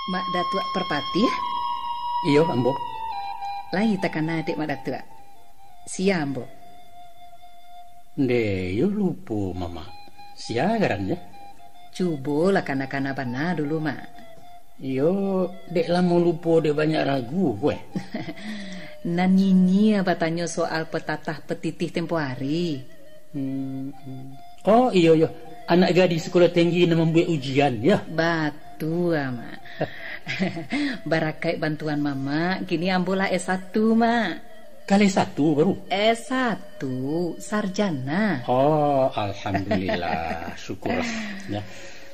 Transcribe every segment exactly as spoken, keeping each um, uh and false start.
Mak Datuak Parpatiah? Iyo, ambo. Lai takana dek Mak Datuak? Sia ambo? Ndeh, iyo lupo, Mamak. Sia garannyo? Cubolah kana-kana bana dulu, Mak. Iyo, dek lamo lupo, dek banyak ragu, kueh. Nan nyinyia batanyo soal petatah petitih tempo ari. Hmm, hmm. Oh, iyo, iyo. Anak gadih sekolah tinggi nan mambuek ujian, yo? Batua, Mak. Barakaik bantuan Mamak, kini ambo lah S satu, Mak. Ka lah S satu baru? S satu, sarjana. Oh, alhamdulillah. Syukurlah. Ya.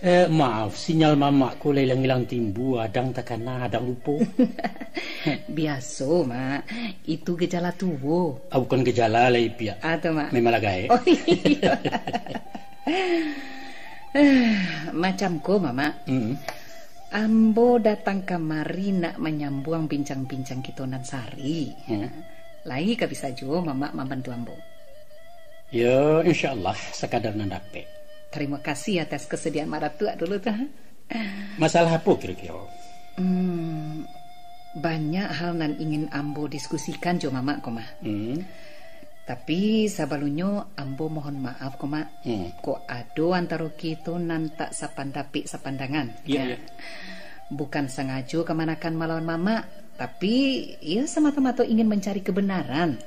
Eh, maaf, sinyal Mamak ko lah ilang-ilang timbua, adang takana, adang lupo. Biaso, Mak. Itu gejala tuo. Ah, bukan gejala lai, Piak. Ah, tu, Mak. Memang lah gaek. Oh, iyo. Macam ko, Mamak. Mm. Ambo datang kamari nak manyambuang bincang-bincang kito nan sari. Mm. Lai ka bisa juo Mamak mambantu ambo. Yo, insya Allah, sakadar nan dapek. Tarimo kasih atas kasadiaan Mak Datuak dulu tu. Masalah apo kiro-kiro? Hmm, banyak hal nan ingin ambo diskusikan jo Mamak ko, Mak. Hmm. Tapi, sabalunnyo, ambo mohon maaf ko, Mak. Hmm. Kok ado antaro kito nan tak sapandapik sapandangan. Iya, Ya. iya. Bukan sangajo kamanakan malawan Mamak, tapi, iyo, samata-mato ingin mancari kebenaran.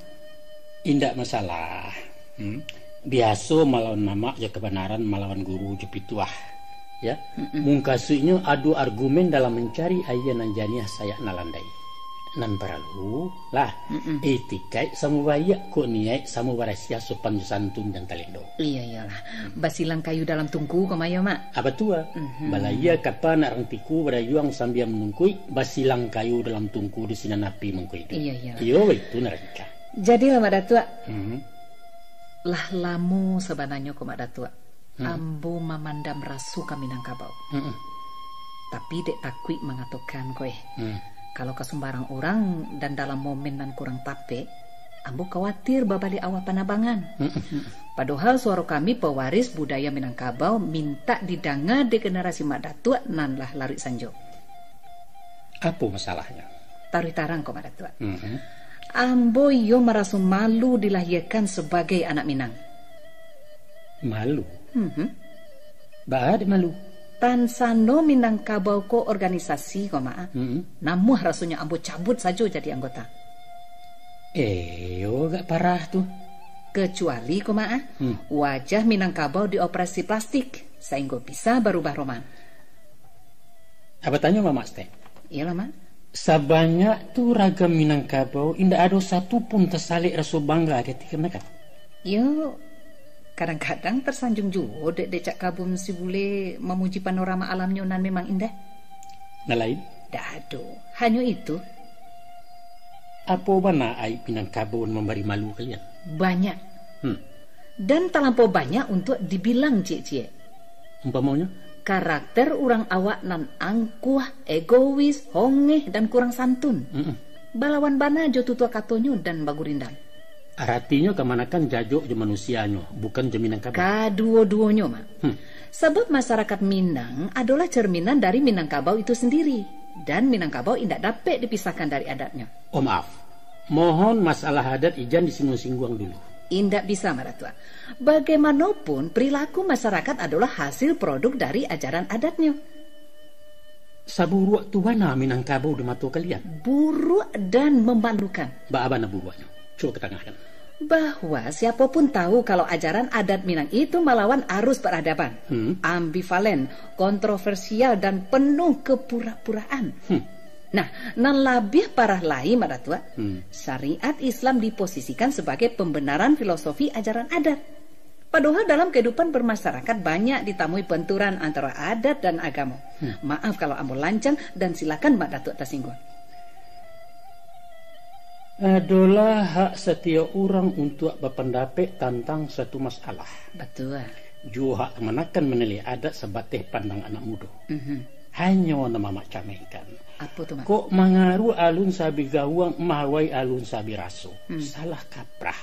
Indak masalah. Hmm? Biaso malawan mamak jo kabanaran, malawan guru jo pituah. Ya. Mm-mm. Mungkasuiknyo adu argumen dalam mancari aia nan janiah sayak nan landai. Nan paralu lah, Mm-mm. itikaik samo baiak, kok niaik samo barasiah, sopan jo santun jan talendo. Iya, iyalah. Basilang kayu dalam tungku, ko mayo, Mak? Apa tu, ah? Mhm. Balayia kapa nak rang tiku, barayuang sambia manungkuik, basilang kayu dalam tungku di sinan api mangko iduik. Iya, iyalah. Iyo, baitu nan rancak. Jadilah, Mak Datuak. Mhm. Lah lamo sabananyo ko, Mak Datuak, Hmm. ambo mamandam raso ka Minangkabau. Hmm. Tapi dek takuik mangatokan ko, eh. Hmm. Kalau ka sumbarang urang dan dalam momen nan kurang tapek, ambo kawatir babaliak awak panabangan. Hmm. Padohal suaro kami pawaris budaya Minangkabau mintak didanga dek generasi Mak Datuak nan lah laruik sanjo. Apo masalahnyo? Taruih tarang ko, Mak Datuak. Mhm. Ambo iyo maraso malu dilahiakan sabagai anak Minang. Malu? Mhm. Baa dek malu? Tansano Minangkabau ko organisasi ko, Mak. Mhm. Namuah rasonyo ambo cabuik sajo jadi anggota. Iyo, agak parah tu. Kecuali ko, Mak, Hmm. wajah Minangkabau dioperasi plastik, sainggo bisa barubah roman. Apo tanyo, Mamak Stek? Iyolah, Mak. Sabanyak tu ragam Minangkabau, indak ado satu pun tasalek raso bangga ka ateh kamanakan? Iyo, kadang-kadang tasanjuang juo dek decak kabun si bule mamuji panorama alamnyo nan memang indah. Nan lain? Ndak ado, hanyo itu. Apo bana aib Minangkabau nan mambari malu kalian? Banyak. Hmm. Dan talampau banyak untuak dibilang ciek-ciek. Umpamonyo? Karakter urang awak nan angkuah, egois, hongeh, dan kurang santun. Mm-mm. Balawan bana jo tutua katonyo dan bagurindam. Aratinyo kamanakan jajok jo manusianyo, bukan jo Minangkabau. Kaduo-duonyo, Mak. Hmm. Sabab masarakat Minang adolah cerminan dari Minangkabau itu sandiri, dan Minangkabau indak dapek dipisahkan dari adatnyo. Oh, maaf. Mohon, masalah adat ijan disingguang-singguang dulu. Indak bisa, Mak Datuak. Bagaimanopun, perilaku masarakat adolah hasil produk dari ajaran adatnyo. Saburuak tu bana Minangkabau di mato kalian? Buruak dan memalukan. Baa bana buruaknyo? Cubo katangahkan. Bahwa siapo pun tahu kalau ajaran adat Minang itu malawan arus peradaban, Hmm. ambivalen, kontroversial, dan penuh kepura-puraan. Hmm. Nah, nan labiah parah lai, Mak Datuak, Hmm. syariat Islam diposisikan sebagai pembenaran filosofi ajaran adat. Padohal dalam kehidupan bermasyarakat banyak ditamui benturan antara adat dan agamo. Hmm. Maaf kalau ambo lancang dan silakan Mak Datuak tasingguang. Adolah hak satiok urang untuak bapandapek tantang suatu masalah. Batua. Juo hak kamanakan manilai adat sabateh pandang anak mudo. Mhm. Hanyo nan mamak camehkan. Apo tu, Mak? Kok mangaruah alun sabigawang, mawai alun sabiraso. Hmm. Salah kaprah.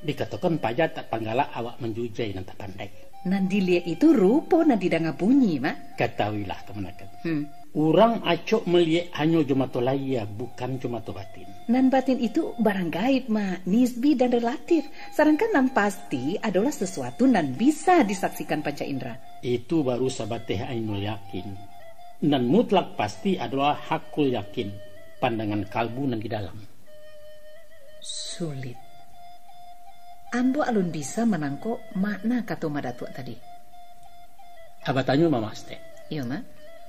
Dikatokan paja tak panggalak awak manjujai nan tak pandai. Nan diliek itu rupo nan didanga bunyi, Mak. Katahuilah, kamanakan. Hmm. Urang acok maliek hanyo jo mato lahia, bukan jo mato batin. Nan batin itu barang gaib, Mak, nisbi dan relatif. Sadangkan nan pasti adolah sasuatu nan bisa disaksikan panca indra. Itu baru sabateh ainul yakin. Nan mutlak pasti adolah hakul yakin, pandangan kalbu nan di dalam. Sulit. Ambo alun bisa manangkok makna kato Mak Datuak tadi. Abah tanyo, Mamak Stek. Iyo, Mak.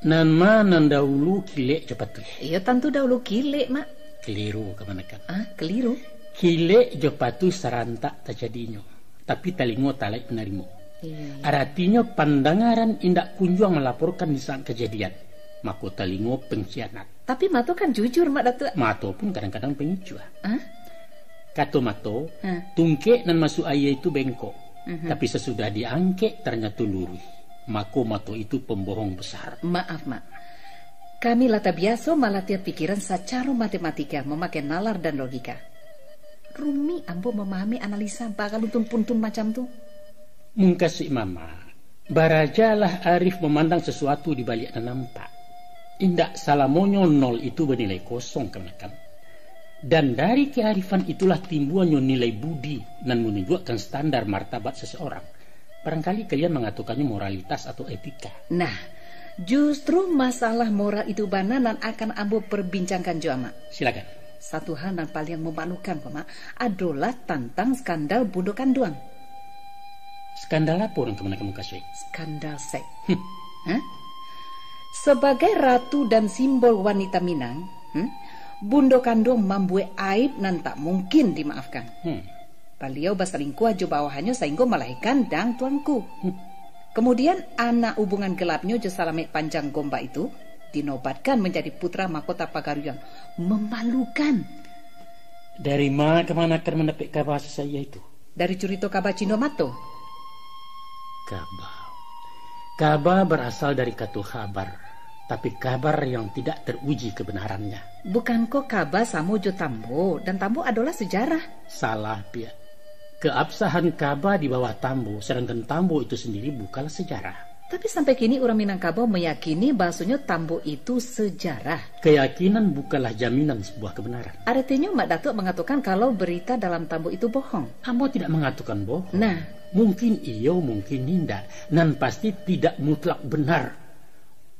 Nan ma nan dahulu kilek jo patuih? Iyo, tantu dahulu kilek, Mak. Keliru, kamanakan. Ah, keliru? Kilek jo patuih sarantak tajadinyo, tapi talingo talaik manarimo. Iyo, iyo. Aratinyo, pandangaran indak kunjuang malaporkan di saat kajadian, mako talingo pengkhianat. Tapi mato kan jujur, Mak Datuak. Mato pun kadang-kadang pangicuah. Hah? Kato mato, Hah? tungkek nan masuak aia itu bengkok, Mhm. tapi sasudah diangkek, tarnyato luruih. Mako, mato itu pambohong basar. Maaf, Mak. Kami lah tabiaso malatiah pikiran sacaro matematika, mamakai nalar dan logika. Rumik ambo mamahami analisa bagaluntun-puntun macam tu. Mungkasuik Mamak, barajalah arif mamandang sasuatu di baliak nan nampak. Indak salamonyo nol itu banilai kosong, kamanakan. Dan dari kearifan itulah timbuanyo nilai budi nan manunjuakkan standar martabat seseorang. Barangkali kalian mangatokannyo moralitas atau etika. Nah, justru masalah moral itu bana nan akan ambo perbincangkan jo Amak. Silakan. Satu hal nan paliang mamalukan ko, Mak, adolah tantang skandal Bundo Kanduang. Skandal apo nan kamanakan mukasuik? Skandal seks. Hmm. Hah? Sabagai ratu dan simbol wanita Minang, hmm, Bundo Kanduang mambuek aib nan tak mungkin dimaafkan. Hmm. Baliau basalingkuah jo bawahannyo sainggo malahirkan dang tuanku. Hmm. Kamudian, anak hubungan gelapnyo jo Salamek Panjang Gombak itu dinobatkan manjadi putra mahkota Pagaruyuang. Mamalukan. Dari ma kamanakan mandapek kaba sasaya itu? Dari curito kaba Cindo Mato. Kaba. Kaba barasal dari kato khabar, tapi kabar yang tidak teruji kebenarannya. Bukanko kaba samo jo tambo, dan tambo adolah sejarah? Salah, Piak. Keabsahan kaba di bawah tambo, sadangkan tambo itu sendiri bukanlah sejarah. Tapi sampai kini urang Minangkabau meyakini bahasonyo tambo itu sejarah. Keyakinan bukanlah jaminan sebuah kebenaran. Aratinyo, Mak Datuak mangatokan kalau berita dalam tambo itu bohong? Ambo tidak mangatokan bohong. Nah. Mungkin iyo, mungkin indak. Nan pasti tidak mutlak benar.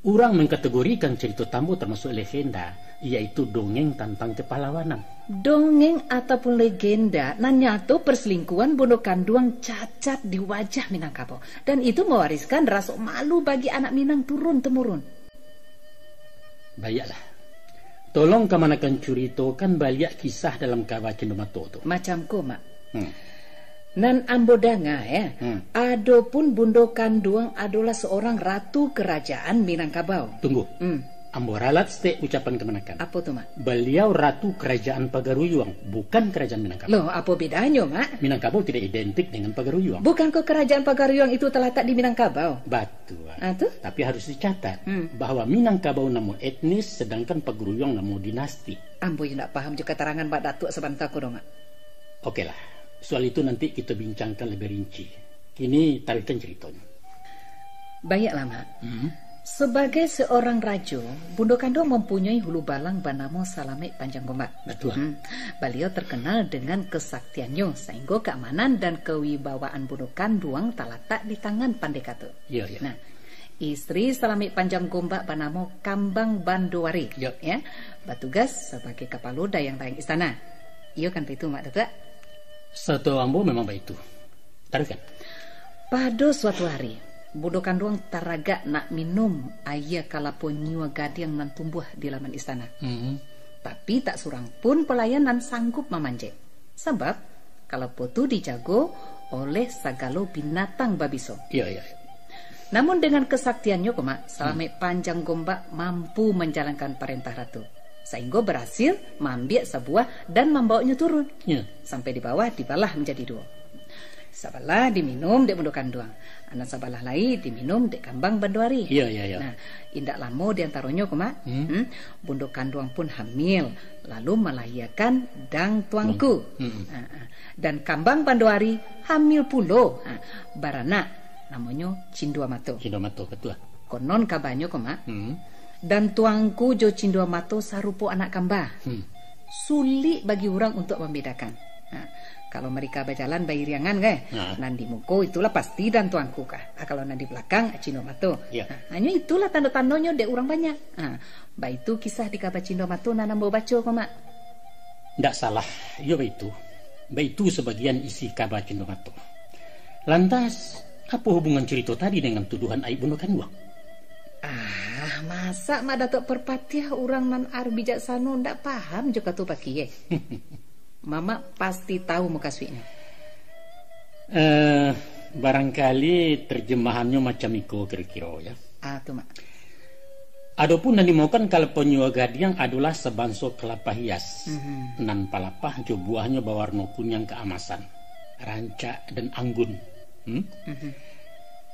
Urang mengkategorikan carito tambo termasuk legenda, yaitu dongeng tantang kepahlawanan. Dongeng ataupun legenda nan nyato perselingkuhan Bundo Kanduang cacat di wajah Minangkabau, dan itu mewariskan raso malu bagi anak Minang turun-temurun. Baiaklah. Tolong kamanakan curitokan baliak kisah dalam kaba Cindo Mato tu. Macam ko, Mak. Hmm. Nan ambo danga, ya, Hmm. adopun Bundo Kanduang adolah seorang ratu kerajaan Minangkabau. Tunggu. Hmm. Ambo ralat stek ucapan kamanakan. Apo tu, Mak? Baliau ratu kerajaan Pagaruyuang, bukan kerajaan Minangkabau. Loh, apo bedanyo, Mak? Minangkabau tidak identik dengan Pagaruyuang. Bukankah kerajaan Pagaruyuang itu talatak di Minangkabau? Batua. Ah, tu? Tapi harus dicatat Hmm. bahwa Minangkabau namo etnis, sedangkan Pagaruyuang namo dinasti. Ambo indak paham jo katarangan Mak Datuak sabanta ko doh, Mak. Okelah, soal itu nanti kito bincangkan lebih rinci. Kini taruihkan caritonyo. Baiaklah, Mak. Hmm. Sabagai seorang rajo, Bundo Kanduang mampunyai hulu balang banamo Salamek Panjang Gombak. Batua. Hmm. Baliau terkenal dengan kesaktiannyo, sahinggo keamanan dan kewibawaan Bundo Kanduang talatak di tangan pandai kato. Iyo, iyo. Nah, istri Salamek Panjang Gombak banamo Kambang Banduari. Iyo. Ya, batugas sabagai kapalo dayang-dayang istana. Iyo kan baitu, Mak Datuak? Satahu ambo memang baitu. Taruihkan. Pado suatu hari, Bundo Kanduang taragak nak minum aia kalapo nyua gadiang nan tumbuah di laman istana. Hmm. Tapi tak surang pun pelayan nan sanggup mamanjek. Sabab, kalapo tu dijago oleh sagalo binatang babiso. Iyo, iyo. Namun dengan kesaktiannyo ko, Mak, Salamek Hmm. Panjang Gombak mampu manjalankan parentah ratu, sahinggo barasil maambiak sabuah dan mambawaknyo turun. Iyo. Sampai di bawah dibalah manjadi duo. Sabalah diminum dek Bundo Kanduang, nan sabalah lai diminum dek Kambang Banduari. Iyo, iyo, iyo. Nah, indak lamo di antaronyo ko, Mak, Hmm. hmm, Bundo Kanduang pun hamil, lalu malahiakan dang tuanku. Tuanku. Hmm. Ha, ha. Dan Kambang Banduari hamil pulo. Ha, baranak, namonyo Cindua Mato. Cindua Mato, batua. Konon kabanyo ko, Mak, Hmm. Dan tuangku jo Cindua Mato sarupo anak kamba. Hmm. Sulik bagi urang untuak mambedakan. Ha, kalau mereka bajalan bairiangan, kan? Ha. Nan di muko itulah pasti dan tuangku kah. Ha, kalau nan di balakang, Cindua Mato. Ya. Ha, hanyo itulah tando-tandonyo dek urang banyak. Ha, baitu kisah di kaba Cindua Mato nan ambo baco ko, Mak. Ndak salah, iyo baitu. Baitu sabagian isi kaba Cindua Mato. Lantas, apo hubungan carito tadi dengan tuduhan aib bundo kanduang? Ah, masak Mak Datuak Parpatiah urang nan ar bijaksano ndak paham jo kato pakieh? Mamak pasti tahu mukasuiknyo. Eh, barangkali terjemahannyo macam iko kiro-kiro, ya. Ah, tu, Mak. Adopun nan dimaokan kalapanyo gadiang adolah sabanso kalapa hias. Mhm. Nan palapah jo buahnyo bawarno kuniang kaamasan, rancak dan anggun. Hmm? Mhm.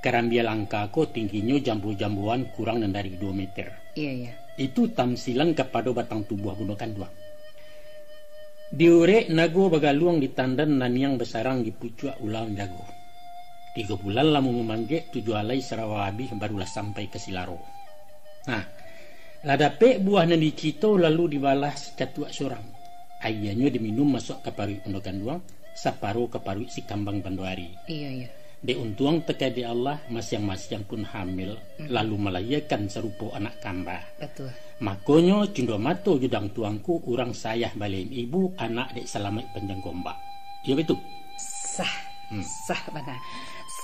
Karambia langka ko tingginyo jambo-jamboan kurang nan dari duo meter. Iya, iya. Itu tamsilan kapado batang tubuah bundo kanduang. Diurek nago bagaluang di tandan naniang basarang di pucuak ulaun jago. Tigo bulan lamo mamanjek, tujuah alai sarawa abih, barulah sampai ka silaro. Nah, lah dapek buah nan dicito, lalu dibalah sacatuak surang. Aianyo diminum masuak ka paruik bundo kanduang, saparo ka paruik si kambang panduari. Iya, iya. Dek untuang takadek Allah, masiang-masiang pun hamil, mm, lalu malahiakan sarupo anak kamba. Batua. Makonyo, Cindua Mato jo dang tuangku urang sayah balian ibu, anak dek Salamaik Panjang Gombak. Iyo baitu? Sah. Hmm. Sah bana.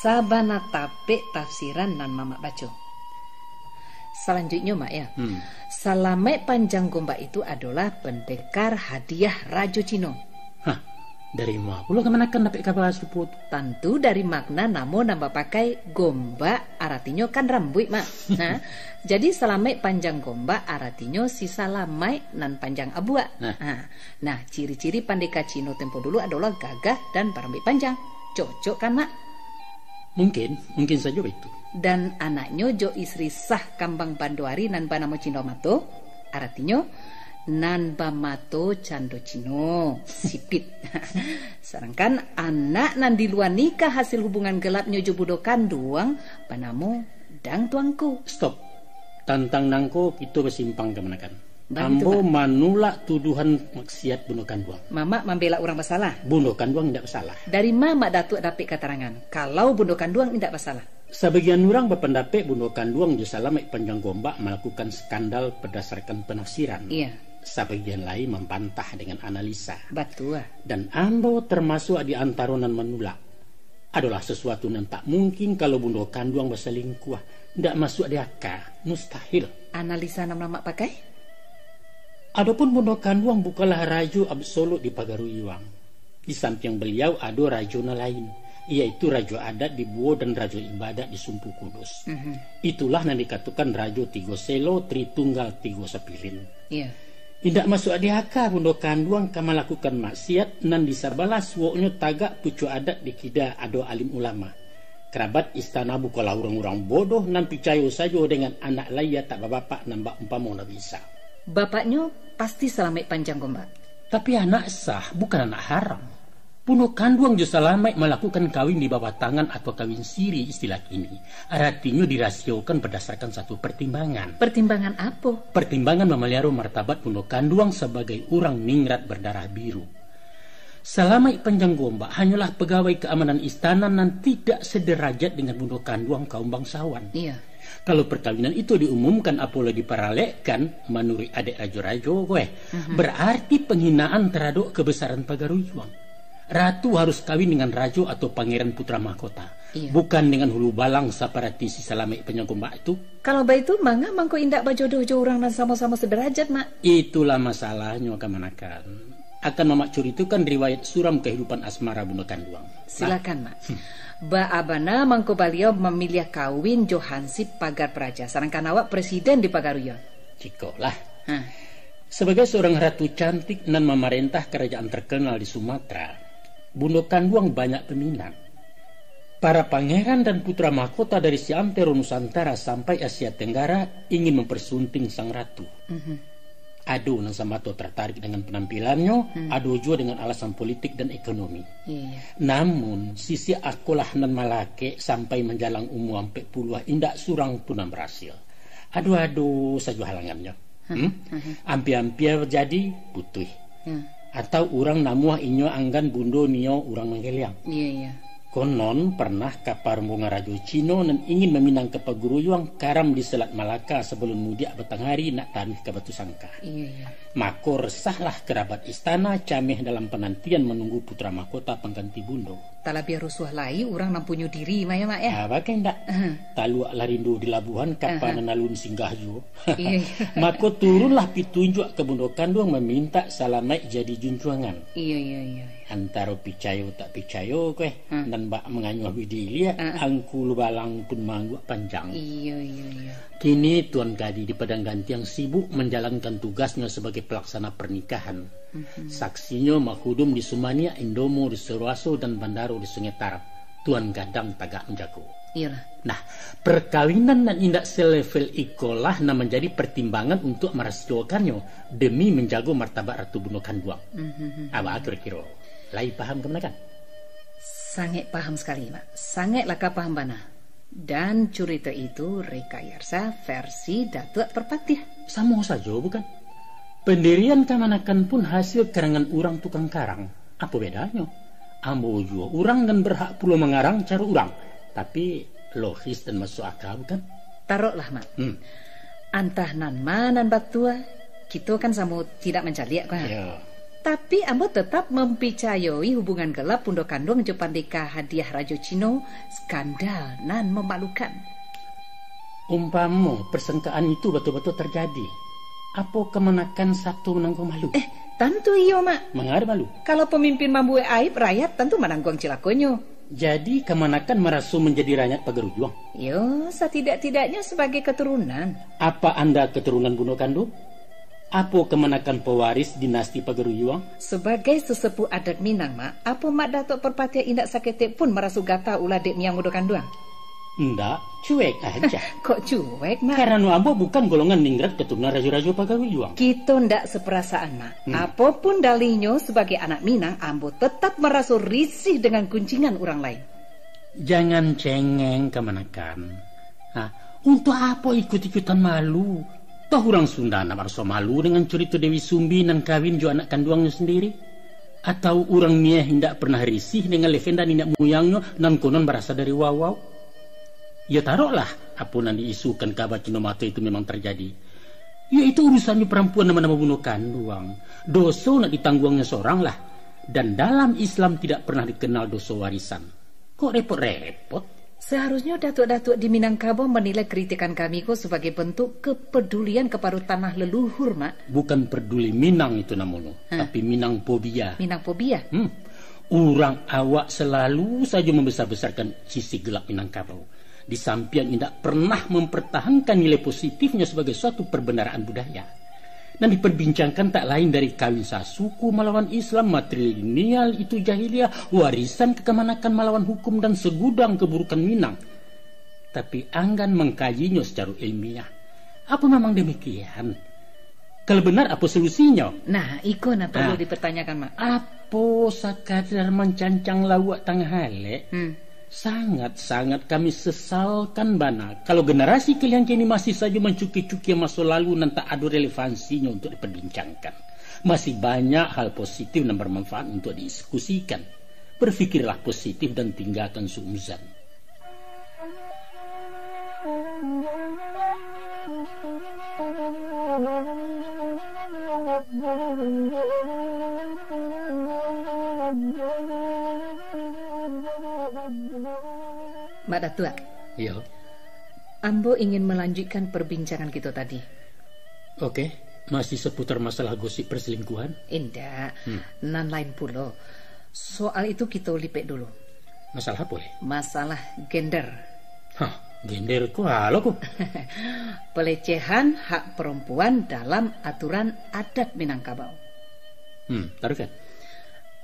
Sabana tapek tafsiran nan Mamak baco. Salanjuiknyo, Mak, ya. Hmm. Salamaik Panjang Gombak itu adolah pandekar hadiah Rajo Cino. Hah, dari ma pulo kamanakan dapek kaba sarupo tu? Tantu dari makna namo nan bapakai Gombak, aratinyo kan rambuik, Mak. Nah, jadi Salamaik Panjang Gombak aratinyo si Salamaik nan panjang abuak. Nah. Ha. Nah, ciri-ciri pandeka Cino tempo dulu adolah gagah dan barambuik panjang. Cocok kan, Mak? Mungkin, mungkin sajo baitu. Dan anaknyo jo istri sah kambang panduari nan banamo Cindua Mato, aratinyo, nan bamato cando Cino, sipit. Sadangkan anak nan di lua nikah hasil hubungan galapnyo jo bundo kanduang banamo Dang Tuangku. Stop. Tantang nangko kito basimpang kamanakan. Baitu, Ambo Mak. Manulak tuduhan maksiat bundo kanduang. Mamak mambela urang basalah. Bundo kanduang indak basalah. Dari ma Mak Datuak dapek katarangan, kalau bundo kanduang indak basalah? Sabagian urang bapandapek bundo kanduang jo Salamaik Panjang Gombak malakukan skandal badasarkan panafsiran. Iya. Sabagian lai mambantah dengan analisa. Batua. Dan ambo tamasuak di antaro nan manulak. Adolah sasuatu nan tak mungkin kalau bundo kanduang basalingkuah. Ndak masuak di aka, mustahil. Analisa nan Mamak pakai? Adopun bundo kanduang bukanlah rajo absolut di Pagaruyuang. Di sampiang baliau ado rajo nan lain, yaitu rajo adat di Buo dan rajo ibadat di Sumpu Kudus. Mhm. Itulah nan dikatokan Rajo Tigo Selo, Tritunggal Tigo Sapilin. Iya. Indak masuak di aka bundo kanduang ka malakukan maksiat nan di sabalah suoknyo tagak pucuak adat, di kida ado alim ulama. Karabat istana bukanlah urang-urang bodoh nan picayo sajo dengan anak layia tak babapak nan bak umpamo Nabi Isa. Bapaknyo pasti Salamaik Panjang Gombak. Tapi anak sah, bukan anak haram. Bundo kanduang jo Salamaik malakukan kawin di bawah tangan atau kawin siri istilah kini. Aratinyo dirasiokan badasarkan satu partimbangan. Partimbangan apo? Partimbangan mamaliaro martabat bundo kanduang sabagai urang ningrat bardarah biru. Salamaik Panjang Gombak hanyolah pagawai kaamanan istana nan tidak sederajat dengan bundo kanduang kaum bangsawan. Iya. Kalau parkawinan itu diumumkan, apo lai diparalekkan manuruik adat rajo-rajo ko, eh, Mhm. bararti panghinaan taradok kabasaran Pagaruyuang. Ratu harus kawin dengan rajo atau pangeran putra mahkota. Iya. Bukan dengan hulu balang saparati si Salamaik Panjang Gombak itu. Kalau baitu, manga mangko indak bajodoh jo urang nan samo-samo sederajat, Mak? Itulah masalahnyo, kamanakan. Akan Mamak curitokan riwayat suram kahidupan asmara bundo kanduang. Nah. Silakan, Mak. Hmm. Baa bana mangko baliau mamiliah kawin jo hansip pagar praja, sadangkan awak presiden di Pagaruyuang? Cikolah. Hah. Sabagai saurang ratu cantik nan mamarentah karajaan tarkanal di Sumatera, bundo kanduang banyak paminat. Para pangeran dan putra mahkota dari seantero Nusantara sampai Asia Tenggara ingin mampasunting sang ratu. Mhm. Ado nan samato tartarik dengan panampilannyo, Hmm. ado juo dengan alasan politik dan ekonomi. Iya. Namun, sisi akolah nan malakek sampai manjalang umua ampek puluah indak surang pun nan barasil. Ado-ado sajo halangannyo. Hmm? Aha. Ampia-ampia jadi putuih. Ya. Atau urang namuah inyo anggan bundo nio urang manggeliang. Iya, iya. Konon pernah kapa rombongan rajo Cino nan ingin maminang ka Pagaruyuang karam di Selat Malaka sabalun mudiak batangah ari nak taruih ka Batu Sangka. Iya, iya. Mako resahlah kerabat istana cameh dalam panantian manunggu putra mahkota pangganti bundo. Talabiah rusuah lai urang nan punyo diri, Mak, ya, Mak, ya? Ah, baa indak? Aha. Taluaklah rindu di labuahan, kapa Aha. nan alun singgah juo. Iya, iya. Mako turunlah pitunjuak ka bundo kanduang mamintak salamaik jadi junjuangan. Iya, iya, iya, iya. Antaro picayo tak picayo ko, eh, Hmm. nan bak manganyuah bidiliak, Ah. angku lubalang pun maangguak panjang. Iya, iya, iya. Kini Tuan Kadi di Padang Gantiang sibuk manjalankan tugasnyo sabagai palaksana pernikahan. Mhm. Saksinyo Mahudum di Sumaniak, Indomo di Suroaso, dan Bandaro di Sungai Tarab. Tuan Gadang tagak manjago. Iyolah. Nah, perkawinan nan indak selevel ikolah nan manjadi pertimbangan untuak marasiokannyo demi manjago martabat Ratu Bundo Kanduang. Mhm. Aba kiro-kiro lai paham kamanakan? Sangaik paham sakali, Mak. Sangaik lah ka paham bana. Dan curito itu rekayasa versi Datuak Parpatiah. Samo sajo, bukan? Pandirian kamanakan pun hasil karangan urang tukang karang. Apo bedanyo? Ambo juo urang nan berhak pulo mangarang caro urang. Tapi, logis dan masuk akal, bukan? Taroklah, Mak. Hmm. Antah nan ma nan batua, kito kan samo tidak mancaliak, kan? Yo. Tapi, ambo tetap mampicayoi hubungan gelap Bundo Kanduang jo Pandeka Hadiah Rajo Cino, skandal nan mamalukan. Umpamo persangkaan itu batua-batua tarjadi, apo kamanakan sato manangguang malu? Eh, tantu iyo, Mak. Manga malu? Kalau pamimpin mambuek aib, rakyat tantu manangguang cilakonyo. Jadi, kamanakan maraso manjadi rakyat Pagaruyuang? Yo, satidak-tidaknyo sabagai katurunan. Apa anda katurunan Bundo Kanduang? Apo kamanakan pewaris dinasti Pagaruyuang? Sabagai sesepuh adat Minang, Mak, apo Mak Datuak Parpatiah indak saketek pun maraso gata ulah dek Miang Bundo Kanduang? Ndak, cuek aja. Kok cuek, Mak? Karano ambo bukan golongan ningrat katurunan rajo-rajo Pagaruyuang. Kito ndak seperasaan, Mak. Hmm. Apo pun dalihnyo, sabagai anak Minang, ambo tetap maraso risih dengan guncingan urang lain. Jangan cengeng kamanakan. Ha, untuak apo ikut-ikutan malu? Toh urang Sunda ndak maraso malu dengan curito Dewi Sumbi nan kawin jo anak kanduangnyo sandiri? Atau urang Nieh indak pernah risih dengan legenda niniak muyangnyo nan konon barasal dari Wawau? Yo taroklah, apo nan diisukan kaba Cino Mato itu memang tarjadi. Yo itu urusannyo parampuan nan banamo Bundo Kanduang. Doso nak ditangguangnyo sorang lah. Dan dalam Islam tidak pernah dikenal doso warisan. Kok repot-repot? Seharusnyo datuak-datuak di Minangkabau manilai kritikan kami ko sabagai bentuk kepedulian kapado tanah leluhur, Mak. Bukan peduli Minang itu namonyo, Hah? tapi Minang pobia. Minang pobia? Hmm. Urang awak salalu sajo mambesar-besarkan sisi gelap Minangkabau. Di sampiang indak pernah mempertahankan nilai positifnyo sabagai suatu perbendaraan budaya. Nan diperbincangkan tak lain dari kawin sasuku malawan Islam, matrilineal itu jahiliah, warisan kakamanakan malawan hukum, dan segudang keburukan Minang. Tapi anggan mangkajinyo secara ilmiah. Apa memang demikian? Kalau benar, apa solusinyo? Nah, iko nan perlu Ah. dipertanyakan, Mak. Apo sakadar mancancang lauak tangah alek? Hmm. Sangat-sangat kami sesalkan bana, kalau generasi kalian kini masih sajo mancukia-cukia maso lalu nan tak ado relevansinyo untuk diperbincangkan. Masih banyak hal positif nan bermanfaat untuk didiskusikan. Berfikirlah positif dan tinggalkan suuzan. Mak Datuak. Iyo. Ambo ingin malanjuikkan perbincangan kito tadi. Oke, masih seputar masalah gosip perselingkuhan? Indak, Hmm. nan lain pulo. Soal itu kito lipek dulu. Masalah apo, eh? Masalah gender. Hah, gender ko alo ko? Pelecehan hak perempuan dalam aturan adat Minangkabau. Hmm, taruihkan.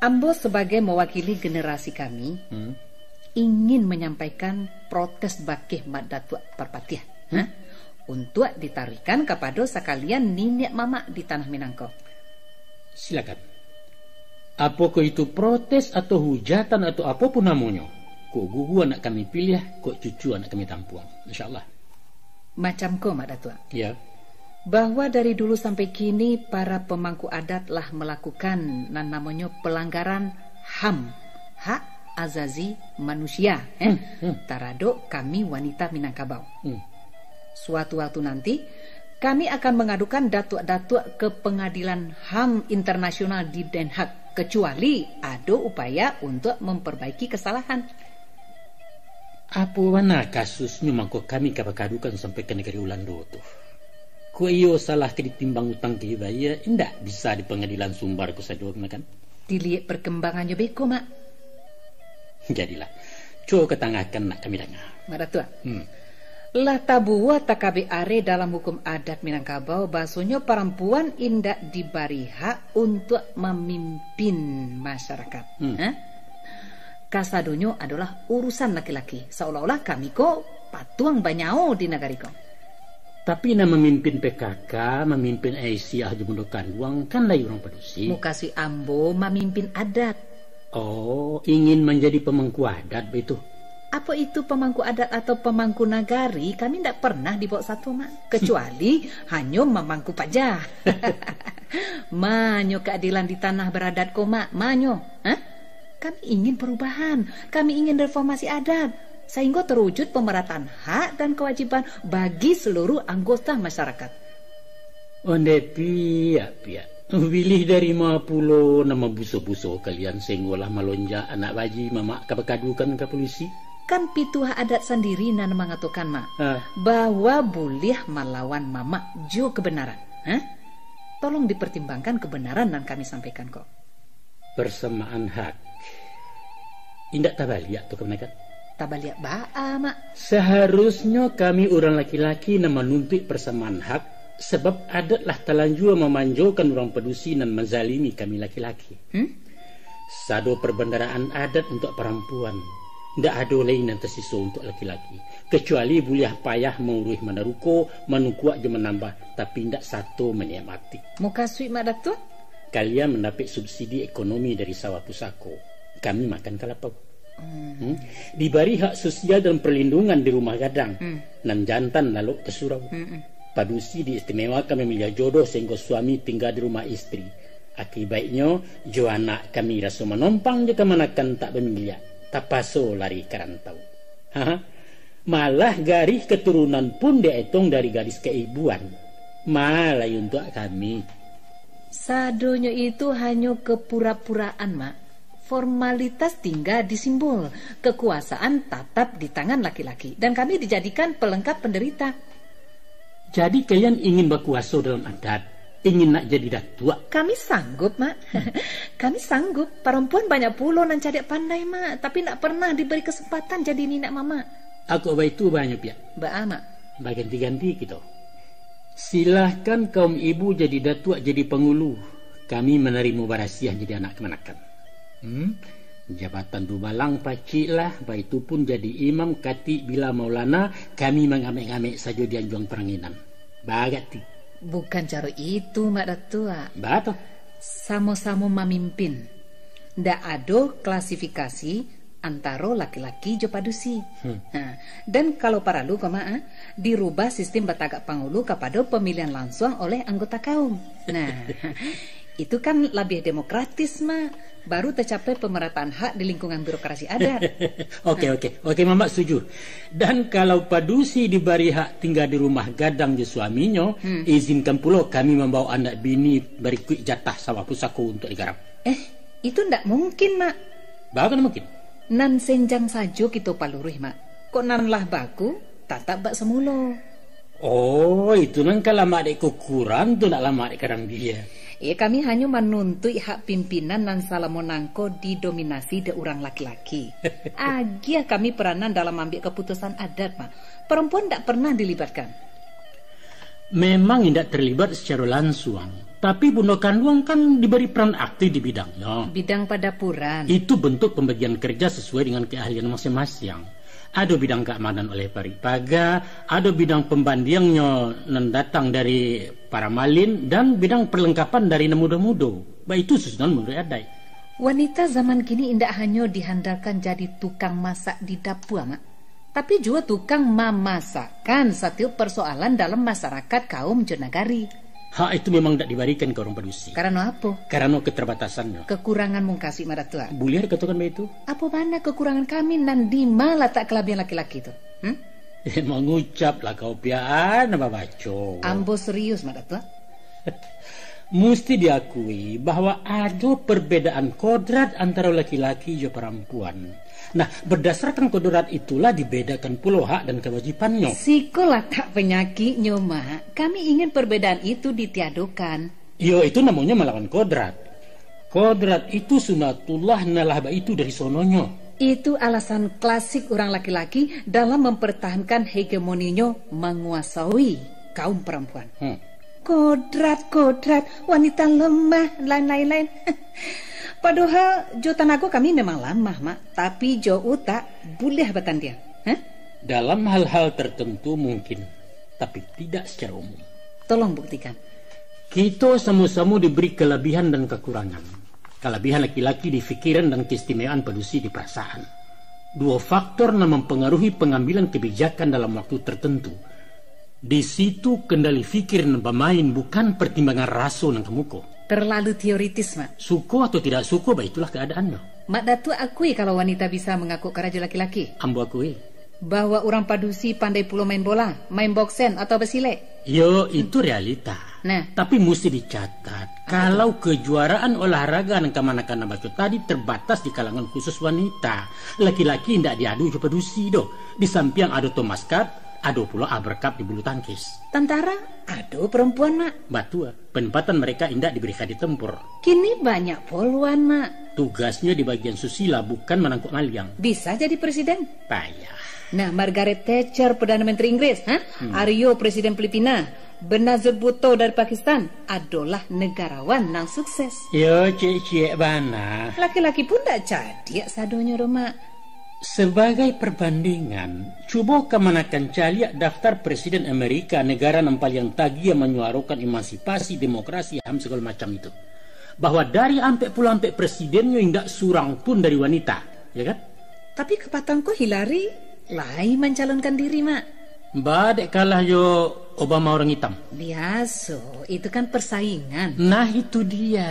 Ambo sabagai mawakili generasi kami, Hmm. ingin manyampaikan protes bakeh Mak Datuak Parpatiah, Hmm. ha? Untuak ditaruihkan kapado sakalian niniak mamak di tanah Minang ko. Silakan. Apokoh itu protes atau hujatan atau apo pun namonyo, kok gugu anak kami piliah, kok cucu anak kami tampuang. Insya Allah. Macam ko, Mak Datuak. Ya. Bahwa dari dulu sampai kini, para pemangku adat lah melakukan nan namonyo pelanggaran HAM, hak azazi manusia, eh, Hmm, hmm. taradok kami wanita Minangkabau. Hmm. Suatu waktu nanti, kami akan mengadukan datuak-datuak ke pengadilan HAM internasional di Den Haag, kecuali ado upaya untuk memperbaiki kesalahan. Apo bana kasusnyo mangko kami ka bakadukan sampai ka nagari Ulando tu? Kok iyo salah ka ditimbang utang ka dibayia, indak bisa di pangadilan sumbar ko sajo, kan? Diliek perkembangannyo beko, Mak. Jadilah. Cubo katangahkan nak kami danga. Mak Datuak. Hmm. Lah tabuah takabek areh dalam hukum adat Minangkabau, bahasonyo parampuan indak dibari hak untuak mamimpin masyarakat. Hmm. Ha? Kasadonyo adolah urusan laki-laki, saolah-olah kami ko patuang banyao di nagari ko. Tapi nan mamimpin P K K, mamimpin Aisyah jo bundo kanduang, kan lai urang padusi. Mukasuik ambo mamimpin adat. Oh, ingin manjadi pamangku adat baitu? Apo itu pamangku adat atau pamangku nagari, kami ndak pernah dibaok sato, Mak. Kecuali hanyo mamangku paja. Manyo keadilan di tanah baradat ko, Mak, manyo. Hah? Kami ingin perubahan, kami ingin reformasi adat, sahinggo terwujud pemerataan hak dan kewajiban bagi seluruh anggota masyarakat. Ondeh piak-piak, bilih dari ma pulo nan mambuso-buso kalian sahinggo lah malonjak anak baji mamak ka bakadukan ka polisi? Kan pituah adat sandiri nan mangatokan, Mak, Ah. bahwa buliah malawan mamak jo kebenaran. Hah? Tolong dipertimbangkan kebenaran nan kami sampaikan ko. Persamaan hak. Indak tabaliak tu, kamanakan? Tabaliak baa, Mak? Saharusnyo kami urang laki-laki nan manuntuik persamaan hak, sabab adat lah talanjua mamanjokan urang padusi nan manzalimi kami laki-laki. Hmm? Sado perbendaraan adat untuak parampuan. Indak ado lai nan tasiso untuak laki-laki, kecuali buliah payah mauruih manaruko, manungkuak jo manambah, tapi indak sato maniaik mati. Mukasuik, Mak Datuak? Kalian mandapek subsidi ekonomi dari sawah pusako. Kami makan kalapau. Hmm. Hmm? Dibari hak sosial dan perlindungan di rumah gadang. Hmm. Nan jantan lalok ka surau. Hmm, hmm. Padusi diistimewakan mamiliah jodoh sahinggo suami tingga di rumah istri. Akibaiknyo, jo anak kami raso manompang jo kamanakan tak bamiliak, tapaso lari ka rantau. Haha. Malah garih katurunan pun dietong dari gadis kaibuan. Ma lai untuak kami. Sadonyo itu hanyo kepura-puraan, Mak. Formalitas tingga di simbol. Kekuasaan tatap di tangan laki-laki. Dan kami dijadikan pelengkap penderita. Jadi kalian ingin bakuaso dalam adat? Ingin nak jadi datuak? Kami sanggup, Mak. Kami sanggup. Parampuan banyak pulo nan cadiak pandai, Mak. Tapi ndak pernah diberi kesempatan jadi niniak mamak. Kok baitu banyo piak. Baa, Mak? Baganti-ganti kito. Silahkan kaum ibu jadi datuak, jadi pangulu. Kami manarimo barasiah jadi anak kamanakan. Hmm? Jabatan dubalang paciklah, baitu pun jadi imam, katik, bila, maulana, kami mangamek-ngamek sajo di anjuang paranginan. Bagak ti. Bukan caro itu, Mak Datuak. Baa tu? Samo-samo mamimpin. Ndak ado klasifikasi antaro laki-laki jo padusi. Hmm. Nah, dan kalau paralu, ko, Mak, ah, dirubah sistim batagak pangulu kapado pamilihan lansuang oleh anggota kaum. Nah, itu kan labiah demokratis, Mak. Baru tacapai pamarataan hak di lingkungan birokrasi adat. Oke, Nah. oke. Oke, Mamak setuju. Dan kalau padusi dibari hak tingga di rumah gadang jo suaminyo, Hmm. izinkan pulo kami mambawa anak bini barikuik jatah sawah pusako untuak digarap. Eh, itu ndak mungkin, Mak. Baa ndak mungkin? Nan senjang sajo kito paluruih, Mak. Kok nan lah baku, tatap bak samulo. Oh, itu nan ka lamak dek kukuran tu, ndak lamak dek karambia. Iyo, kami hanyo manuntuik hak pimpinan nan salamo nangko didominasi dek urang laki-laki. Agiah kami peranan dalam mambiak kaputusan adat, Mak. Parampuan ndak pernah dilibatkan. Memang indak terlibat secara lansuang, tapi bundo kanduang kan diberi peran aktif di bidangnyo. Bidang padapuran. Itu bentuk pembagian kerja sesuai dengan keahlian masing-masing. Ado bidang keamanan oleh parik paga, ado bidang pambandiangnyo nan datang dari paramalin, dan bidang perlengkapan dari nan mudo-mudo. Baitu susunan manuruik adaik. Wanita zaman kini indak hanyo dihandalkan jadi tukang masak di dapua, Mak. Tapi juo tukang mamasakkan satiok parsoalan dalam masarakat, kaum jo nagari. Hak itu memang indak dibarikan ka urang padusi. Karano apo? Karano keterbatasannyo. Kekurangan mungkasuik, Mak Datuak. Buliah dikatokan baitu? Apo bana kekurangan kami, nan dima latak kalabiahan laki-laki tu? Hmm? Eh, mangucaplah kau pian, babaco. Ambo serius, Mak Datuak. Musti diakui bahwa ado perbedaan kodrat antaro laki-laki jo parampuan. Nah, berdasarkan kodrat itulah dibedakan pulo hak dan kewajibannyo. Siko latak panyakiknyo, Mak. Kami ingin perbedaan itu ditiadokan. Iyo, itu namonyo malawan kodrat. Kodrat itu sunatullah, nan lah baitu dari sononyo. Itu alasan klasik urang laki-laki dalam mempertahankan hegemoninyo manguasai kaum parampuan. Hmm. Kodrat, kodrat, wanita lemah, dan lain-lain. Padohal jo tanago kami memang lamah, Mak. Tapi jo utak, buliah batandiang. Hah? Dalam hal-hal tertentu mungkin, tapi tidak secara umum. Tolong buktikan. Kito samo-samo diberi kalabiahan dan kakurangan. Kalabiahan laki-laki di pikiran dan keistimewaan padusi di parasaan. Duo faktor nan mampangaruhi pangambilan kabijakan dalam waktu tertentu. Di situ kendali pikir nan bamain, bukan partimbangan raso nan ka muko. Terlalu teoritis, Mak. Suko atau tidak suko, baitulah kaadaannyo. Mak Datuak akui kalau wanita bisa mangakok karajo laki-laki? Ambo akui. Bahwa urang padusi pandai pulo main bola, main boksen, atau basilek? Yo, itu realita. Nah. Tapi musti dicatat, apo tu? Kalau kejuaraan olahraga nan kamanakan ambo baco tadi terbatas di kalangan khusus wanita, laki-laki indak diadu jo padusi doh. Di sampiang ado Thomas Cup, ado pulo Albert Cup di bulu tangkis. Tantara, ado perempuan, Mak. Batua, penempatan mereka indak diberi kadi tempur. Kini banyak polwan, Mak. Tugasnyo di bagian susila, bukan manangkok maliang. Bisa jadi presiden? Payah. Nah, Margaret Thatcher, Perdana Menteri Inggris, ha? Hmm. Aryo, Presiden Filipina. Benazir Bhutto dari Pakistan adolah negarawan nan sukses. Yo, ciek-ciek bana. Laki-laki pun dak cadiak sadonyo doh, Mak. Sebagai perbandingan, cubo kamanakan caliak daftar presiden Amerika, negara nan paliang tagiah manyuarokan emansipasi, demokrasi, ham sagalo macam itu. Bahwa dari ampek puluah ampek presidennyo indak surang pun dari wanita, ya kan? Tapi kapatang ko Hillary lai mancalonkan diri, Mak. Ba dek kalah jo Obama urang itam. Biaso, itu kan persaingan. Nah, itu dia.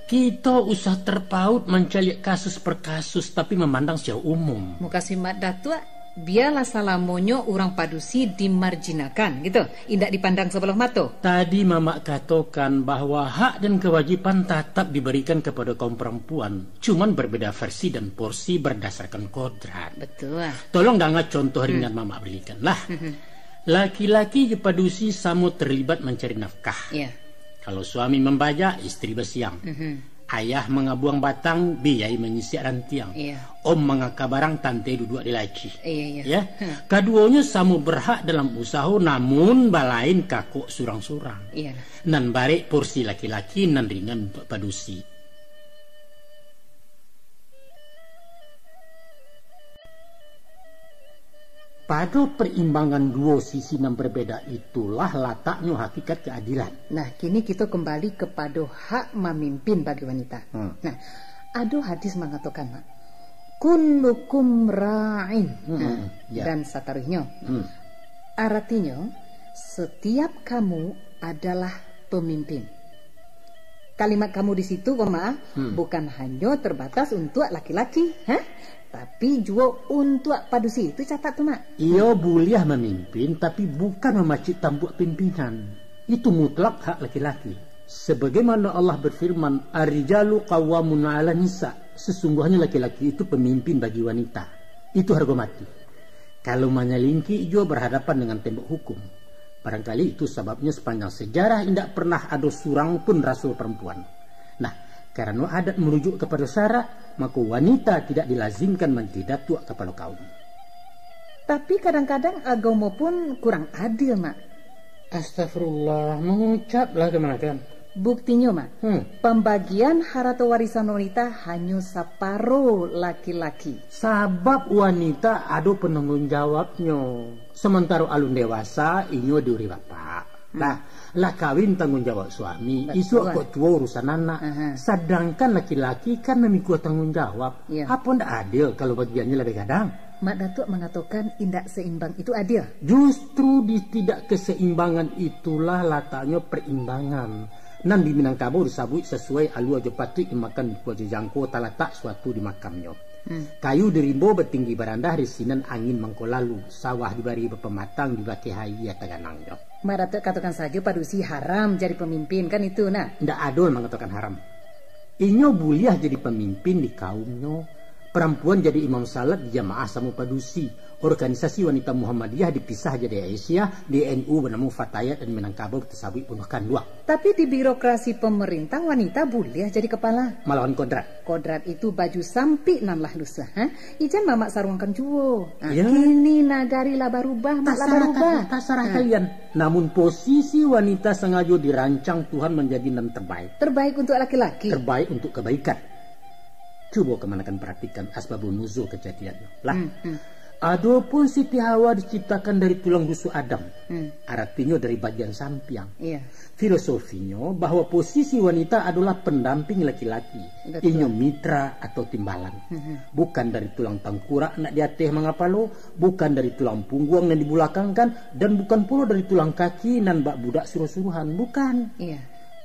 Kito usah terpaut mancaliak kasus per kasus, tapi mamandang secara umum. Mukasuik Mak Datuak, bialah salamonyo urang padusi dimarjinakan, gitu. Indak dipandang sabalah mato. Tadi Mamak katokan bahwa hak dan kewajiban tatap diberikan kepada kaum perempuan. Cuman berbeda versi dan porsi berdasarkan kodrat. Betul. Tolong danga contoh ringan Mamak berikan lah. Mhm. Laki-laki jo padusi samo terlibat mancari nafkah. Iya. Kalau suami mambajak, istri basiang. Mhm. Ayah mangabuang batang, biyai manyisiak rantiang. Iya. Om mangaka barang, tante duduak di laci. Iya, iya. Ya? Hmm. Kaduonyo samo berhak dalam usaho, namun balain kakok surang-surang. Iya. Nan barek porsi laki-laki, nan ringan untuak padusi. Pado perimbangan duo sisi nan berbeda itulah lataknyo hakikat keadilan. Nah, kini kito kembali kapado hak mamimpin bagi wanita. Hmm. Nah, ado hadis mangatokan, Mak, "Kullukum ra'in." Hmm, Nah, hmm, ya. dan sataruihnyo. Hmm. Aratinyo, setiap kamu adalah pemimpin. Kalimat kamu di situ, ko, Mak, Hmm. bukan hanyo terbatas untuak laki-laki, ha? Tapi juo untuak padusi. Itu catat tu, Mak. Iyo buliah mamimpin, tapi bukan mamacik tampuak pimpinan. Itu mutlak hak laki-laki. Sebagaimana Allah berfirman, "Ar-rijalu qawwamuna 'alan nisa." Sesungguhnya laki-laki itu pemimpin bagi wanita. Itu harga mati. Kalau manyalingkik juo berhadapan dengan tembok hukum. Barangkali itu sababnya sepanjang sejarah indak pernah ado surang pun rasul perempuan. Nah, karano adat merujuk kapado syarak, mako wanita tidak dilazimkan manjadi datuak kapalo kaum. Tapi kadang-kadang agamo pun kurang adil, Mak. Astagfirullah, mangucaplah kamanakan. Buktinyo, Mak, Hmm. pambagian harato warisan wanita hanyo saparo laki-laki. Sabab wanita ado pananggung jawabnyo. Samantaro alun dewasa, inyo diurus bapak. Hmm. Lah, lah kawin tanggung jawab suami, Betul. isuak kok tuo urusan anak. Aha. Sadangkan laki-laki kan mamikua tanggung jawab. Iya. Apo ndak adil kalau bagiannyo labiah gadang? Mak Datuak mangatokan indak seimbang itu adil. Justru di tidak keseimbangan itulah lataknyo perimbangan. Nan di Minangkabau disabuik sasuai alua jo patuik dimakan, dikua jo jangko, talatak suatu di makamnyo. Hmm. Kayu di rimbo batinggi barandah, di sinan angin mangko lalu, sawah dibari bapamatang, dibakeh aia taganangnyo. Mak Datuak katokan sajo padusi haram jadi pamimpin, kan itu nah? Ndak ado nan mangatokan haram. Inyo buliah jadi pamimpin di kaumnyo, parampuan jadi imam salat di jamaah samo padusi, organisasi wanita Muhammadiyah dipisah jadi Aisyah, di N U banamo Fatayat, dan Minangkabau tasabuik bunuah kanduang. Tapi di birokrasi pamarintah wanita buliah jadi kapala. Malawan kodrat. Kodrat itu baju sampik nan lah lusuah, ha? Ijan mamak saruangkan juo. Ha, Iyo. Kini nagari lah barubah, mak lah Tasarah barubah. ka-, tasarah Ha. kalian. Namun posisi wanita sangajo dirancang Tuhan manjadi nan terbaik. Terbaik untuk laki-laki. Terbaik untuk kebaikan. Cubo kamanakan paratikan asbabun nuzul kajadiannyo. Lah, Hmm, hmm. adopun Siti Hawa diciptakan dari tulang rusuk Adam, Hmm. aratinyo dari bagian sampiang. Iya. Filosofinyo bahwa posisi wanita adolah pendamping laki-laki. Betul. Inyo mitra atau timbalan. Hmm, hmm. Bukan dari tulang tangkurak nak di ateh mangapalo, bukan dari tulang pungguang nan dibulakangkan, dan bukan pulo dari tulang kaki nan bak budak suruah-suruahan. Bukan. Iya.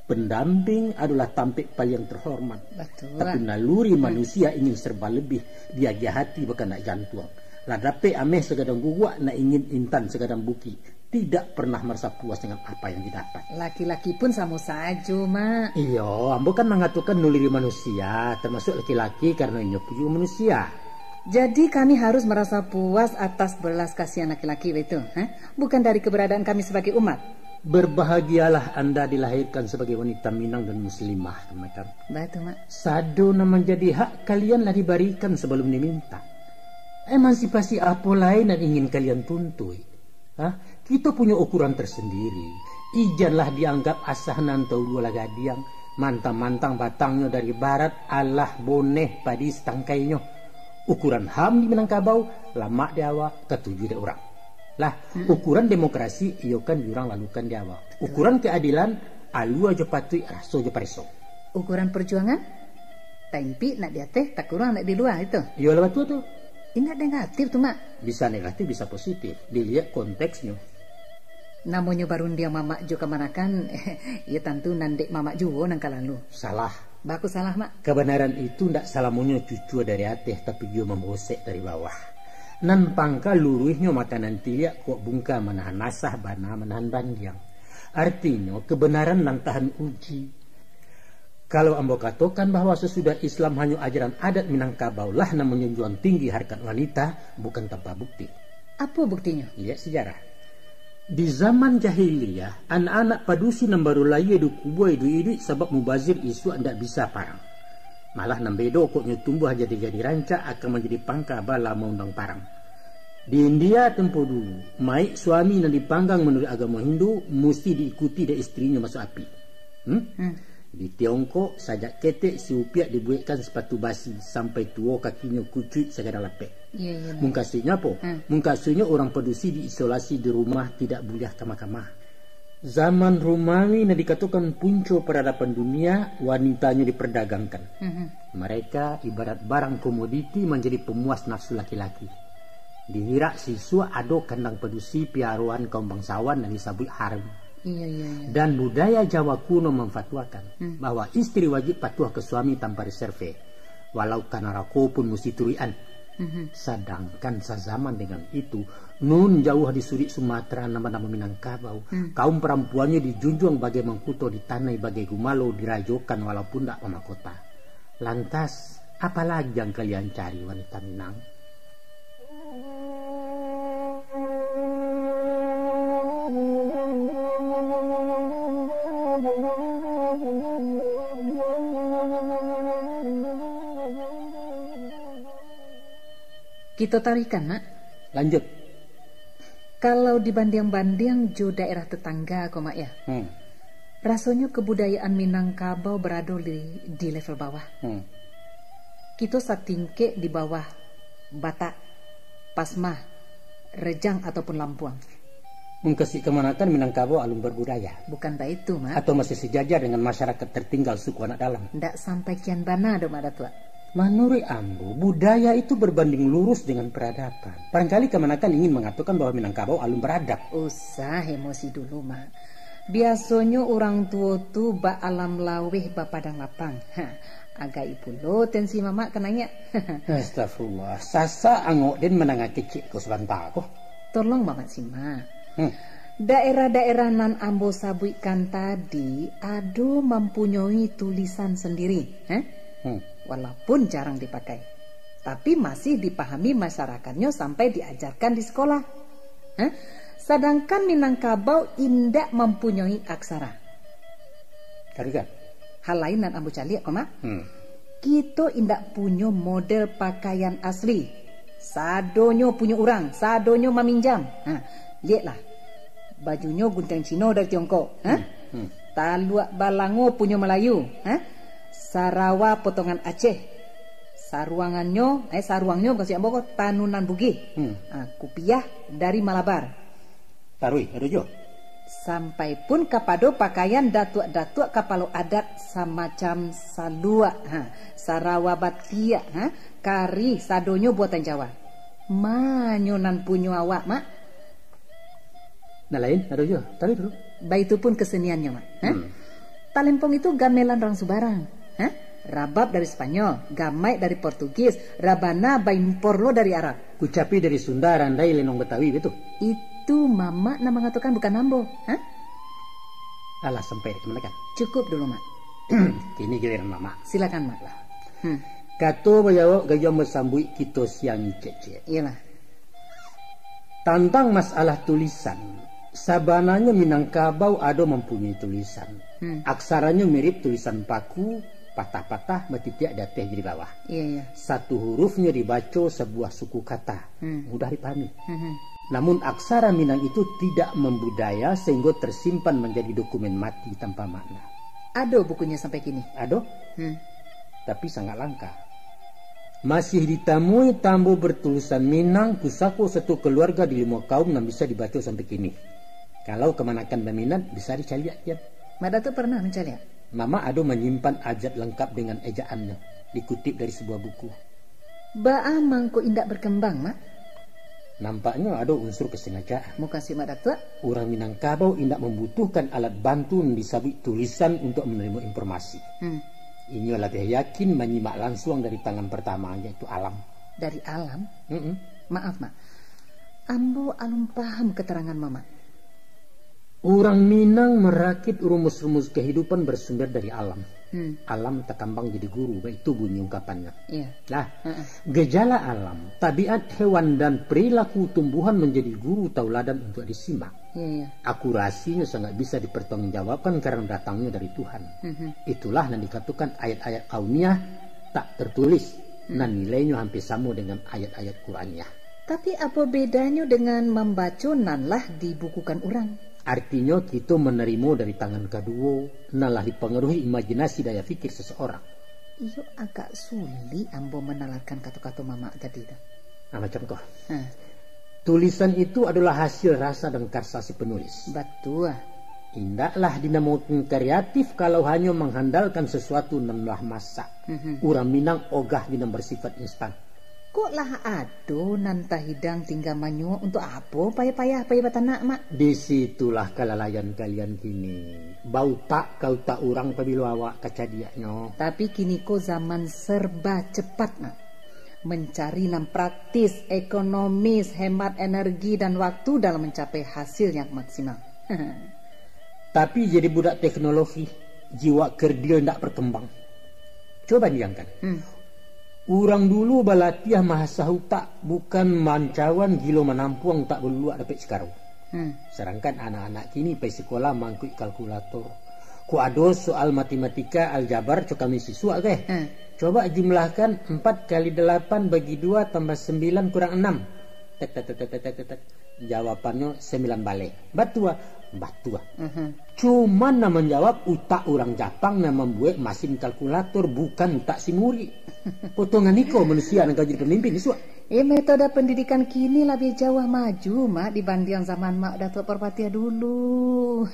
Pendamping adolah tampek paliang terhormat. Batua. Tapi naluri Hmm. manusia ingin serba lebih, diagiah hati bakanak jantuang. Lah dapek ameh sagadang guguak, nak ingin intan sagadang bukik. Tidak pernah marasa puas dengan apa yang didapat. Laki-laki pun samo sajo, Mak. Iyo, ambo kan mangatokan naluri manusia, termasuk laki-laki, karano inyo pun juo manusia. Jadi kami harus marasa puas atas belas kasihan laki-laki, baitu, ha? Bukan dari keberadaan kami sebagai umat. Berbahagialah anda dilahirkan sebagai wanita Minang dan muslimah, kamanakan. Baitu, Mak. Sado nan manjadi hak kalian lah dibarikan sabalum diminta. Emansipasi apo lai nan ingin kalian tuntuik? Ha? Kito punyo ukuran tersendiri. Ijanlah dianggap asah nan taulua lah gadiang, mantang-mantang batangnyo dari barat, alah boneh padi satangkainyo. Ukuran HAM di Minangkabau, lamak di awak, katuju dek urang. Lah, Hmm. ukuran demokrasi, iyo kan jurang lalukan di awak. Betul. Ukuran keadilan, alua jo patuik, raso jo pareso. Ukuran perjuangan, taimpik nak di ateh, takuruang nak di lua, itu. Iyolah, batua tu. Indak negatif tu, Mak. Bisa negatif, bisa positif. Diliek konteksnyo. Namonyo barundiang mamak jo kamanakan, iyo tantu nan dek mamak juo nan ka lalu. Salah. Baku salah, Mak. Kabanaran itu ndak salamonyo cucua dari ateh, tapi juo mambosek dari bawah. Nan pangka luruihnyo makanan tiliak, kok bungka manahan asah, bana manahan bandiang. Artinyo, kebenaran nan tahan uji. Kalau ambo katokan bahwa sasudah Islam hanyo ajaran adat Minangkabau lah nan manjunjuang tinggi harkat wanita, bukan tanpa bukti. Apo buktinyo? Liek sejarah. Di zaman jahiliyah, anak-anak padusi nan baru layie dikubua iduik-iduik sabab mubazir, isuak ndak bisa parang. Malah nan bedo, kok nyo tumbuah jadi gadih rancak, akan manjadi pangka bala maundang parang. Di India tempo dulu, maik suami nan dipanggang manuruik agamo Hindu, musti diikuti dek istrinyo masuak api. Hmm? Hmm. Di Tiongkok, sajak ketek si upiak dibuekkan sepatu basi, sampai tuo kakinyo kucuik sagadang lapek. Iya, iya, iya. Mungkasuiknyo apo? Hmm. Mungkasuiknyo urang padusi diisolasi di rumah, tidak buliah kamah-kamah. Zaman Romawi nan dikatokan punco paradaban dunia, wanitanyo diperdagangkan. Mhm. Mereka ibarat barang komoditi manjadi pemuas nafsu laki-laki. Di Irak sisuak ado kandang padusi piaroan kaum bangsawan nan disabuik harem. Iya, iya, iya. Dan budaya Jawa kuno mamfatuakan Hmm. bahwa istri wajib patuah ka suami tanpa reserve, walau ka narako pun musti turuikan. Mhm. Sadangkan sazaman dengan itu, nun jauah di surik Sumatera nan banamo Minangkabau, Hmm. kaum parampuannyo dijunjuang bagai mangkuto, ditanai bagai gumalo, dirajokan walaupun ndak pamahkota. Lantas, apalagi yang kalian cari, wanita Minang? Kito tarikan, Mak. Lanjut. Kalau dibandiang-bandiang jo daerah tetangga ko, Mak, ya. Hmm. Rasonyo kebudayaan Minangkabau barado di, di level bawah. Hmm. Kito satingkek di bawah Batak, Pasmah, Rejang ataupun Lampuang. Mungkasuik kamanakan Minangkabau alun berbudaya? Bukan baitu, Mak. Atau masih sejajar dengan masyarakat tertinggal suku anak dalam? Ndak sampai kian bana doh, Mak Datuak. Manuruik ambo, budaya itu berbanding lurus dengan peradaban. Barangkali kamanakan ingin mangatokan bahwa Minangkabau alun baradab. Usah emosi dulu, Mak. Biasonyo urang tuo tu baalam laweh bapadang lapang. Ha, agai pulo tensi mamak ka naiak. Astagfirullah, sasak angok den mandanga kecek ko sabanta ko. Tolong mamak simak. Hmm. Daerah-daerah nan ambo sabuikkan tadi ado mampunyoi tulisan sandiri, ha? Hmm. Walaupun jarang dipakai, tapi masih dipahami masyarakatnyo sampai diajarkan di sekolah. Ha? Sadangkan Minangkabau indak mampunyoi aksara. Karigan. Hal lain nan ambo caliak ko, Mak. Hmm. Kito indak punyo model pakaian asli. Sadonyo punyo urang, sadonyo maminjam. Ha, lieklah. Bajunyo guntiang Cino dari Tiongkok. Ha? Hmm. Hmm. Taluak balango punyo Malayu. Ha? Sarawa potongan Aceh. Saruangannyo, eh, saruangnyo, maksud ambo ko, tanunan Bugih. Hmm. Ha, kupiah dari Malabar. Taruih, ado juo. Sampai pun kapado pakaian datuak-datuak kapalo adat, samacam saluak, ha, sarawa batiak, ha, kari, sadonyo buatan Jawa. Ma nyo nan punyo awak, Mak? Nan lain, ado juo. Taruih dulu. Baitu pun keseniannyo, Mak. Ha? Hmm. Talempong itu gamelan urang subarang. Ha? Rabab dari Spanyol, gamaik dari Portugis, rabana baimpor lo dari Arab. Kucapi dari Sunda, randai, lenong Betawi, betul? Itu mamak nan mangatokan, bukan ambo. Ha? Alah, sampai di kamanakan? Cukup dulu, Mak. Kini giliran mamak. Silakan, Mak. Lah. Hmm. Kato bajawab gayuang basambuik kito siang cek-cek. Iyolah. Tantang masalah tulisan, sabananyo Minangkabau ado mampunyoi tulisan. Hmm. Aksaranyo mirip tulisan paku, patah-patah, batitiak di ateh jo di bawah. Iya, iya. Satu hurufnyo dibaco sabuah suku kata, Hmm. mudah dipahami. Hmm. Namun aksara Minang itu tidak membudaya sehingga tersimpan menjadi dokumen mati tanpa makna. Ado bukunyo sampai kini? Ado. Hmm. Tapi sangat langka. Masih ditamui tambo bertulisan Minang, pusako satu keluarga di limo kaum nan bisa dibaco sampai kini. Kalau kamanakan baminat, bisa dicaliak kian. Mak Datuk pernah mancaliak? Mamak ado manyimpan abjad lengkap dengan ejaannyo, dikutip dari sebuah buku. Baa mangko indak berkembang, Mak? Nampaknyo ado unsur kesengajaan. Mukasuik Mak Datuk? Urang Minangkabau indak mambutuhkan alat bantu nan disabuik tulisan untuak manarimo informasi. Hmm. Inyo labiah yakin manyimak lansuang dari tangan partamo, yaitu alam. Dari alam? Mm-mm. Maaf, Mak. Ambo alun paham keterangan Mamak. Urang Minang marakit rumus-rumus kehidupan bersumber dari alam. Hmm. Alam takambang jadi guru, baitu bunyi ungkapannyo. Iya. Lah, Heeh. gejala alam, tabiat hewan dan perilaku tumbuhan menjadi guru tauladan untuk disimak. Iya, iya. Akurasinyo sangat bisa dipertanggungjawabkan karena datangnyo dari Tuhan. Mhm. Itulah nan dikatokan ayat-ayat kauniah tak tertulis, Hmm. nan nilainyo hampir samo dengan ayat-ayat Quraniah. Tapi apo bedanyo dengan mambaco nan lah dibukukan urang? Artinyo, kito manarimo dari tangan kaduo, nan lah dipangaruhi imajinasi daya pikir seseorang. Iyo, agak sulik ambo manalarkan kato-kato Mamak tadi tu. Nah, macam ko. Ha. Tulisan itu adalah hasil rasa dan karsa si penulis. Batua. Indaklah dinamokan kreatif kalau hanyo mangandalkan sesuatu nan lah masak. Mhm. Urang Minang ogah di nan bersifat instan. Kok lah ado nan tahidang tingga manyuok, untuk apo payah-payah pai batanak, Mak? Di situlah kalalaian kalian kini. Bautak ka utak urang pabilo awak kacadiaknyo. Tapi kini ko zaman serba cepat, Mak. Mencari nan praktis, ekonomis, hemat energi dan waktu dalam mencapai hasil yang maksimal. Tapi jadi budak teknologi, jiwa kerdil ndak berkembang. Coba bayangkan. Hmm. Urang dulu balatiah maasah utak, bukan mancawan gilo manampuang tak baluluak dapek sikarau. Hmm. Sadangkan anak-anak kini pai sikolah mangkuik kalkulator. Kok ado soal matematika, aljabar, co kami sisuak keh. Hmm. Coba jumlahkan empat kali delapan bagi dua tambah sembilan kurang enam. Tek, tek, tek, tek, tek, tek, tek. Jawabannyo sambilan baleh. Batua? Batua. Mhm. Cuman nan manjawab utak urang Japang nan mambuek masin kalkulator, bukan utak si murik. Potongan iko manusia nan ka jadi pamimpin isuak. Eh, metode pendidikan kini labiah jauah maju, Mak, dibandiang zaman Mak Datuak Parpatiah dulu.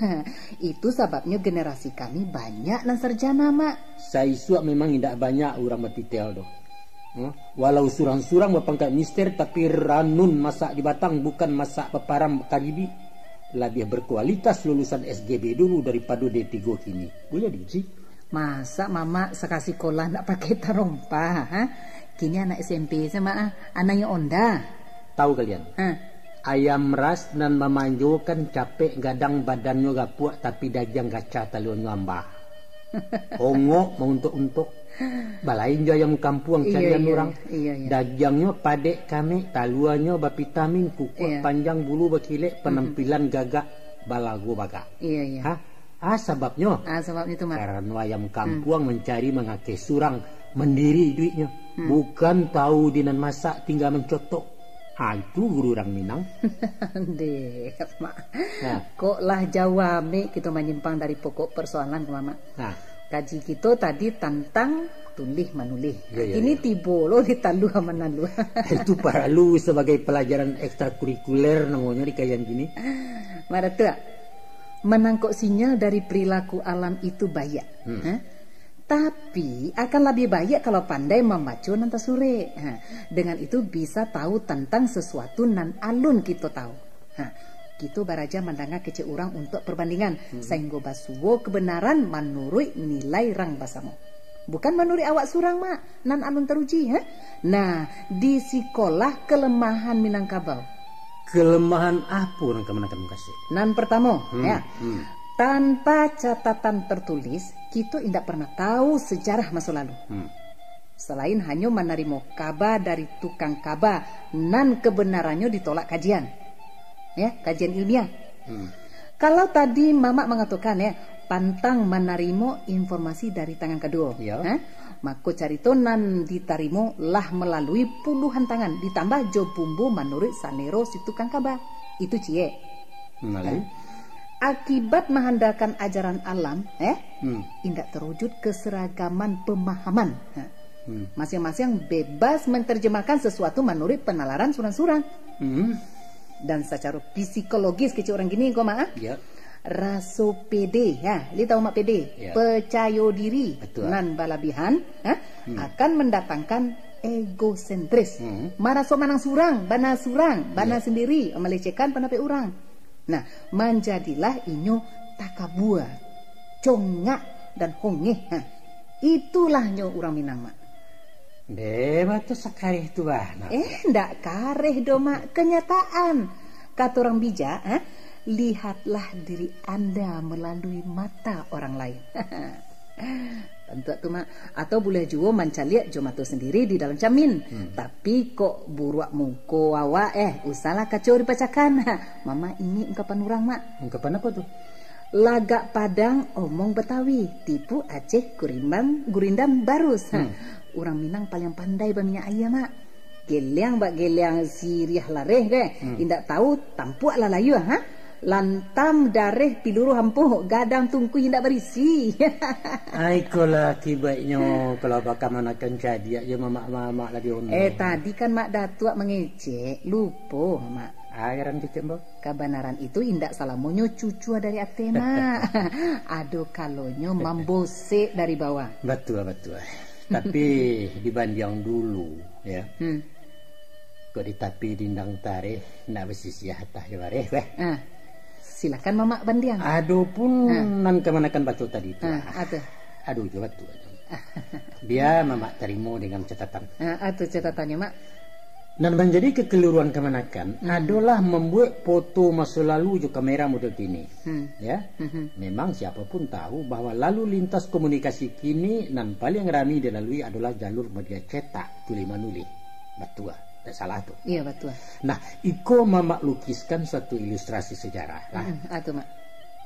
Itu sababnyo generasi kami banyak nan sarjana, Mak. Saisuak memang indak banyak urang batitel doh. Hmm? Walau surang-surang bapangkat mister, tapi ranun masak di batang, bukan masak baparam karibik. Labiah berkualitas lulusan S G B dulu daripado D tigo kini. Buliah diuji. Masa mamak sakasikolah ndak pakai tarompa, ha? Kini anak S M P sajo, Mak, ah. Anaknyo onda. Tahu kalian? Ha. Ayam ras nan mamanjokan capek, gadang badannyo gapuak, tapi dagiang gaca talionyo amba. Ongok mauntok-untok. Balain jo ayam kampuang. Iyo, carian iyo, urang. Iyo, iyo. Dagiangnyo padek kamek, taluanyo bapitamin, kukuak, iyo, panjang, bulu bakilek, mhm, panampilan gagak, balago bagak. Iyo, iyo. Ha? Ah, sababnyo? Ah, sababnyo tu, Mak. Karano ayam kampuang, hmm, mancari mangakeh surang, mandiri iduiknyo. Hmm. Bukan tahu di nan masak, tingga mancotok. Ha, itu guru urang Minang. Deh, Mak. Nah. Kok lah jauah amek kito manyimpang dari pokok persoalan ko, Mak. Nah. Kaji kito tadi tantang tulih manulih. Yo, yo, kini yo. Tibo lo di taluah manaluah. Itu paralu sabagai palajaran ekstrakurikuler namonyo di kajian kini. Mak Datuak, manangkok sinyal dari perilaku alam itu baiak. Hmm. Ha? Tapi, akan labiah baiak kalau pandai mambaco nan tasurek. Ha, dengan itu bisa tahu tantang sasuatu nan alun kito tahu. Ha, kito baraja mandanga kecek urang untuak perbandingan, hmm, sainggo basuo kebenaran manuruik nilai rang basamo. Bukan manuruik awak surang, Mak, nan alun taruji, ha? Nah, di sikolah kelemahan Minangkabau. Kelemahan apo nan kamanakan mukasuik? Nan partamo, hmm, ya. Hmm. Tanpa catatan tertulis, kito indak pernah tahu sejarah maso lalu. Hmm. Salain hanyo manarimo kaba dari tukang kaba nan kebenarannyo ditolak kajian. Ya, kajian ilmiah. Hmm. Kalau tadi Mamak mangatokan, ya, pantang manarimo informasi dari tangan kaduo. Ya. Ha? Mako, carito nan ditarimo lah malalui puluhan tangan, ditambah jo bumbu manuruik salero si tukang kaba. Itu ciek. Nah, lalu? Ha. Akibat mahandalkan ajaran alam, eh, hmm, indak terwujud keseragaman pemahaman. Ha. Hmm. Masiang-masiang bebas menterjemahkan sesuatu manuruik penalaran surang-surang. Hmm. Dan sacaro psikologis kecek urang kini ko, Mak, ah? Ya. Raso pede, ha, li tahu, Mak, pede? Ya. Percayo diri. Betul. Nan balabihan, ha, hmm, akan mendatangkan egosentris. Hmm. Maraso manang surang, bana surang, bana, ya, sendiri, melecehkan pandapek urang. Nah, manjadilah inyo takabua, congak, dan hongeh. Ha. Itulah nyo urang Minang, Mak. Deh, batu sakareh tu, bah. Nah. Eh, ndak kareh doh, Mak. Kenyataan. Kata orang bijak, ha? Lihatlah diri anda melalui mata orang lain. Tantu tu, Mak. Atau buliah juo mancaliak jo mato sendiri di dalam camin. Hmm. Tapi kok buruak muko awak, eh, usahlah kaco dipacakan. Mamak ingek ungkapan urang, Mak. Ungkapan apo tu? Lagak Padang, omong Betawi, tipu Aceh, gurimbang, gurindam barus. Ha, hmm, urang Minang paliang pandai baminyak aia, Mak. Geliang bak geliang siriah lareh deh. Hmm. Indak tahu tampuak lah layuah, ha? Lantam dareh piluruh ampuh, gadang tungkui indak barisi. Ai, ikolah akibatnyo kalau bakamanakan cadiak jo mamak-mamak lah di ono. Eh, tadi kan Mak Datuak mangecek, lupo, Mak. Ai, aran cecek, Mbok? Kabanaran itu indak salamonyo cucua dari ateh, Mak. Ado kalonyo mambosek dari bawah. Batua, batua. Tapi dibandiang dulu, ya. Hmm. Kok di tapi dindang tareh, nak basisiah atah jo bareh, weh. Ah, silakan Mamak bandiang. Adopun, ah, nan kamanakan baco tadi tu, ah, ah, apo? Ado jo batua. Bia Mamak tarimo dengan catatan. Ah, apo catatannyo, Mak? Nan manjadi kekeliruan kamanakan, hmm, adolah mambuek foto maso lalu jo kamera model kini. Hmm. Ya. Mhm. Memang siapo pun tahu bahwa lalu lintas komunikasi kini nan paliang rami dilalui adolah jalur media cetak, tulih manulih. Batua, tak salah tu. Iya, batua. Nah, iko Mamak lukiskan suatu ilustrasi sejarah lah. Hmm, apo tu, Mak?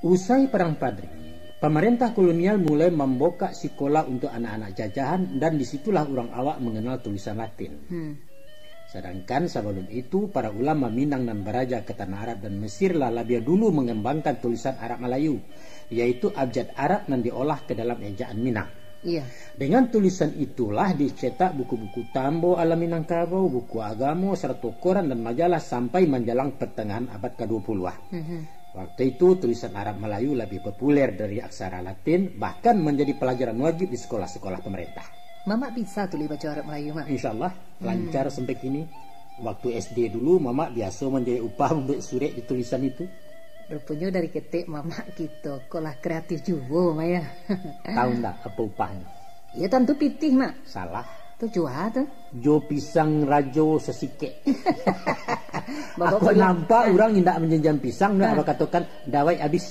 Usai Parang Padri, pamarentah kolonial mulai mambukak sikolah untuk anak-anak jajahan, dan di situlah urang awak manganal tulisan Latin. Hmm. Sadangkan sabalum itu, para ulama Minang nan baraja ka tanah Arab dan Mesir lah labiah dulu mangambangkan tulisan Arab Malayu, yaitu abjad Arab nan diolah ka dalam ejaan Minang. Iya. Dengan tulisan itulah dicetak buku-buku Tambo Alam Minangkabau, buku agamo, sarato koran dan majalah sampai manjalang partangahan abad kadua puluah. Mhm. Waktu itu, tulisan Arab Malayu labiah populer dari aksara Latin, bahkan manjadi palajaran wajib di sekolah-sekolah pamarentah. Mamak bisa tulis baco Arab Melayu, Mak? Insya Allah, lancar sampai kini. Waktu S D dulu, Mamak biaso manjawek upah mambuek surek di tulisan itu. Ruponyo dari ketek Mamak kito ko lah kreatif juo, Mak, ya. Tahu ndak apo upahnyo? Ya, tantu pitih, Mak. Salah. Tu jua tu. Jo pisang rajo sasikek. Bapak Ako pulang. Nampak urang indak manjanjian pisang, nak bakatokan, "Dawai abih."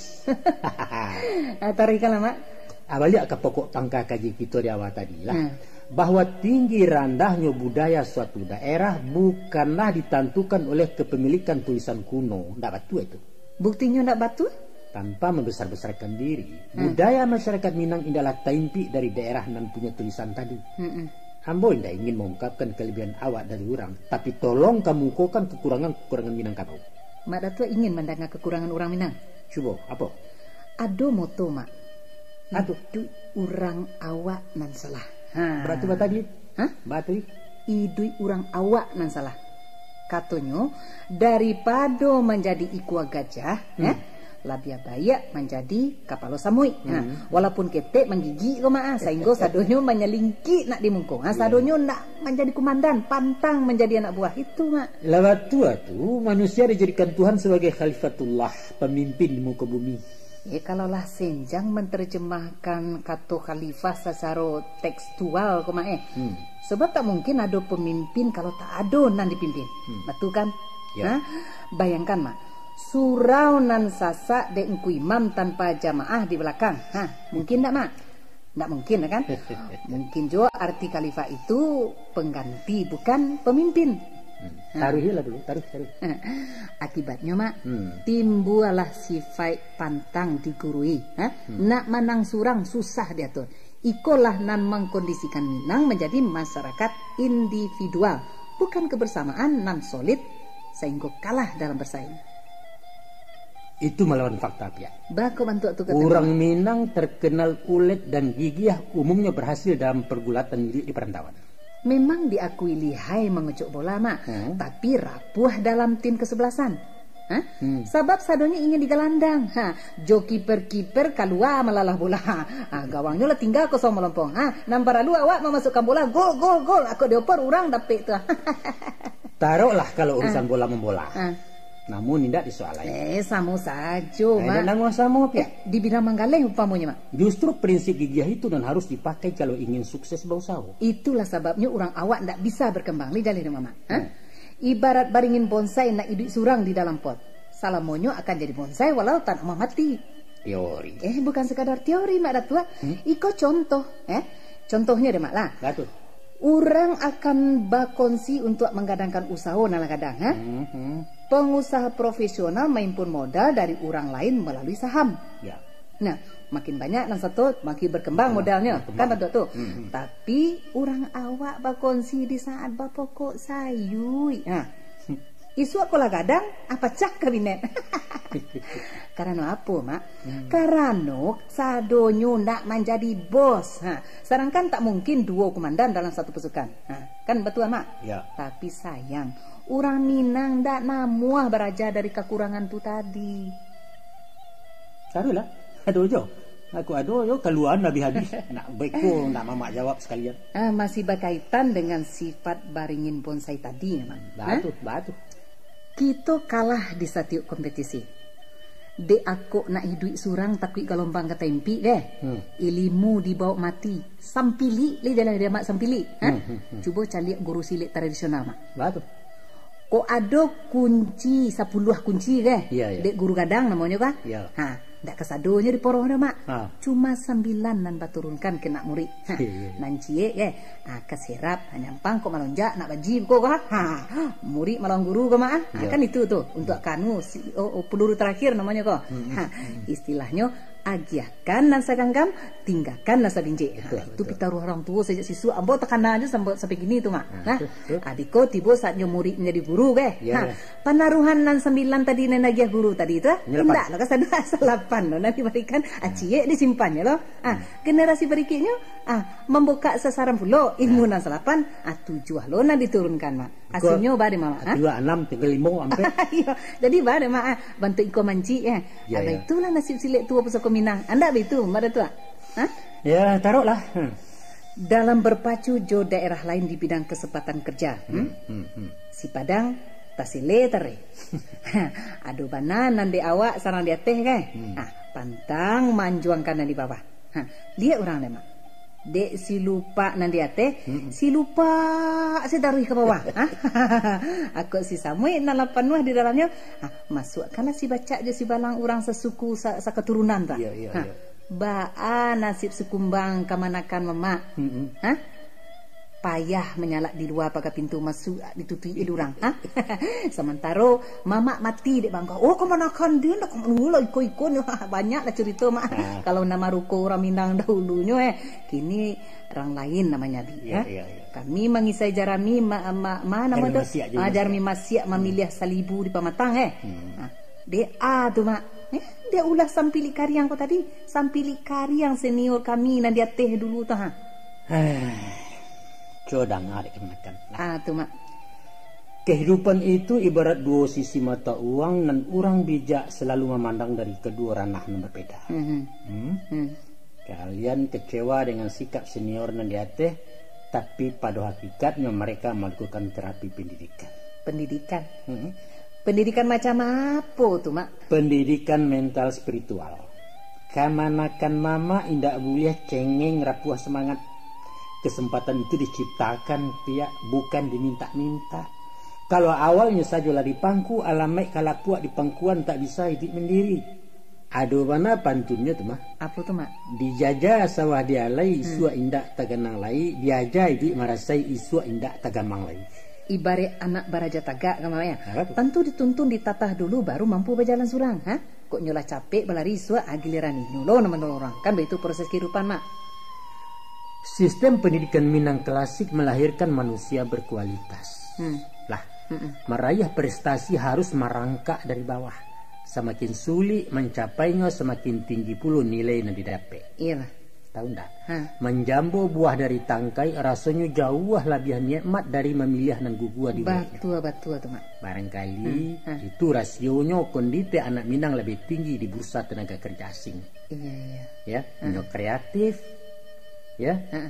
Ah, taruihkanlah, Mak. Ah, baliak ka pokok pangka kaji kito di awal tadi lah. Hmm. Bahwa tinggi randahnyo budaya suatu daerah bukanlah ditantukan oleh kepemilikan tulisan kuno. Ndak batua itu. Buktinyo ndak batua? Tanpa membesar-besarkan diri, hmm, budaya masyarakat Minang indaklah taimpik dari daerah nan punyo tulisan tadi. Mm-mm. Ambo indak ingin mengungkapkan kelebihan awak dari urang, tapi tolong kamukokan kekurangan-kekurangan Minangkabau. Mak Datuak ingin mandanga kekurangan urang Minang? Cubo, apo? Ado moto, Mak. Apo? Iduik urang awak nan salah. Ha. Berarti batadi? Hah? Batadi? Iduik urang awak nan salah. Katonyo, daripado manjadi ikua gajah, hmm, eh, labiah baiak manjadi kapalo samuik. Ha, hmm, walaupun ketek manggigik ko, Mak, ah, sainggo sadonyo manyalingkik nak di muko. Ha, iya, sadonyo nak manjadi kumandan, pantang manjadi anak buah itu, Mak. Lah batua tu, manusia dijadikan Tuhan sebagai khalifatullah, pemimpin di muko bumi. Ya, kalau lah senjang menterjemahkan kato khalifah sacaro tekstual ko, Mak, eh. Hmm. Sebab tak mungkin ado pemimpin kalau tak ado nan dipimpin. Hmm. Batua kan? Ya. Ha? Bayangkan, Mak. Surau nan sasak dek Ngku Imam tanpa jamaah di balakang. Ha, mungkin ndak, Mak? Ndak mungkin, kan? Mungkin juo arti khalifah itu pengganti, bukan pemimpin. Hmm. Ha. Taruih lah dulu, taruih, taruih. Akibatnyo, Mak, hmm, timbualah sifaik pantang digurui, ha? Hmm. Nak manang surang susah diatur. Ikolah nan mangkondisikan Minang manjadi masyarakat individual, bukan kebersamaan nan solid, sainggo kalah dalam bersaing. Itu malawan fakta, Piak. Baa kok bantuak tu kato Minang terkenal ulet dan gigiah, umumnyo berhasil dalam pergulatan iduik di perantauan. Memang diakui lihai mangocok bola, Mak, hmm, tapi rapuah dalam tim kesebelasan. Ha? Hmm. Sabab sadonyo ingin digalandang. Ha, jo kiper-kiper kalua malalah bola. Ha, gawangnyo lah tingga kosong malompong. Ha, nan paralu awak mamasukkan bola, gol, gol, gol. Ako dioper urang dapek tu. Taroklah kalau urusan bola mambola. Ha. Namun indak di soal lain. Eh, samo sajo, Mak. Indak namuah samo, Piak. Eh, di bidang manggaleh umpamonyo, Mak. Justru prinsip gigiah itu nan harus dipakai kalau ingin sukses bausaho. Itulah sababnyo urang awak ndak bisa berkembang, lai jaleh dek Mamak. Ha? Hmm. Ibarat baringin bonsai nak iduik surang di dalam pot. Salamonyo akan jadi bonsai walau tanaman mati. Teori. Eh, bukan sekadar teori, Mak Datuak. Hmm? Iko contoh, eh. Contohnyo deh, Mak, lah. Batua. Urang akan bakongsi untuak manggadangkan usaho nan lah gadang, ha? Hmm, hmm. Pengusaha profesional maimpun modal dari urang lain malalui saham. Ya. Nah, makin banyak nan sato, makin berkembang modalnyo. Berkembang. Kan, Datuak tu? Hmm, hmm. Tapi, urang awak bakongsi di saat bapokok sayuik. Ha. Isuak ko lah gadang, ah, pacah kabinet. Karano apo, Mak? Hmm. Karano sadonyo nak manjadi bos. Ha. Sadangkan tak mungkin duo kumandan dalam satu pasukan. Ha. Kan batua, Mak? Ya. Tapi sayang, urang Minang ndak namuah baraja dari kakurangan tu tadi. Taruihlah. Ado jo. Aku ado jo, kaluaan habih-habih. Nak beko, nak Mamak jawab sakalian. Ah, masih bakaitan dengan sifat baringin bonsai tadi, Mak. Batua, batua. Kito kalah di satiok kompetisi. Dek akok nak iduik surang takuik galombang ka taimpik deh. Hmm. Ilimu dibawok mati. Sampilik, lai jaleh dek Mak sampilik, ha? Hmm, hmm, hmm. Cubo caliak guru silek tradisional, Mak. Batua. Kok ado kunci sapuluah kunci keh? Iya, iya. Dek guru gadang namonyo kah? Iya. Ha, ndak kasadonyo diporoh doh, Mak. Ha. Cuma sambilan nan baturunkan ka anak murid. Ha, iya, iya. Nan ciek keh? Ah, ka serap, ha, nyampang kok malonjak, nak baji ko kah? Ha, murid malawan guru ko, Mak, ah? Ha, iya. Kan itu tu, untuk kanu, si, oh, oh, peluru terakhir namonyo ko. Hmm, hmm, ha, hmm. Istilahnyo, agiahkan nan saganggam, tinggakan nan sabinjek. Betul, ha, itu betul. Pitaruah urang tuo sajak sisuak. Ambo takana jo sampai, sampai kini tu, Mak. Ha, nah, betul, betul. Adiko tibo saatnyo murid manjadi guru, keh? Ya, ha, ya. Panaruhan nan sambilan tadi nan agiah guru tadi tu, ah? Indak lah, kasado asal lapan tu nan dibarikan, ah, ciek disimpan je lo. Ah, hmm. Generasi barikiknyo, ah, mambukak sasaran pulo ilmu nan salapan, ah, tujuah lo nan diturunkan, Mak. Hasilnyo ba dek Mamak, ha? Dua, anam, tingga limo, ampek. Iyo, jadi ba dek Mamak, ah, bantuak iko mancik, eh. Ya, ah, ya. Baitulah nasib silek tuo pusako Minang. Andak baitu, Mak Datuak? Ha? Ya, taroklah. Hmm. Dalam berpacu jo daerah lain di bidang kesempatan kerja, hmm? Hmm, hmm, hmm. Si Padang, tasele tare. Ado bana nan di awak sarang di ateh, kan? Hmm. Ah, pantang manjuangkan nan di bawah. Ha, liek urang deh, Mak. Dek si lupak nan di ateh, hmm, si lupak si taruih ka bawah. Ha? Akok si samuik nan lah panuah di dalamnyo, ha, masuakkanlah si bacak jo si balang urang sasuku sa-, sakaturunan tu. Iya, iya, ha. Iya. Baa nasib si kumbang kamanakan, Mamak? Mm-mm. Ha? Payah manyalak di lua paga pintu, masuak ditutuik dek urang. Ha? Samantaro Mamak mati dek bangka. Oh, kamanakan den dah, kamanakan lah iko-iko nyo. Banyak lah carito, Mak. Ah. Kalau nama ruko urang Minang dahulunyo, eh. Kini urang lain namonyo, Bi. Iya, ha? Iya, iya. Kami mangisai jarami, ma-, ma-, ma-, namo tu? Jarami masiak, jarami masiak. Ah, jarami masiak mamiliah salibu di pamatang, eh. Hmm. Ha. Dek a tu, Mak. Eh, dek ulah sampilik kariang ko tadi. Sampilik kariang senior kami nan di ateh dulu tu, ha. Heh, cubo danga dek kamanakan lah. Ah, tu, Mak. Kehidupan itu ibarat duo sisi mata uang nan urang bijak salalu mamandang dari kaduo ranah nan babeda. Mhm. Hmm? Hmm. Kalian kecewa dengan sikap senior nan di ateh, tapi pado hakikatnyo mereka melakukan terapi pendidikan. Pendidikan? Hmm. Pendidikan macam apo tu, Mak? Pendidikan mental spiritual. Kamanakan Mamak indak buliah cengeng rapuah semangat. Kesempatan itu diciptakan, Piak, bukan dimintak-mintak. Kalau awalnyo sajo lah dipangku, alamaik ka lapuak di pangkuan, tak bisa iduik mandiri. Ado bana pantunnyo tu, Mah. Apo tu, Mak? Dijaja sawah dialai, hmm, isuak indak taganang lai, diaja iduik marasai, isuak indak tagamang lai. Ibaraik anak baraja tagak kan, Mak, ya? Apo tu? Tantu dituntun ditatah dulu, baru mampu bajalan surang, ha? Kok nyo lah capek balari, isuak, ah, giliran inyo lo nan manolong urang. Kan baitu proses kehidupan, Mak. Sistem pendidikan Minang klasik melahirkan manusia berkualitas. Hmm. Lah, mm-mm, meraih prestasi harus marangkak dari bawah. Samakin sulik mancapainyo, samakin tinggi pulo nilai nan didapek. Iyolah. Tahu ndak? Ha. Manjambo buah dari tangkai, rasonyo jauah labiah nikmat dari mamiliah nan gugua di buahnyo. Batua, batua tu, Mak. Barangkali, hmm, ha, itu rasionyo kondite anak Minang labiah tinggi di bursa tenaga kerja asing. Iya, iya. Ya, ha, inyo kreatif, ya. Ha.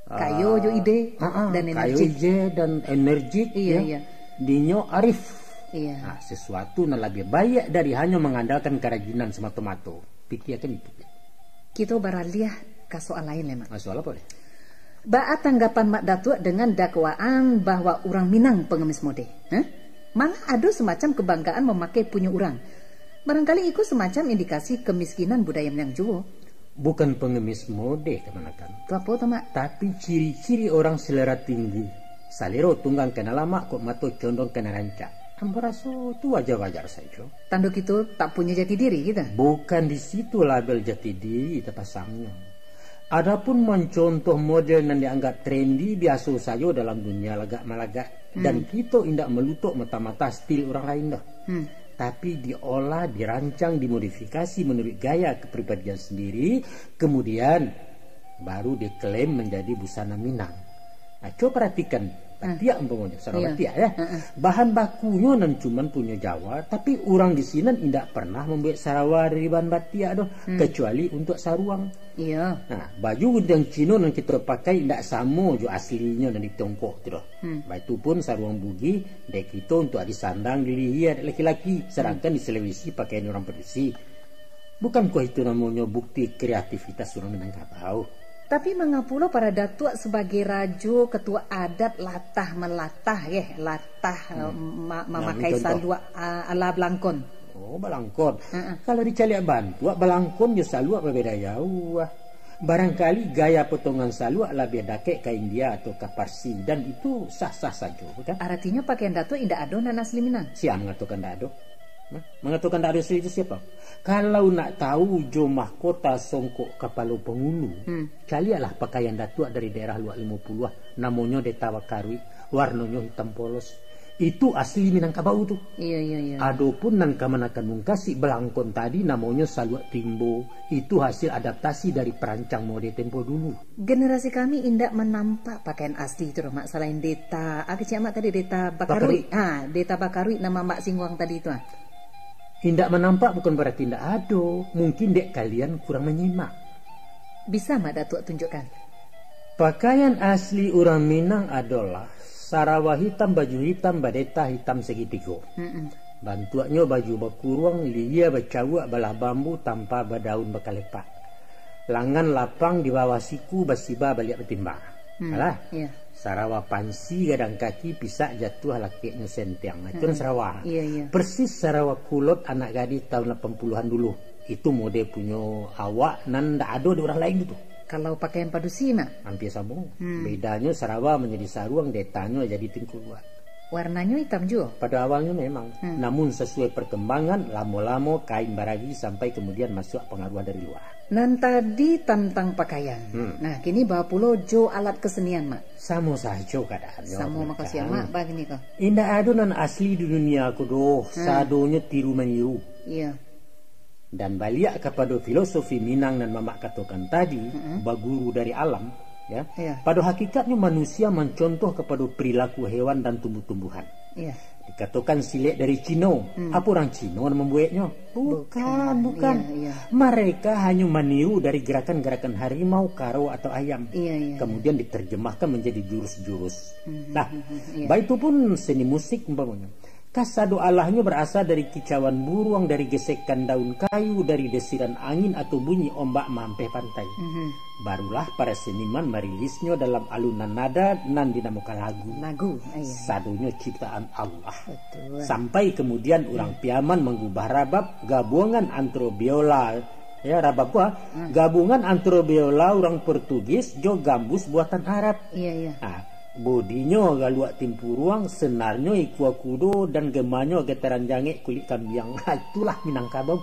Ah, kayo jo ide, ha, ha, dan kayo energik. Ide dan energik, iya, ya. Iya. Dinyo arif. Iya. Nah, sesuatu nan labiah baiak dari hanyo mangandalkan karajinan samato-mato. Pikiakan itu. Kito baraliah ka soal lain lai, Mak. Ah, soal apo lai? Baa tanggapan Mak Datuak dengan dakwaan bahwa urang Minang pangamis mode? Hah? Malah ado semacam kebanggaan mamakai punyo urang. Barangkali iko semacam indikasi kemiskinan budaya Minang juo. Bukan pangamis mode, kamanakan. Tu apo tu, Mak? Tapi ciri-ciri urang salero tinggi. Salero tunggang ka nan lamak, kok mato condong ka nan rancak. Ambo raso tu wajar-wajar sajo. Tando kito tak punyo jati diri kito? Bukan di situ label jati diri tapasangnyo. Adapun mancontoh model nan dianggap trendy, biaso sajo dalam dunia lagak-malagak. Dan, hmm, kito indak malutok mata-mata stil urang lain doh. Hmm. Tapi diolah, dirancang, dimodifikasi manuruik gaya kepribadian sendiri, kemudian baru diklaim manjadi busana Minang. Nah, cubo paratikan, hmm, batiak umpamonyo, sarawa, iya, batiak, ya. Heeh. Bahan bakunyo nan cuman punyo Jawa, tapi urang di sinan indak pernah mambuek sarawa dari bahan batiak doh, hmm, kecuali untuak saruang. Iya. Nah, baju guntiang Cino nan kito pakai indak samo jo aslinyo nan di Tiongkok tu doh. Hmm. Baitu pun saruang Bugis, dek kito untuak disandang, dilihia dek laki-laki, sadangkan, hmm, di Sulawesi pakaian urang padusi. Bukankah itu namonyo bukti kreativitas urang Minangkabau? Tapi mangapo lo para datuak sabagai rajo, ketua adat latah malatah, yeh, latah, hmm, eh, ma-, nah, mamakai contoh. Saluak, ah, ala balangkon? Oh, balangkon. Heeh. Kalau dicaliak bantuak, balangkon jo saluak babeda jauah. Barangkali gaya potongan saluak labiah dakek ka India atau ka Parsi, dan itu sah-sah sajo, bukan? Aratinyo pakaian datuak indak ado nan asli Minang? Sia mangatokan ndak ado? Hah? Mangatokan ndak ado asli itu siapa? Kalau nak tahu jo mahkota songkok kapalo pangulu, hmm, caliaklah pakaian datuak dari daerah Luak Limo Puluah, namonyo Deta Bakaruik, warnonyo hitam polos. Itu asli Minangkabau tu. Iya, iya, iya. Adopun nan kamanakan mungkasi balangkon tadi, namonyo saluak timbo. Itu hasil adaptasi dari perancang mode tempo dulu. Generasi kami indak manampak pakaian asli tu doh, Mak, salain Deta, ah, kecek Mak tadi, Deta Bakaruik. Bakaruik. Ha, Deta Bakaruik nan Mak singguang tadi tu, ah. Indak manampak bukan barati indak ado. Mungkin dek kalian kurang manyimak. Bisa Mak Datuak tunjukkan? Pakaian asli urang Minang adolah sarawa hitam, baju hitam, badeta hitam sagitigo. Mm-mm. Bantuaknyo baju bakuruang, lilia bacawuak, balah bambu, tampa badaun bakalepak. Langan lapang di bawah siku, basiba baliak batimba. Hmm, Alah, iya. Sarawa pansi gadang kaki, pisak jatuah lakeknyo sentiang. Nah, itu kan Hmm. sarawa. Iya, iya. Persis sarawa kulot anak gadih tahun lapan puluhan dulu. Itu mode punyo awak nan ndak ado di urang lain tu. Kalau pakaian padusi, Mak? Hampir samo. Hmm. Bedanyo sarawa manjadi saruang, detanyo jadi tingkuluak. Warnanyo hitam juo? Pada awalnyo memang. Hmm. Namun sasuai perkembangan, lamo-lamo kain baragi sampai kemudian masuak pangaruah dari luar. Nan tadi tantang pakaian. Hmm. Nah, kini baa pulo jo alat kesenian, Mak? Samo sajo keadaannyo, Samo Mak. Makasiak, Mak, bagini ko. Indak ado nan asli di dunia ko doh, Hmm. sadonyo tiru maniru. Iya. Dan baliak kapado filosofi Minang nan Mamak katokan tadi, Mm-mm. baguru dari alam, ya. Iya. Pado hakikatnyo manusia mancontoh kapado perilaku hewan dan tumbuh-tumbuhan. Iya. Dikatokan silek dari Cino. Hmm. Apo urang Cino nan mambueknyo? Bukan, Bukan, bukan. iya, iya. Mereka hanyo maniru dari gerakan-gerakan harimau, karo, atau ayam. Iya, iya, Kemudian diterjemahkan menjadi jurus-jurus. Hmm, Nah, hmm, hmm, iya. baitu pun seni musik umpamonyo. Kasado alahnyo barasal dari kicauan buruang, dari gesekan daun kayu, dari desiran angin atau bunyi ombak maampeh pantai. Mhm. Barulah para seniman marilisnyo dalam alunan nada nan dinamokan lagu. Lagu, iya. Sadonyo ciptaan Allah. Betul. Sampai kemudian urang Piaman mangubah rabab, gabungan antaro biola, ya, rabab ko, ah, Hmm. gabungan antaro biola urang Portugis jo gambus buatan Arab. Iya, iya. Ah, Bodinyo galuak timpuruang, senarnyo ikua kudo, dan gemanyo gataran jangek kulik kambiang. Ha, itulah Minangkabau.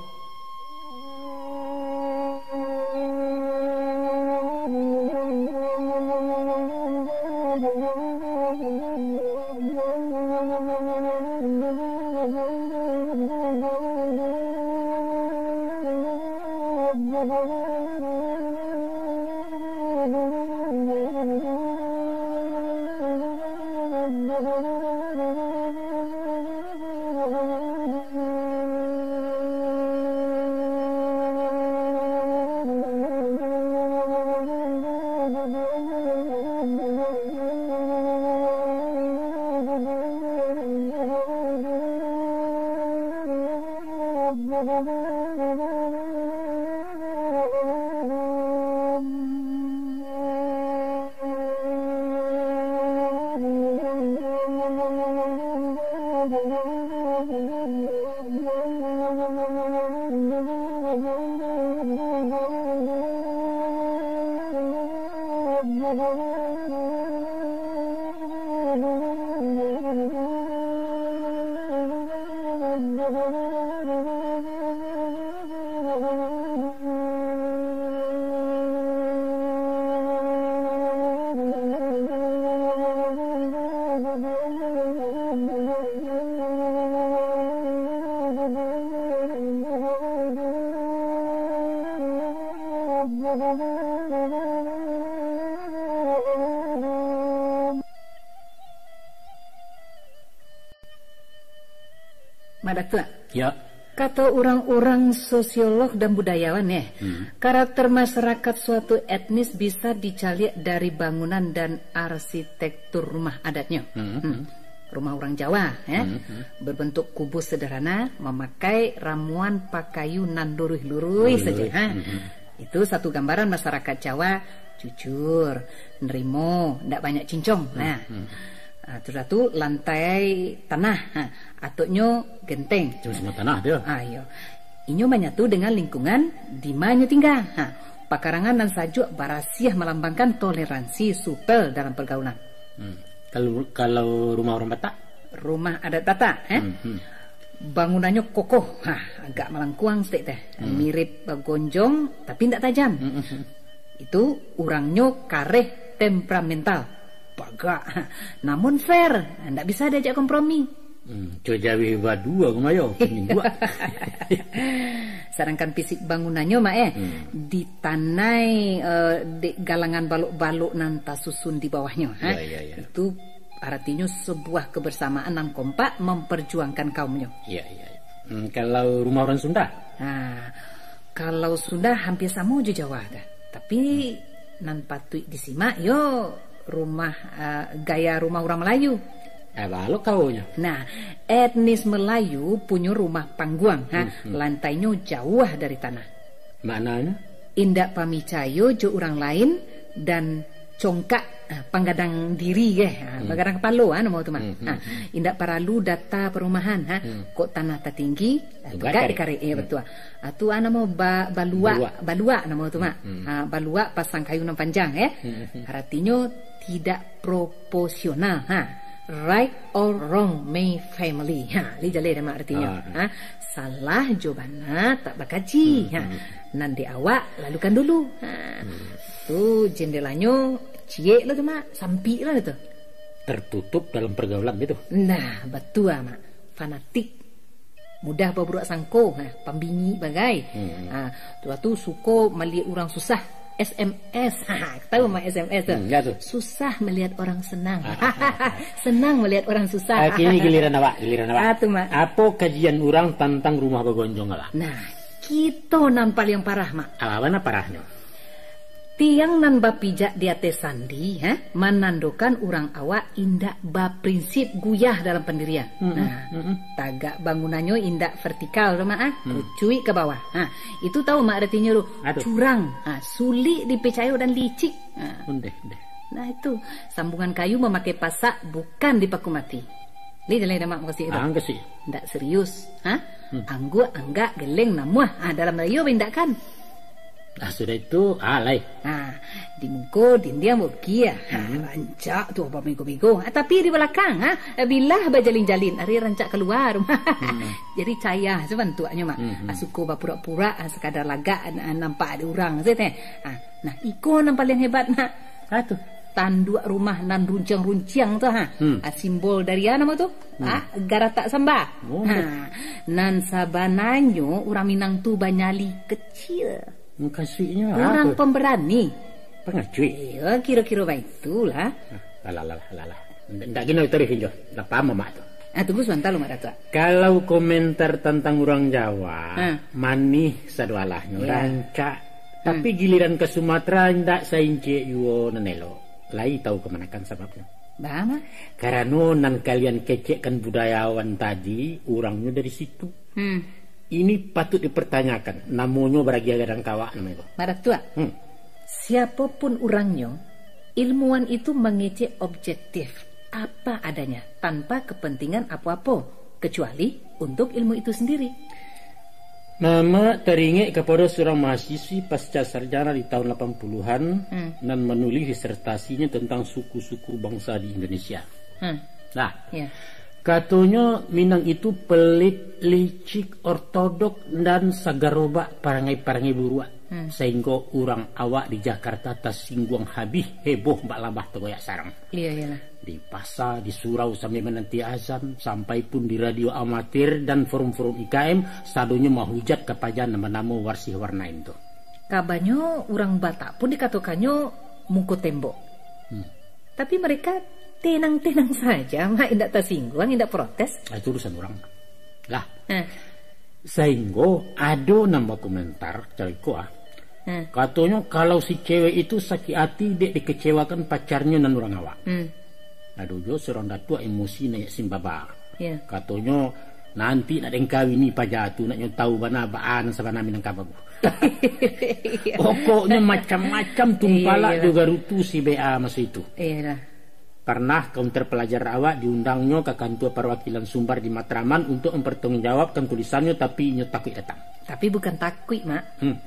Mak Datuak. Ya. Kato urang-urang sosiolog dan budayawan, eh, Hmm. karakter masyarakat suatu etnis bisa dicaliak dari bangunan dan arsitektur rumah adatnyo. Hmm. Hmm. Rumah urang Jawa, eh, Hmm. berbentuk kubus sederhana, mamakai ramuan pakayu nan luruih-luruih Luruih. saja, ha. Hmm. Itu satu gambaran masyarakat Jawa jujur, nerimo, ndak banyak cincong. Hmm. Nah. Hmm. Ah, sudah tu lantai tanah, ha, atoknyo genteng. Cuma semua tanah dia. Ah, iyo. Inyo manyatu dengan lingkungan di ma nyo tingga. Ha, pakarangan nan sajuak barasiah malambangkan toleransi supel dalam pergaulan. Hmm. Kalau, kalau rumah orang Batak? Rumah adat Batak, eh? Hmm, hmm. Bangunannyo kokoh, ha, agak malangkuang saketek teh. Hmm. Mirip bagonjong, tapi ndak tajam. Hmm, hmm, hmm. Itu urangnyo kareh temperamental. Bagak, namun fair, ndak bisa diajak kompromi. Hmm, co jaweh badua kumayo, mingguak. Sadangkan fisik bangunannyo, Mak, eh, Hmm. ditanai, eh, dek galangan balok-balok nan tasusun di bawahnyo, ha? Ya, ya, ya. Itu aratinyo sebuah kebersamaan nan kompak memperjuangkan kaumnyo. Ya, ya, ya. Hmm, kalau rumah orang Sunda? Ha, kalau Sunda hampir samo jo Jawa dah. Tapi Hmm. Nan patuik disimak yo rumah, ah, gaya rumah urang Malayu. Eh, balok kaunyo. Nah, etnis Melayu punyo rumah pangguang, ha, Hmm, hmm. lantainyo jauah dari tanah. Maknanyo? Indak pamicayo jo urang lain dan congkak, ah, panggadang diri, eh, ah, Hmm. bagadang kapalo, ah, namo tu mah. Hmm, hmm, Ah, hmm. indak paralu data parumahan, ha. Hmm. Kok tanah tatinggi, ah, Tugak tugak tarik. dikarek, ya, Hmm. betul. Ah, tu, ah, namo ba-, baluak, Baluak. baluak namo tu mah. Hmm, hmm. Ah, baluak pasang kayu nan panjang, eh. Hmm, hmm, hmm. Aratinyo tidak proporsional, ha. Right or wrong, my family. Ha, lai jaleh dah mak aratinyo. Ah, ah. Ha, salah jo bana tak bakaji. Hmm, Ha, hmm. nan di awak lalukan dulu. Ha. Hmm. Tu jendelanyo ciek lah tu mak, sampik lah tu. Tertutup dalam pergaulan gitu. Nah, batua mak. Fanatik. Mudah baburuak sangko, ha, pambingik bagai. Hmm. Ha, tu, tu suko maliek urang susah. S M S. Ha, tahu mak S M S tu? Hmm, ya tu. Susah melihat orang senang. Senang melihat orang susah. Ah, kini giliran awak, giliran awak. Ah, tu, Mak. Apo kajian urang tantang rumah bagonjong awak? Nah, kito nan paliang parah, Mak. Apo nan parahnyo? Tiang nan bapijak di ateh sandi, ha, manandokan urang awak indak baprinsip, guyah dalam pandirian. Mm-mm, Nah, mm-mm. tagak bangunannyo indak vertikal tu, Mak, ah. Hmm. Kucuik ka bawah. Ha, itu tahu, Mak, aratinyo tu? Aduh. Curang, ha, sulik dipicayo dan licik. Ha. Ondeh, ondeh. Nah, itu. Sambungan kayu mamakai pasak bukan dipaku mati. Lai jaleh dah mak mukasuik tu? Ah, mukasuik. Ndak serius. Ha? Hmm. Angguak, anggak, geleng, namuah. Ah, dalam rayo baindak kan? Ah, sudah itu, ah, lai. Ha, di muko dindiang baukir. Ha, Hmm. rancak tu bamigo-migo. Ah, tapi di balakang, ha, bilah bajalin-jalin, ari rancak kalua rumah. Hmm. Jadi cayah tu bantuaknyo, Mak. Hmm, hmm. Ah, suko bapurak-purak, ah, sakadar lagak, ah, nampak ado urang sajo teh. Ah, nah, iko nan paliang hebat, Mak. Ah, tu. Tanduak rumah nan runciang-runciang tu, ha. Hmm. Ah, simbol dari, ah, namo tu? Hmm. Ah, garatak samba. Oh. Ha. Nan sabananyo urang Minang tu banyali kecil. Mukasuiknyo Urang apo? pemberani. Pangacuik. Iyo, kiro-kiro baitulah. Ah, alah, alah, alah, alah. Ndak, ndak gino taruih, Injo. Lah paham, Mak, tu. Ah, tunggu sabanta lu, Mak Datuak. Kalau komentar tantang urang Jawa, Ha. manih sadoalahnyo, Ya. rancak. Hmm. Tapi giliran ka Sumatera, indak saincik juo nan elok. Lai tahu kamanakan sababnyo? Baa, Mak? Karano nan kalian kecekkan budayawan tadi, urangnyo dari situ. Hmm. Ini patut dipertanyakan. Namonyo baragiah gadang kawak namonyo tu. Mak Datuak, Hmm. siapopun urangnyo, ilmuwan itu mangecek objektif, apa adanya, tanpa kepentingan apo-apo, kecuali untuk ilmu itu sendiri. Mamak taringek kapado surang mahasiswi pasca sarjana di tahun lapan puluhan, Hmm. nan manulis disertasinyo tantang suku-suku bangsa di Indonesia. Hmm. Nah, Ya. katonyo Minang itu pelit, licik, ortodok, dan sagarobak parangai-parangai buruak, Hmm. sahinggo urang awak di Jakarta tasingguang habih, heboh bak labah tagoyak sarang. Iya, iyalah. Di pasa, di surau sambil mananti azan, sampai pun di radio amatir dan forum-forum I K M, sadonyo mahujat ka paja nan banamo Warsih Warnain tu. Kabanyo urang Batak pun dikatokannyo muko tembok. Hmm. Tapi mereka tenang-tenang saja, Mak, indak tasingguang, indak protes. Ah, itu urusan urang. Lah. Eh. Sahinggo ado nan bakomentar, caro iko, ah. Eh. Katonyo, kalau si cewek itu sakik ati dek dikecewakan pacarnyo nan urang awak. Hmm. Ado juo surang datuak emosi naiak simbaba. Ya. Katonyo, nanti nak den kawini paja tu, nak nyo tahu bana baa nan sabana Minangkabau. Iya. Pokoknyo macam-macam tumpalak Iya, iya. jo garutu si B A maso itu. Iyalah. Parnah kaunter palajar awak diundangnyo ka kantua parwakilan Sumbar di Matraman untuk mempertanggungjawabkan tulisannyo, tapi inyo takuik datang. Tapi bukan takuik, Mak. Hmm.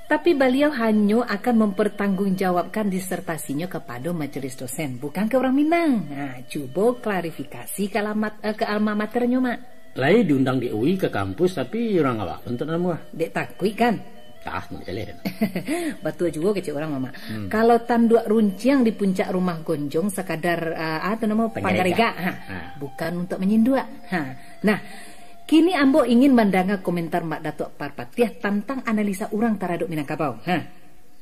Tapi baliau hanyo akan mempertanggungjawabkan disertasinyo kapado majelis dosen, bukan ka urang Minang. Nah, cubo klarifikasi ka alamat, eh, ka alma maternyo, Mak. Lai diundang di U I ka kampus, tapi urang awak pun tak namuah. Dek takuik, kan? Tah, nak jaleh dah. Batua juo kecek urang, Mamak. Hmm. Kalau tanduak runciang di puncak rumah gonjong sakadar, ah, ah, tu namo Panggaregak. panggaregak, ha. Ha. Bukan untuk menyinduak. Ha. Nah, kini ambo ingin mandanga komentar Mak Datuak Parpatiah tantang analisa urang taradok Minangkabau. Ha.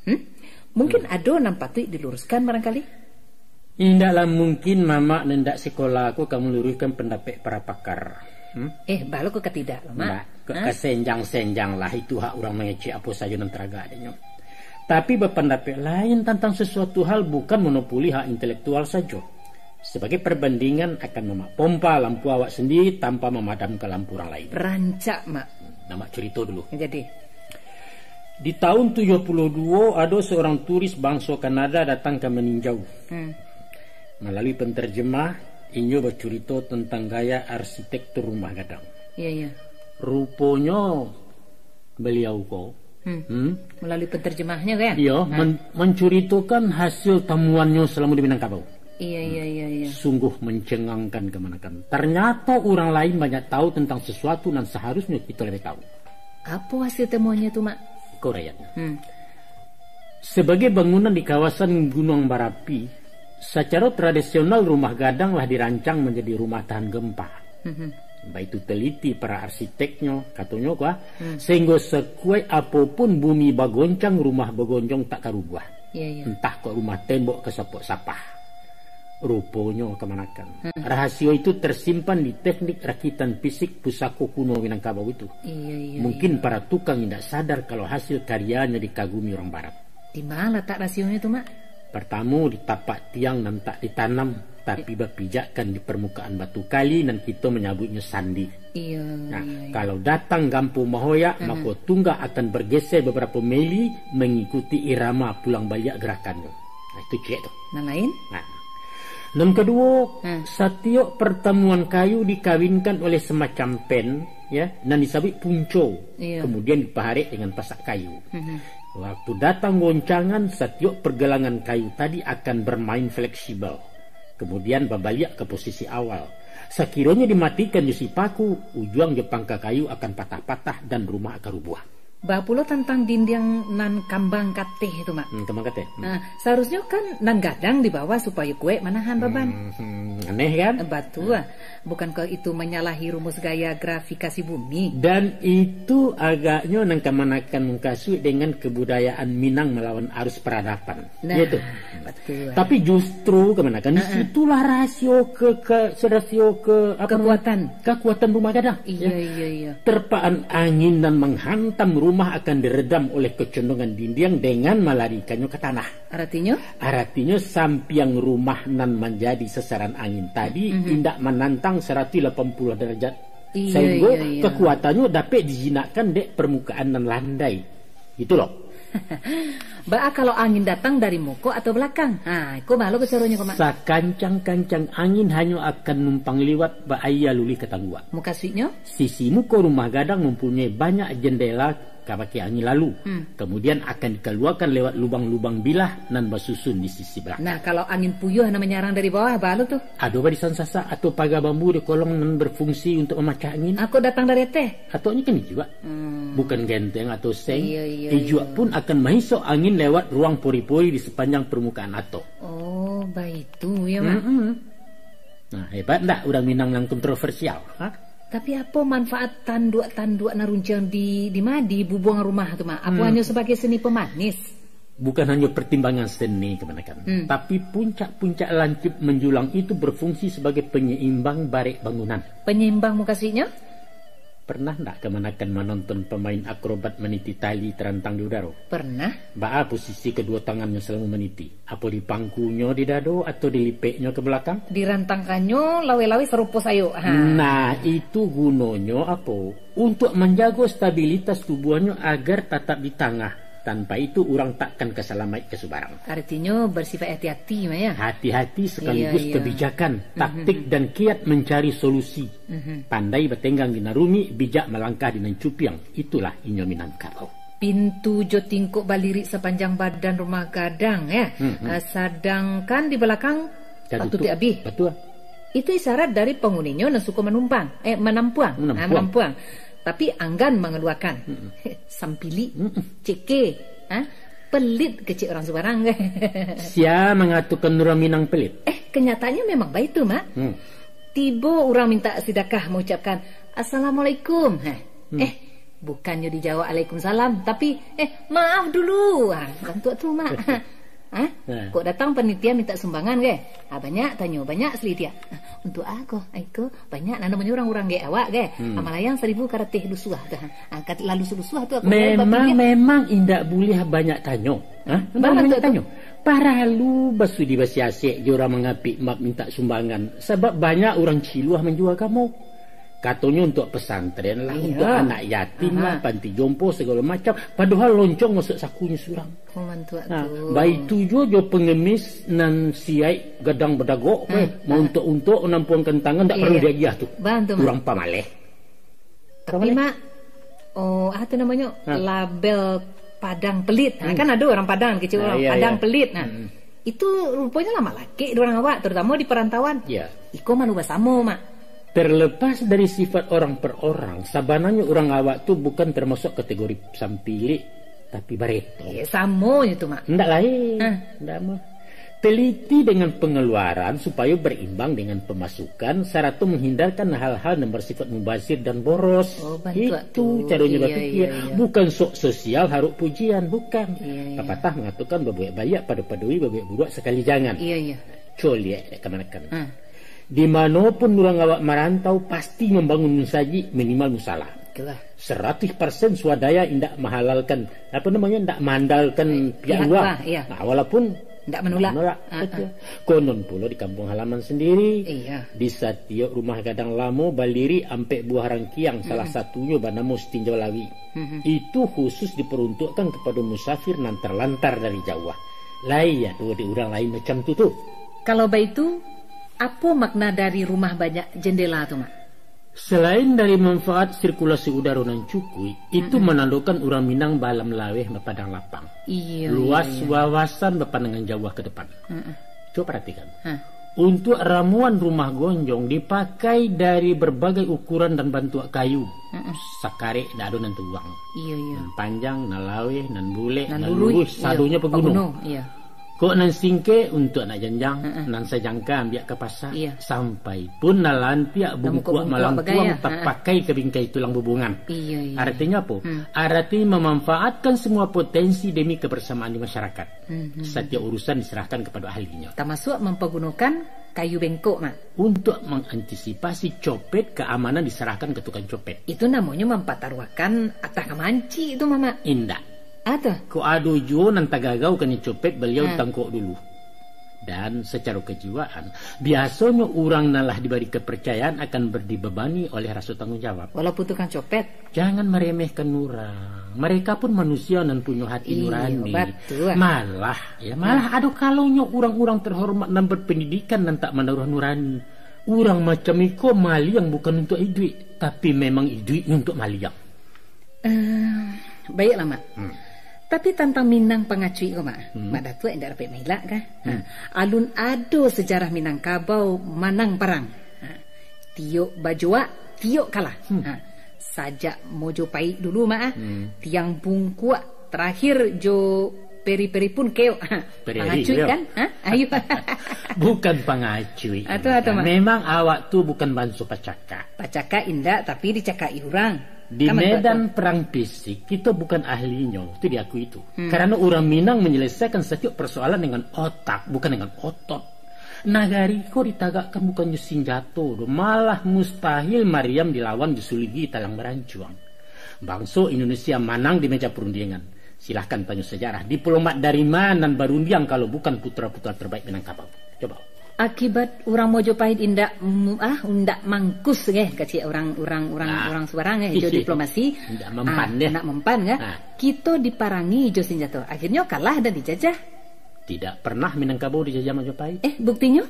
Hmm? Mungkin Hmm. ado nan patuik diluruskan barangkali? Indaklah mungkin mamak nan indak sikolah ko ka maluruihkan pandapek para pakar. Hmm? Eh, baa lo ko ka tidak lo, Mak? Indak, ka, Ha? ka senjang-senjang lah, itu hak urang mangecek apo sajo nan taragak dek nyo. Tapi bapandapek lain tantang sasuatu hal bukan monopoli hak intelektual sajo. Sabagai parbandingan, akan mamak pompa lampu awak sandiri tanpa mamadamkan lampu urang lain. Rancak, Mak. Nah, Mak curito dulu. Jadi? Di tahun tujuh puluh dua, ado saurang turis banso Kanada datang ka Maninjau. Hmm. Malalui penterjemah, inyo bacurito tantang gaya arsitektur rumah gadang. Iya, iya. Ruponyo, baliau ko, Hmm. hmm, Melalui penterjemahnyo, kan? Iyo, Nah. men-, mancuritokan hasil tamuannyo salamo di Minangkabau. Iya, iya, iya, iya. Sungguh mencengangkan kamanakan. Ternyato urang lain banyak tahu tentang sesuatu nan saharusnyo kito lebih tahu. Apo hasil temuannyo tu, Mak? Ko uraian. Hmm. Sebagai bangunan di kawasan gunuang barapi, sacaro tradisional rumah gadang lah dirancang manjadi rumah tahan gempa. Mhm. Baitu teliti para arsiteknyo, katonyo ko, ah, Hmm. sehingga sakuaik apo pun bumi bagoncang, rumah bagonjong tak ka rubuah. Iya, iya. Antah kok rumah tembok ka sapok sapah. Ruponyo kamanakan. Hmm. Rahasio itu tersimpan di teknik rakitan fisik pusako kuno Minangkabau itu. Iya, iya, Mungkin iya. para tukang indak sadar kalau hasil karyanyo dikagumi urang barat. Di ma latak rasionyo tu, Mak? Partamo, di tapak tiang nan tak ditanam, tapi bapijakkan di parmukaan batu kali nan kito manyabuiknyo sandi. Iyo, Nah, iyo, iyo. kalau datang gampo mahoyak, Mhm. mako tunggak akan bergeser beberapa mili mengikuti irama pulang baliak gerakannyo. Nah, itu ciek tu. Nan lain? Nah. Nan kaduo, Hmm. satiok partamuan kayu dikawinkan oleh semacam pen, ya, nan disabuik punco, Iyo. kemudian dipaharek dengan pasak kayu. Mhm. Waktu datang goncangan, satiok pergelangan kayu tadi akan bermain fleksibel, kemudian babaliak ka posisi awal. Sakironyo dimatikan jo si paku, ujuang jo pangka kayu akan patah-patah dan rumah akan rubuah. Baa pulo tantang dindiang nan kambang kateh tu, Mak? Hmm, kambang kateh. Hmm. Nah, saharusnyo kan nan gadang di bawah supayo kuaik manahan baban. Hmm, hmm, aneh kan? Batua. Bukankah itu manyalahi rumus gaya grafikasi bumi? Dan itu agaknyo nan kamanakan mukasuik dengan kebudayaan Minang malawan arus peradaban. Nah, Iya tu. betul. Tapi justru kamanakan di Ha-ha. situlah rasio ke, ke rasio ke apa Kekuatan. namanya? Kekuatan rumah gadang. Iya, Ya. iya, iya. Terpaan angin nan menghantam rumah akan diredam oleh kecondongan dindiang dengan malarikannyo ka tanah. Aratinyo? Aratinyo sampiang rumah nan manjadi sasaran angin tadi Mhm. indak manantang saratuih lapan puluah darajat. Iya, Sahinggo iya, iya. kekuatannyo dapek dijinakkan dek parmukaan nan landai. Gitu loh. Baa kalau angin datang dari muko atau balakang? Ha, iko baa lo ko caronyo ko, Mak? Sakancang-kancang angin hanyo akan numpang liwat bak aia luluih ka tangguak. Mukasuiknyo? Sisi muko rumah gadang mampunyoi banyak jendela ka bakeh angin lalu. Hmm. Kemudian akan dikaluakan lewat lubang-lubang bilah nan basusun di sisi balakang. Nah, kalau angin puyuah nan manyarang dari bawah, baa lo tu? Ado barisan sasak atau paga bambu di kolong nan berfungsi untuk mamacah angin. Ako datang dari ateh? Atoknyo kan ijuak. Hmm. Bukan genteng atau seng. Iya, iya, Ijuak iya. pun akan mahisok angin lewat ruang pori-pori di sepanjang permukaan atok. Oh, baitu ya, Mak. Mm-mm. Nah, hebat ndak urang Minang nan kontroversial? Ha? Tapi apo manfaat tanduak-tanduak nan runcang di, di ma, di bubuang rumah tu, Mak? Apo Hmm. hanyo sabagai seni pemanis? Bukan hanyo pertimbangan seni kamanakan, Hmm. tapi puncak-puncak lancuik manjulang itu berfungsi sebagai penyeimbang barek bangunan. Penyeimbang mukasuiknyo? Pernah ndak kamanakan manonton pamain akrobat maniti tali tarantang di udaro? Pernah. Baa posisi kaduo tangannyo salamo maniti? Apo dipangkunyo di dado atau dilipeknyo ka balakang? Dirantangkannyo laweh-laweh sarupo sayok. Ha. Nah, itu gunonyo apo? Untuk manjago stabilitas tubuahnyo agar tatap di tangah. Tanpa itu, urang takkan ka salamaik ka subarang. Artinyo, bersifat hati-hati, Mak, ya? Hati-hati sekaligus Iya, iya. kebijakan, Mhm. taktik dan kiat mencari solusi. Mhm. Pandai batenggang di nan rumik, bijak malangkah di nan cupiang. Itulah inyo Minangkabau. Pintu jo tingkok balirik sapanjang badan rumah gadang, ya. Mhm. Ah, sadangkan di balakang Tatutup. tatutup abih. Batua. Itu isyarat dari panguninyo nan suko manumpang, eh, manampuang. Manampuang. Ah, manampuang. Tapi anggan mangaluakan. Mm-mm. Sampili, Mm-mm. ceke, ha? Pelit kecek urang subarang. Sia mangatokan urang Minang pelit? Eh, kenyataannyo memang baitu, Mak. Hmm. Tibo urang minta sidakah maucapkan, "Assalamualaikum." Ha. Hmm. Eh, bukannyo dijawab "Alaikumsalam," tapi, "Eh, maaf dulu." Ha, bantuak tu, Mak. Ha? Ha. Kok datang panitia minta sumbangan, ke? Ha, banyak tanyo, banyak selidiak. Ha, untuk a ko, a iko, banyak nan namonyo urang-urang, ke, awak, ke? Hmm. Ha, malayang saribu karateh lusuah tu. Ha, kat-, lalu sulusuah tu aku Memang, memang indak buliah banyak tanyo. Hah? Baa, Bang, banyak tu tanyo. Paralu basudi basiasek jo urang mangapik map mintak sumbangan, sabab banyak urang ciluah manjua agamo. Katonyo untuak pesantren lah, Iya. untuak anak yatim lah, Aha. panti jompo, sagalo macam. Padohal loncong masuak sakunyo surang. Oh, mantuak Nah, tu. baitu juo jo pengemis nan siaik gadang badagok, Ah, eh, ah. mauntok-untok, nampuangkan tangan, ndak Iya, perlu iya. diagiah tu. Bantu, Mak. Urang pamaleh. Tapi, Pamaleh. Mak, oh, ah, tu namonyo Ha. label Padang Pelit. Ha, Hmm. kan ado urang Padang kecek Ah, urang, iya, Padang iya. Pelit. Nah, Hmm. itu ruponyo lah malakek di urang awak, terutama di perantauan. Iya. Iko malu basamo, Mak. Terlepas dari sifat orang per orang, sabananyo urang awak tu bukan termasuk kategori sampilik, tapi bareto. Iya, samonyo tu, Mak. Ndak lain. Hah. Ndak mah. Teliti dengan pengeluaran supayo berimbang dengan pemasukan, sarato menghindarkan hal-hal yang bersifat mubazir dan boros. Oh, bantuak Itu tu. caronyo Iya, bapikir. iya, iya. Bukan sok sosial harok pujian, bukan. Iya, iya. Papatah mangatokan babuek baiak pado-padoi, babuek buruak sakali jangan. Iya, iya. Coliak dek kamanakan. Ah. Di mano pun urang awak marantau, pasti mambangun musajik, minimal musala. Itulah. Saratuih persen swadaya indak mahalalkan, apa namonyo, indak maandalkan Eh, pihak pihak lua. lua, iya. Nah, walaupun Indak manulak. indak manulak, Ah, betul. ah. Konon pulo di kampuang halaman sandiri, Iya. di satiok rumah gadang lamo balirik ampek buah rangkiang, salah Mm-mm. satunyo banamo Sitinjau Lawi. Mm-mm. Itu khusus diperuntukkan kepada musafir nan terlantar dari jauah. Lai ado di urang lain macam tu tu. Kalau baitu, apo makna dari rumah banyak jendela tu, Mak? Selain dari manfaat sirkulasi udaro nan cukuik, itu Mm-mm. manandokan urang Minang baalam laweh, bapadang lapang. Iya, Luas iya, iya. wawasan, bapandangan jauah ke depan. Mm-mm. Cubo paratikan. Ha. Untuak ramuan rumah gonjong dipakai dari berbagai ukuran dan bantuak kayu. Mm-mm. Sakarek ndak ado nan tuang. Iya, iya. Nan panjang, nan laweh, nan bulek, Nan nan luruih, luruih, iya. sadonyo paguno. Paguno, iya. Kok nan singkek untuak nak janjang, Heeh. nan sajangka ambiak ka pasa, Iya. sampai pun nan lantiak Nan bungkuak bungkuak malangkuang bagaya, heeh. tapakai ka bingkai tulang bubuangan. Iya, iya. Artinyo apo? Hmm. Arti memanfaatkan semua potensi demi kebersamaan di masyarakat. Hmm, hmm, Satiap hmm. urusan diserahkan kepada ahlinyo. Tamasuak mampagunokan kayu bengkok, Mak. Untuak mengantisipasi copet, keamanan diserahkan ke tukang copet. Itu namonyo mampataruahkan atah ka mancik tu, Mamak. Indak. Ato? Kok ado juo nan tagagau kanai copet, baliau Ha. ditangkok dulu. Dan secara kejiwaan, biasonyo urang nan lah dibari kepercayaan akan ber-, dibebani oleh raso tanggung jawab. Walaupun tukang copet? Jangan meremehkan urang. Mereka pun manusia nan punyo hati Iyo, nurani. batua. Malah, ya, malah Hmm. ado kalonyo urang-urang terhormat nan berpendidikan nan tak manaruah nurani. Urang macam iko maliang bukan untuak iduik, tapi memang iduik untuak maliang. Eh, baiklah, Mak. Hmm. Tapi tantang Minang Pangacuik ko, Mak. Hmm. Mak Datuak indak dapek mailak kah? Hmm. Ha, alun ado sejarah Minangkabau manang parang. Ha, tiok bajuak, tiok kalah. Hmm. Ha, sajak Mojopahit dulu, Mak, ah. Hmm. Tiang Bungkuak, terakhir jo Peri-Peri pun keok. Ha, Peri-Peri Pangacuik keok. kan? Ha? Ayo. Bukan Pangacuik. Atau, atau, Mak? Memang awak tu bukan banso pacakak. Pacakak indak, tapi dicakak urang. Di Kan medan betul. perang fisik, kito bukan ahlinyo, itu diakui itu. Hmm. Karena urang Minang menyelesaikan setiap persoalan dengan otak, bukan dengan otot. Nagari ko ditagakkan bukan jo sinjato doh, malah mustahil mariam dilawan jo suligi talang marancuang. Bangso Indonesia manang di meja perundingan. Silahkan tanyo sejarah, diplomat dari ma nan barundiang kalau bukan putra-putra terbaik Minangkabau? Coba. Akibat urang Mojopahit indak, mm, ah, indak mangkus, eh, kecek urang, urang, urang, Ah. urang subarang, eh, jo diplomasi. Indak mempan, Ah, deh. indak mempan, kan? Ah. Kito diparangi jo sinjato. Akhirnyo kalah dan dijajah. Tidak pernah Minangkabau dijajah Mojopahit. Eh, buktinyo?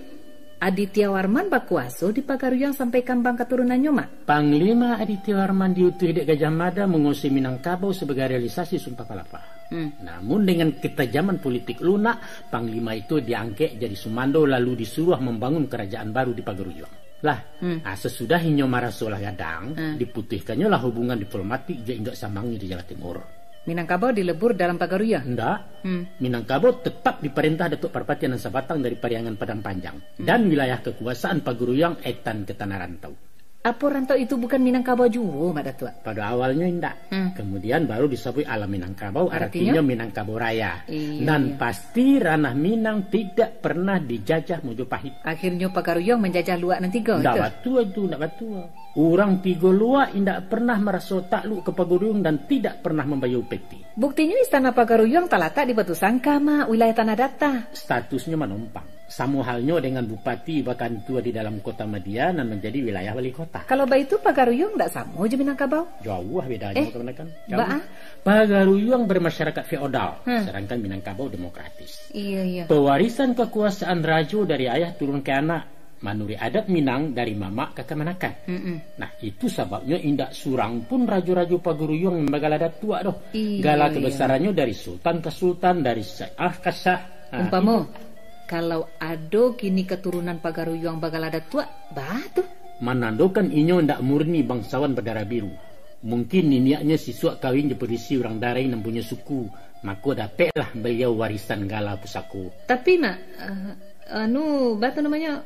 Adityawarman bakuaso di Pagaruyuang sampai kambang katurunannyo, Mak. Panglima Adityawarman diutuih dek Gajah Mada manguasai Minangkabau sebagai realisasi Sumpah Palapa. Hmm. Namun, dengan ketajaman politik lunak, panglima itu diangkek jadi sumando lalu disuruah mambangun karajaan baru di Pagaruyuang. Lah, Hmm. ah, sasudah inyo maraso lah gadang, Hmm. diputuihkannyo lah hubungan diplomatik jo induak samangnyo di Jawa Timur. Minangkabau dilebur dalam Pagaruyuang? Ndak. Hmm. Minangkabau tetap diparentah Datuak Parpatiah Nan Sabatang dari Pariangan Padang Panjang, Hmm. dan wilayah kekuasaan Pagaruyuang etan ka Tanah Rantau. Apo rantau itu bukan Minangkabau juo, Mak Datuak? Pada awalnyo indak. Hmm. Kemudian baru disabuik alam Minangkabau, artinyo? Artinyo Minangkabau Raya. Iyo, iyo. Nan pasti ranah Minang tidak pernah dijajah Mojopahit. Akhirnyo Pagaruyuang manjajah Luak nan tigo. Ndak itu? Batua tu, ndak batua. Urang tigo Luak indak pernah maraso takluk ka Pagaruyuang dan tidak pernah mambayia upeti. Buktinyo, istana Pagaruyuang talatak di Batusangka, Mak, wilayah Tanah Datar. Statusnyo manompang. Samo halnyo dengan bupati bakantua di dalam Kota Madia nan manjadi wilayah wali kota. Kalau baitu, Pagaruyuang ndak samo jo Minangkabau? Jauah bedanyo, eh, kamanakan. Jauah. Baa? Pagaruyuang bermasyarakat feodal, hmm, sedangkan Minangkabau demokratis. Iyo, iyo. Pewarisan kekuasaan rajo dari ayah turun ke anak, manuruik adat Minang dari mamak ka kamanakan. Mm-mm. Nah, itu sababnyo indak surang pun rajo-rajo Pagaruyuang yang bagala datuak doh. Iyo, gala, iyo, kebesarannyo dari sultan ka sultan, dari syah ka syah. Nah, umpamo, itu. Kalau ado kini katurunan Pagaruyuang bagala datuak, baa tu? Manandokan inyo ndak murni bangsawan badarah biru. Mungkin niniaknyo sisuak kawin jo padusi urang Darai nan punyo suku, mako dapeklah baliau warisan gala pusako. Tapi, Mak, eh, anu, baa tu namonyo?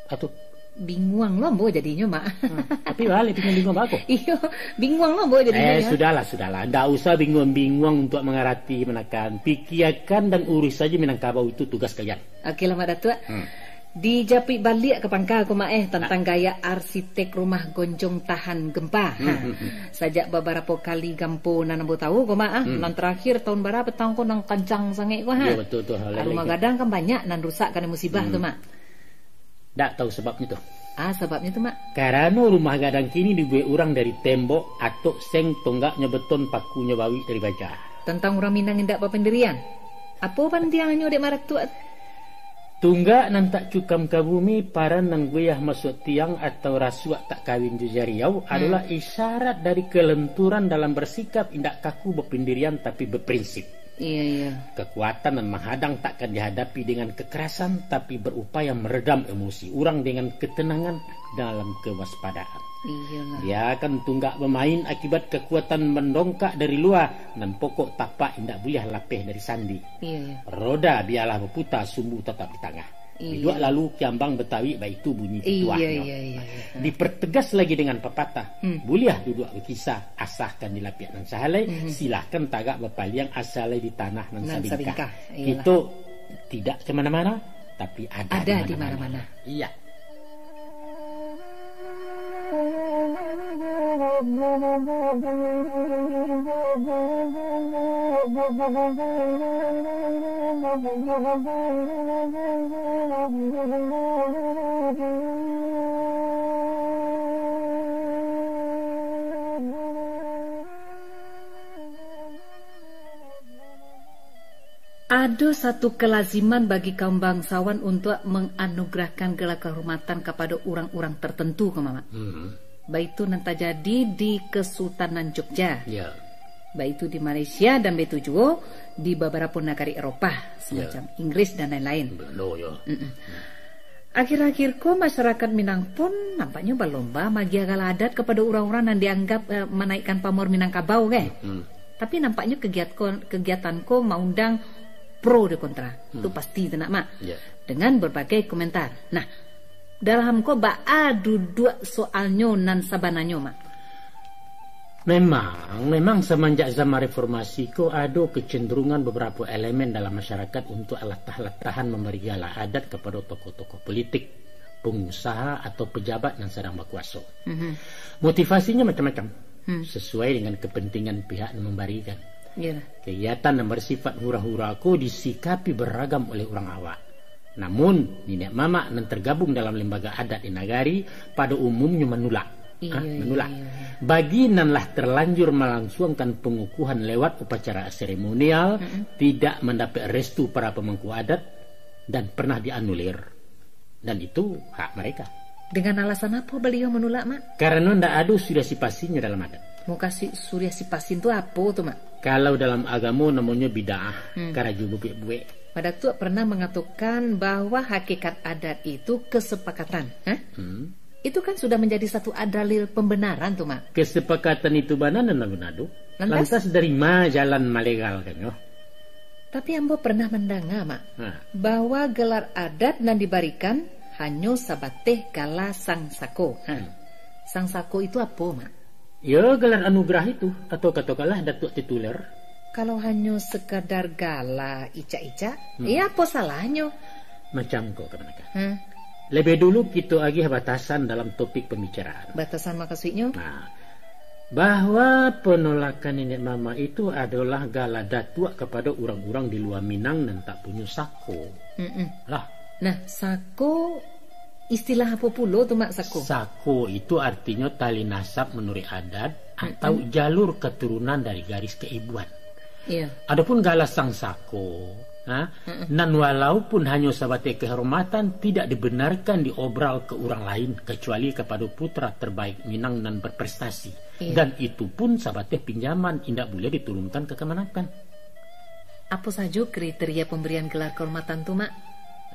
Atu. Binguang lo ambo jadinyo, Mak. Hmm, tapi baa lai binguang-binguang baa ko? Iyo, binguang lo ambo jadinyo, eh, yo. Sudahlah, sudahlah. Ndak usah binguang-binguang untuak mangarati, kamanakan. Pikiakan dan uruih sajo Minangkabau itu tugas kalian. Oke lah, Mak Datuak. Hmm. Dijapuik baliak ka pangka ko, Mak, eh, tantang gaya arsitek rumah gonjong tahan gempa. Hmm, ha. Hmm, hmm. Sajak babarapo kali gampo nan ambo tahu ko, Mak, ah, hmm, nan tarakhir tahun bara patang ko nan kancang sangaik ko, ha. Yo, batua tu, ha. Rumah gadang kan banyak nan rusak karano musibah tu, hmm, Mak. Ndak tahu sababnyo tu. Ah, sababnyo tu, Mak? Karano rumah gadang kini dibuek urang dari tembok, atok seng, tonggaknyo beton, pakunyo bawik dari baja. Tantang urang Minang indak bapandirian? Apo pantiangnyo dek Mak Datuak? Tunggak nan tak cukam ka bumi, paran nan goyah masuak tiang, atau rasuak tak kawin jo jariau, hmm, adalah isyarat dari kelenturan dalam bersikap, indak kaku bapandirian, tapi baprinsip. Iya, iya. Kekuatan nan mahadang takkan dihadapi dengan kekerasan, tapi berupaya meredam emosi urang dengan ketenangan dalam kewaspadaan. Iyalah. Biakan tunggak bamain akibat kekuatan mandongkak dari lua, nan pokok tapak indak buliah lapeh dari sandi. Iya, iya. Roda bialah baputa, sumbu tatap di tangah. Iya. Biduak lalu kiambang batawik, baitu bunyi pituahnyo. Iya, iya, iya, iya. Dipertegas lagi dengan papatah, hmm, buliah duduak bakisah, asakan di lapiak nan sahalai, mhm, silahkan tagak bapaliang, asa lai di tanah nan sabingkah. Nan sabingkah, iyalah. Kito tidak ka mana-mana, tapi ada di mana-mana. Ada di mana-mana. Iya. Ado satu kalaziman bagi kaum bangsawan untuak manganugerahkan gelar kahormatan kapado urang-urang tertentu, ko, Mamak. Hmm. Baitu nan tajadi di Kesultanan Jogja. Ya. Baitu di Malaysia dan baitu juo di babarapo nagari Eropah, ya, semacam Inggris dan lain-lain. Belanda, ya. Mm-mm. Akhir-akhir ko, masyarakat Minang pun nampaknyo balomba magiah gala adat kapado urang-urang nan dianggap, eh, manaikkan pamor Minangkabau, kan? Hmm. Tapi nampaknyo kegiat ko, kegiatan ko maundang pro dan kontra. Hmm. Tu pasti tu nak, Mak. Ya. Dengan berbagai komentar. Nah, dalam ko baa duduak soalnyo nan sabananyo, Mak? Memang, memang samanjak zaman reformasi ko ado kecenderungan babarapo elemen dalam masyarakat untuak latah-latahan mambari gala adat kapado tokoh-tokoh politik, pengusaha atau pejabat nan sadang bakuaso. Mhm. Motivasinyo macam-macam, hmm, sesuai dengan kepentingan pihak nan mambarikan. Iyalah. Kegiatan nan bersifat hura-hura ko disikapi beragam oleh urang awak. Namun, niniak mamak nan tergabung dalam lembaga adat di nagari pada umumnyo manulak. Iya, ha, iya, manulak. Iya, iya. Bagi nan lah terlanjur malangsuangkan pengukuhan lewat upacara seremonial, mm-mm, tidak mandapek restu para pemangku adat dan pernah dianulir. Dan itu hak mereka. Dengan alasan apo baliau manulak, Mak? Karano ndak ado suriah sipasinyo dalam adat. Mukasuik suriah sipasin tu apo tu, Mak? Kalau dalam agamo namonyo bid'ah, hmm, karajo buek-buek. Mak Datuak pernah mangatokan bahwa hakikat adat itu kesepakatan, ha? Hmm. Itu kan sudah menjadi satu dalil pembenaran tu, Mak. Kesepakatan itu bana nan lalu nado. Lantas? Lantas dari ma jalan malegalkannyo? Tapi ambo pernah mandanga, Mak, ha, bahwa gelar adat nan dibarikan hanyo sabateh gala sang sako. Ha. Hmm. Sang Sako itu apo, Mak? Ya, gelar anugerah itu, atau katokanlah Datuak Tituler. Kalau hanyo sekadar gala icak-icak, Hmm. ya apo salahnyo? Macam ko, kamanakan. Hmm. Lebih dulu kito agiah batasan dalam topik pembicaraan. Batasan makasuiknyo? Nah, bahwa penolakan niniak mamak itu adolah gala datuak kapado urang-urang di lua Minang nan tak punyo sako. Mm-mm. Lah. Nah, sako istilah apo pulo tu, Mak, sako? Sako itu artinyo tali nasab manuruik adat atau Mm-mm. jalur katurunan dari garis kaibuan. Iya. Adapun gala sang sako, ha, Mm-mm. nan walaupun hanyo sabateh kehormatan, tidak dibenarkan diobral ke urang lain, kecuali kapado putra terbaik Minang nan berprestasi. Iya. Dan itu pun sabateh pinjaman, indak buliah diturunkan ka kamanakan. Apo sajo kriteria pambarian gelar kahormatan tu, Mak?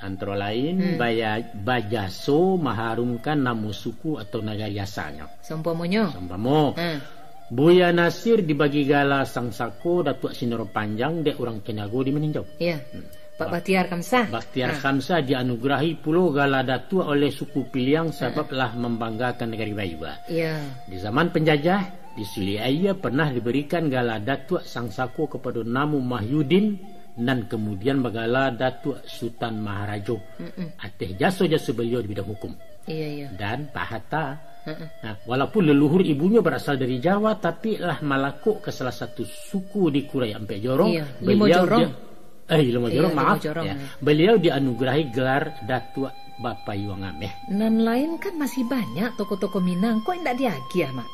Antaro lain, Hmm. baya-, bajaso maharumkan namo suku atau nagari asalnyo. Saumpamonyo? Saumpamo, Hmm. Buya Nasir dibagi gala Sang Sako Datuak Sinoro Panjang dek urang Kinago di Maninjau. Iya. Hmm. Pak Bah-, Bahtiar Khamsah. Bahtiar Hmm. Khamsah dianugerahi pulo gala Datuak oleh suku Piliang sabab Hmm. lah mambanggakan nagari Baiba. Iya. Di zaman penjajah, di Siliah pernah diberikan gala Datuak Sang Sako kepada Namu Mahyudin, nan kemudian bagala Datuak Sutan Maharajo, Mm-mm. ateh jaso-jaso beliau di bidang hukum. Iya, iya. Dan pahata. Mm-mm. Nah, walaupun leluhur ibunyo berasal dari Jawa, tapi lah malakuk ke salah satu suku di Kurai Ampek Jorong. Iya, Limo beliau Jorong. dia-, eh, Limo Iya, Jorong, Limo maaf. Jorong, Ya. ya. Beliau dianugerahi gelar Datuak Bapayuang Ameh. Nan lain kan masih banyak tokoh-tokoh Minang, kok indak diagiah, Mak?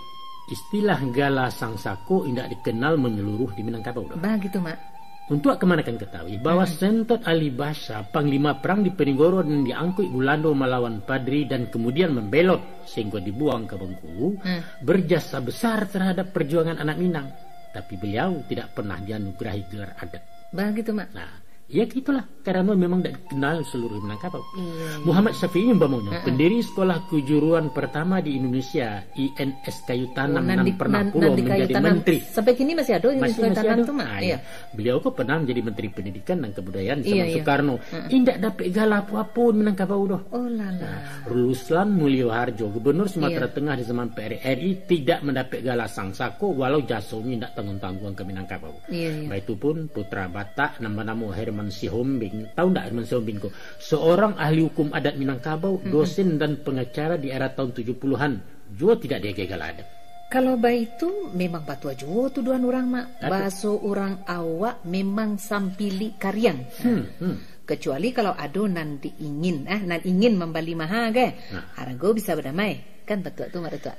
Istilah gala Sang Sako indak dikenal menyeluruh di Minangkabau doh. Bagitu, Mak. Untuak kamanakan katahui bahwa Mm-mm. Sentot Ali Basha, panglima perang di Penigoro nan diangkuik Bulando malawan Padri dan kemudian membelot sehingga dibuang ke Bengkulu, Mm. berjasa besar terhadap perjuangan anak Minang. Tapi beliau tidak pernah dianugerahi gelar adat. Bagitu, Mak. Nah, ya gitulah, karena memang tidak dikenal seluruh Minangkabau. Iya, iya. Muhammad Syafi'i umpamonyo, Mm-mm. pendiri sekolah kejuruan pertama di Indonesia, I N S Kayu Tanam, Oh, nan nan di, pernah nan, pulo nan di Kayu menjadi Tanam. menteri. Sampai kini masih ada I N S Masih, Kayu masih Tanam ada. tu, Mak? Ah, Iya. iya. Beliau ko pernah menjadi Menteri Pendidikan dan Kebudayaan di Iya, zaman iya. Soekarno. Mm-mm. Indak dapek gala apo-apo Minangkabau doh. Oh, lala. Nah, Ruslan Mulyo Harjo, Gubernur Sumatera Iya. Tengah di zaman P R R I, tidak mendapek gala Sang Sako, walau jasonyo indak tangguang-tangguang ka Minangkabau. Iya, iya. Baitu pun, putra Batak nan banamo Herman Sihombing. Tahu ndak Herman Sihombing ko? Seorang ahli hukum adat Minangkabau, Mm-mm. dosen dan pengacara di era tahun tujuh puluhan. Juo tidak diagiah gala adat. Kalau baitu, memang batua juo tuduhan urang, Mak. Aduh. Baso urang awak memang sampili kariang. Hmm, hmm. Kecuali kalau ado nan diingin, ah, nan ingin mambali maha, ke? Nah. Harago bisa badamai. Kan batua tu, Mak Datuak?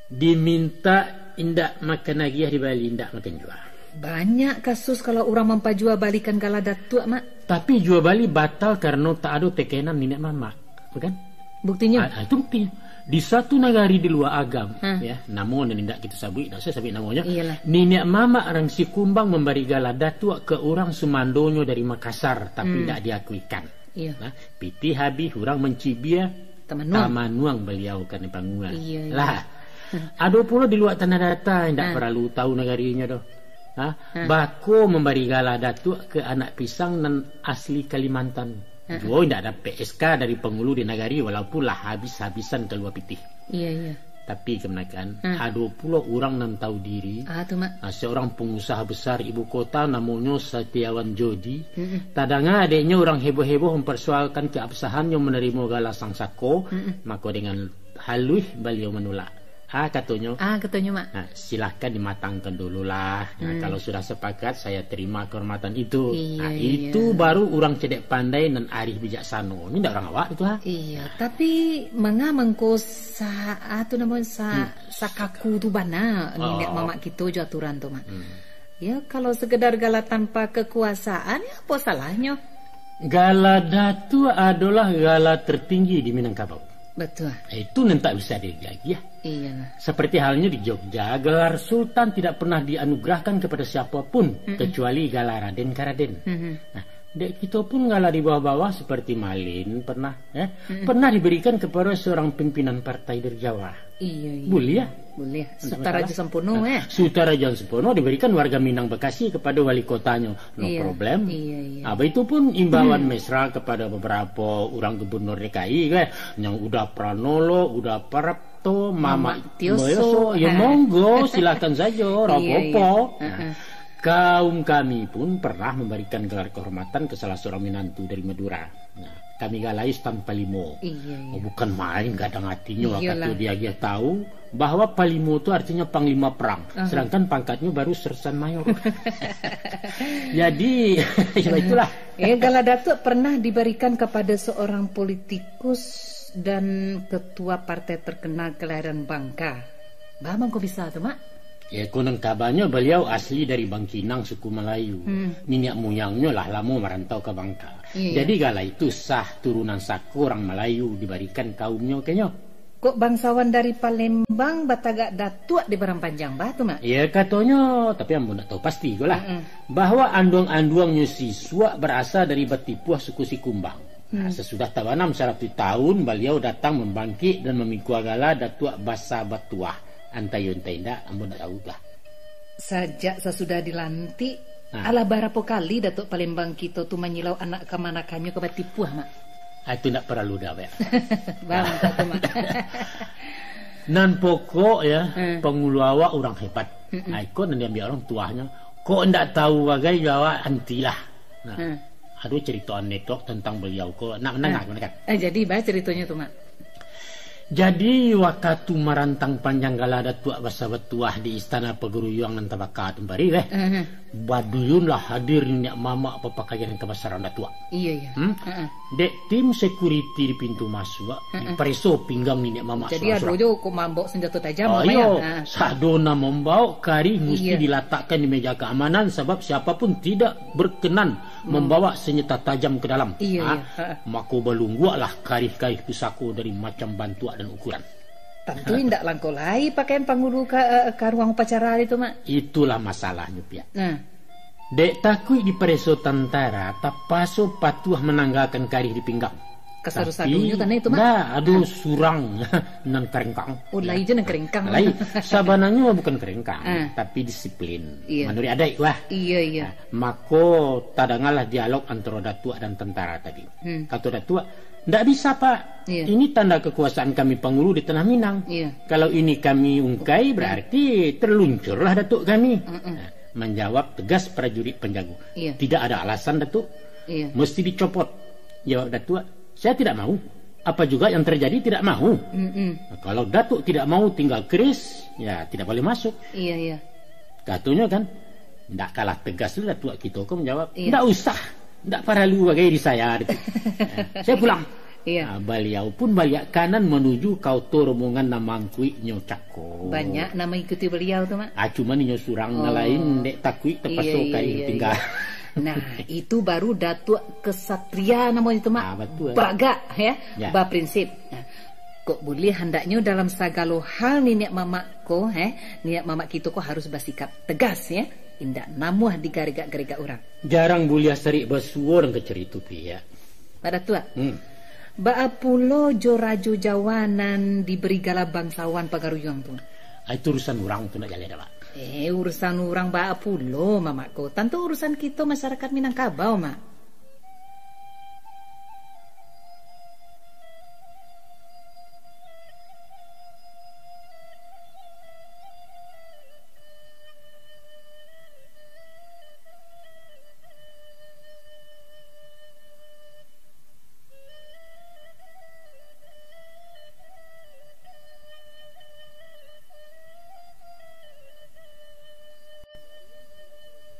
Diminta indak makan agiah, dibali indak makan jua. Banyak kasus kalau urang mampajua balikan gala Datuak, Mak. Tapi jua bali batal karano tak ado tekenan niniak mamak, bukan? Buktinyo? Ah, ah, itu buktinyo. Di suatu nagari di lua agam, Ha. ya, namo nan indak kito sabuik, indak usah sabuik namonyo. Iyalah. Niniak mamak Rangsi Kumbang mambari gala Datuak ke urang sumandonyo dari Makassar, tapi Hmm. indak diakuikan. Iya. Nah, pitih habih urang mancibia, Tamanuang. Tamanuang baliau ka Pangua. Iya, iya. Lah, ado pulo di lua Tanah Data, indak Ha. paralu tahu nagarinyo doh. Ha? Ha. Bako mambari gala Datuak ke anak pisang nan asli Kalimantan. Ha. Juo indak dapek S K dari pangulu di nagari, walaupun lah habis-habisan kalua pitih. Iya, iya. Tapi, kamanakan, Hmm. ado pulo urang nan tahu diri, Ah, tu, Mak. ah, seorang pengusaha besar ibu kota, namonyo Setiawan Jodi. Mm-mm. Tadanga adiknyo urang heboh-heboh mempersoalkan keabsahannyo menerima gala Sang Sako, Mm-mm. mako dengan haluih baliau menolak. Ah, katonyo, Ah, katonyo, Mak. "Nah, silahkan dimatangkan dululah. Nah, Hmm. kalau sudah sepakat, saya terima kehormatan itu." Iya, Nah, iya. itu baru urang cedek pandai nan arih bijaksano. Ini ndak urang awak itu, ha? Iya, tapi manga mangko sa-, ah, tu namo sa-, Hmm. sakaku tu bana niniak Oh. mamak kito jo aturan tu, Mak. Hmm. Ya, kalau sekedar gala tanpa kekuasaan, ya apo salahnyo? Gala Datuak adolah gala tertinggi di Minangkabau. Betul. Itu nan tak bisa diagiah. Iya. Seperti halnya di Jogja, gelar Sultan tidak pernah dianugerahkan kepada siapapun, Mm-mm. kecuali gala Raden ka Raden. Mm-hmm. Nah, dek kito pun gala di bawah-bawah seperti Malin pernah, ya, Mm-mm. pernah diberikan kepada seorang pimpinan partai dari Jawa. Iya, iya. Buliah. Buliah. Ndak Sutaraja masalah. Sampono, Nah, eh. Sutaraja Sampono diberikan warga Minang Bekasi kepada wali kotanyo. No Iya. problem. Iya, iya. Ah, itu pun imbauan Hmm. mesra kepada beberapa orang gubernur D K I, kan. Yang udah pranolo, udah parap, Tioso, Mamak Mamak Tioso, Tioso, ya ha. Monggo, silakan saja, ora Iya, apa-apa. Iya. Nah, Heeh. kaum kami pun pernah memberikan gelar kehormatan ke salah seorang minantu dari Madura. Nah, kami galai Stan Palimo. Iya, iya. Oh, bukan main gadang atinyo, Iyalah. wakatu dia, dia tahu bahwa Palimo tu artinya panglima perang, Aha. sedangkan pangkatnyo baru sersan mayor. Jadi, ya itulah. Ya, gelar Datuak pernah diberikan kepada seorang politikus dan ketua partai terkenal kelahiran Bangka. Baa mangko bisa tu, Mak? Ya, konon kabanyo baliau asli dari Bangkinang, suku Malayu. Hmm. Niniak muyangnyo lah lamo marantau ka Bangka. Iya. Jadi, gelar itu sah, turunan sako urang Malayu dibarikan kaumnyo, kenyo. Kok bangsawan dari Palembang batagak Datuak di Padang Panjang, baa tu, Mak? Ya, katonyo, tapi ambo ndak tahu pasti ko lah, Mm-mm. bahwa anduang-anduangnyo sisuak barasal dari Batipuah, suku Sikumbang. Nah, Hmm. sasudah tabanam saratuih tahun, baliau datang mambangkik dan mamikua gala Datuak Basa Batuah. Antah iyo, antah indak, ambo ndak tahu lah. Sajak sasudah dilantik, Nah. alah barapo kali Datuak Palembang kito tu manyilau anak kamanakannyo ka Batipuah, Mak? Ah, itu ndak paralu dah, Mak. Bang, tak tu, Mak. Nan pokok, ya, Hmm. pangulu awak urang hebat. Mm-mm. Ah, iko nan diambiak urang tuahnyo. Kok ndak tahu bagai jo awak, antilah. Nah, Hmm. ado carito anekdot tantang baliau ko. Nak mandanga Hmm. ko, kan? Eh, jadi, baa caritonyo tu, Mak? Jadi, wakatu marantang panjang gala Datuak Basa Batuah di Istana Pagaruyuang nan tabaka tu, Mak, eh, Hmm. baduyunlah hadir niniak mamak bapakaian kabasaran Datuak. Iya, iya. Hmm? Heeh. Dek tim security di pintu masuak, Heeh. dipareso pinggang niniak mamak Jadi, surang-surang. ado jo kok mambao sanjato tajam, Oh, Mak, iyo. ya? Ha. Sado nan mambao karih musti Iya. dilatakkan di meja keamanan, sabab siapapun tidak berkenan Hmm. mambawa senjata tajam ke dalam. Iya, Ha? iya. Ha. Mako, balungguaklah karih-karih pusako dari macam bantuak dan ukuran. Tantu indak langko lai pakaian pangulu ka, eh, ka ruang upacara itu, Mak. Itulah masalahnyo, Piak. Nah. Dek takuik dipareso tantara, tapaso patuah mananggakan karih di pinggang. Kasado-sadonyo Tapi, tanah itu, Mak. Ndak, ado Ah. surang nan karengkang. Oh, lai je nan karengkang. Lai, sabananyo bukan karengkang, Ah. tapi disiplin. Iya. Manuruik adaik, wah. Iya, iya. Nah, mako, tadangalah dialog antara Datuak dan tantara tadi. Hmm. Kato Datuak, "Ndak bisa, Pak. Iya. Ini tanda kekuasaan kami pangulu di Tanah Minang. Iya. Kalau ini kami ungkai, berarti terluncurlah Datuak kami." Mm-mm. Nah, manjawab tegas prajurit panjago, Iya. "Tidak ada alasan, Datuak. Iya. Mesti dicopot." Jawab Datuak, "Saya tidak mau. Apa juga yang terjadi, tidak mau. Mm-mm. Kalau Datuak tidak mau tinggal keris, ya tidak boleh masuk." Iya, iya. Katonyo kan, ndak kalah tegas tu Datuak kito ko manjawab, Iya. "Ndak usah, ndak paralu bagai di saya," gitu. "Saya pulang." Iya. Ah, baliau pun baliak kanan manuju ka oto rombongan nan mangkuiknyo cako. Banyak nan mangikuti baliau tu, Mak. Ah, cuman inyo surang, Oh. nan lain dek takuik tapaso Iya, iya, karih iya, tinggal. iya. Nah, itu baru Datuak Kesatria namonyo tu, Mak. Ah, betul. Bagak, ya. Ya. Baprinsip. Nah, kok buliah handaknyo dalam sagalo hal niniak mamak ko, eh, niniak mamak kito ko harus basikap tegas, ya. Indak namuah digaregak-garegak urang. Jarang buliah sarik basuo urang ka carito, Piak. Pak Datuak, Hmm. baa pulo jo Rajo Jawa nan diberi gala bangsawan Pagaruyuang tu? Ah, itu urusan urang tu, ndak jaleh dah, Mak. Eh, urusan urang baa pulo, Mamak ko. Tantu urusan kito masyarakat Minangkabau, Mak.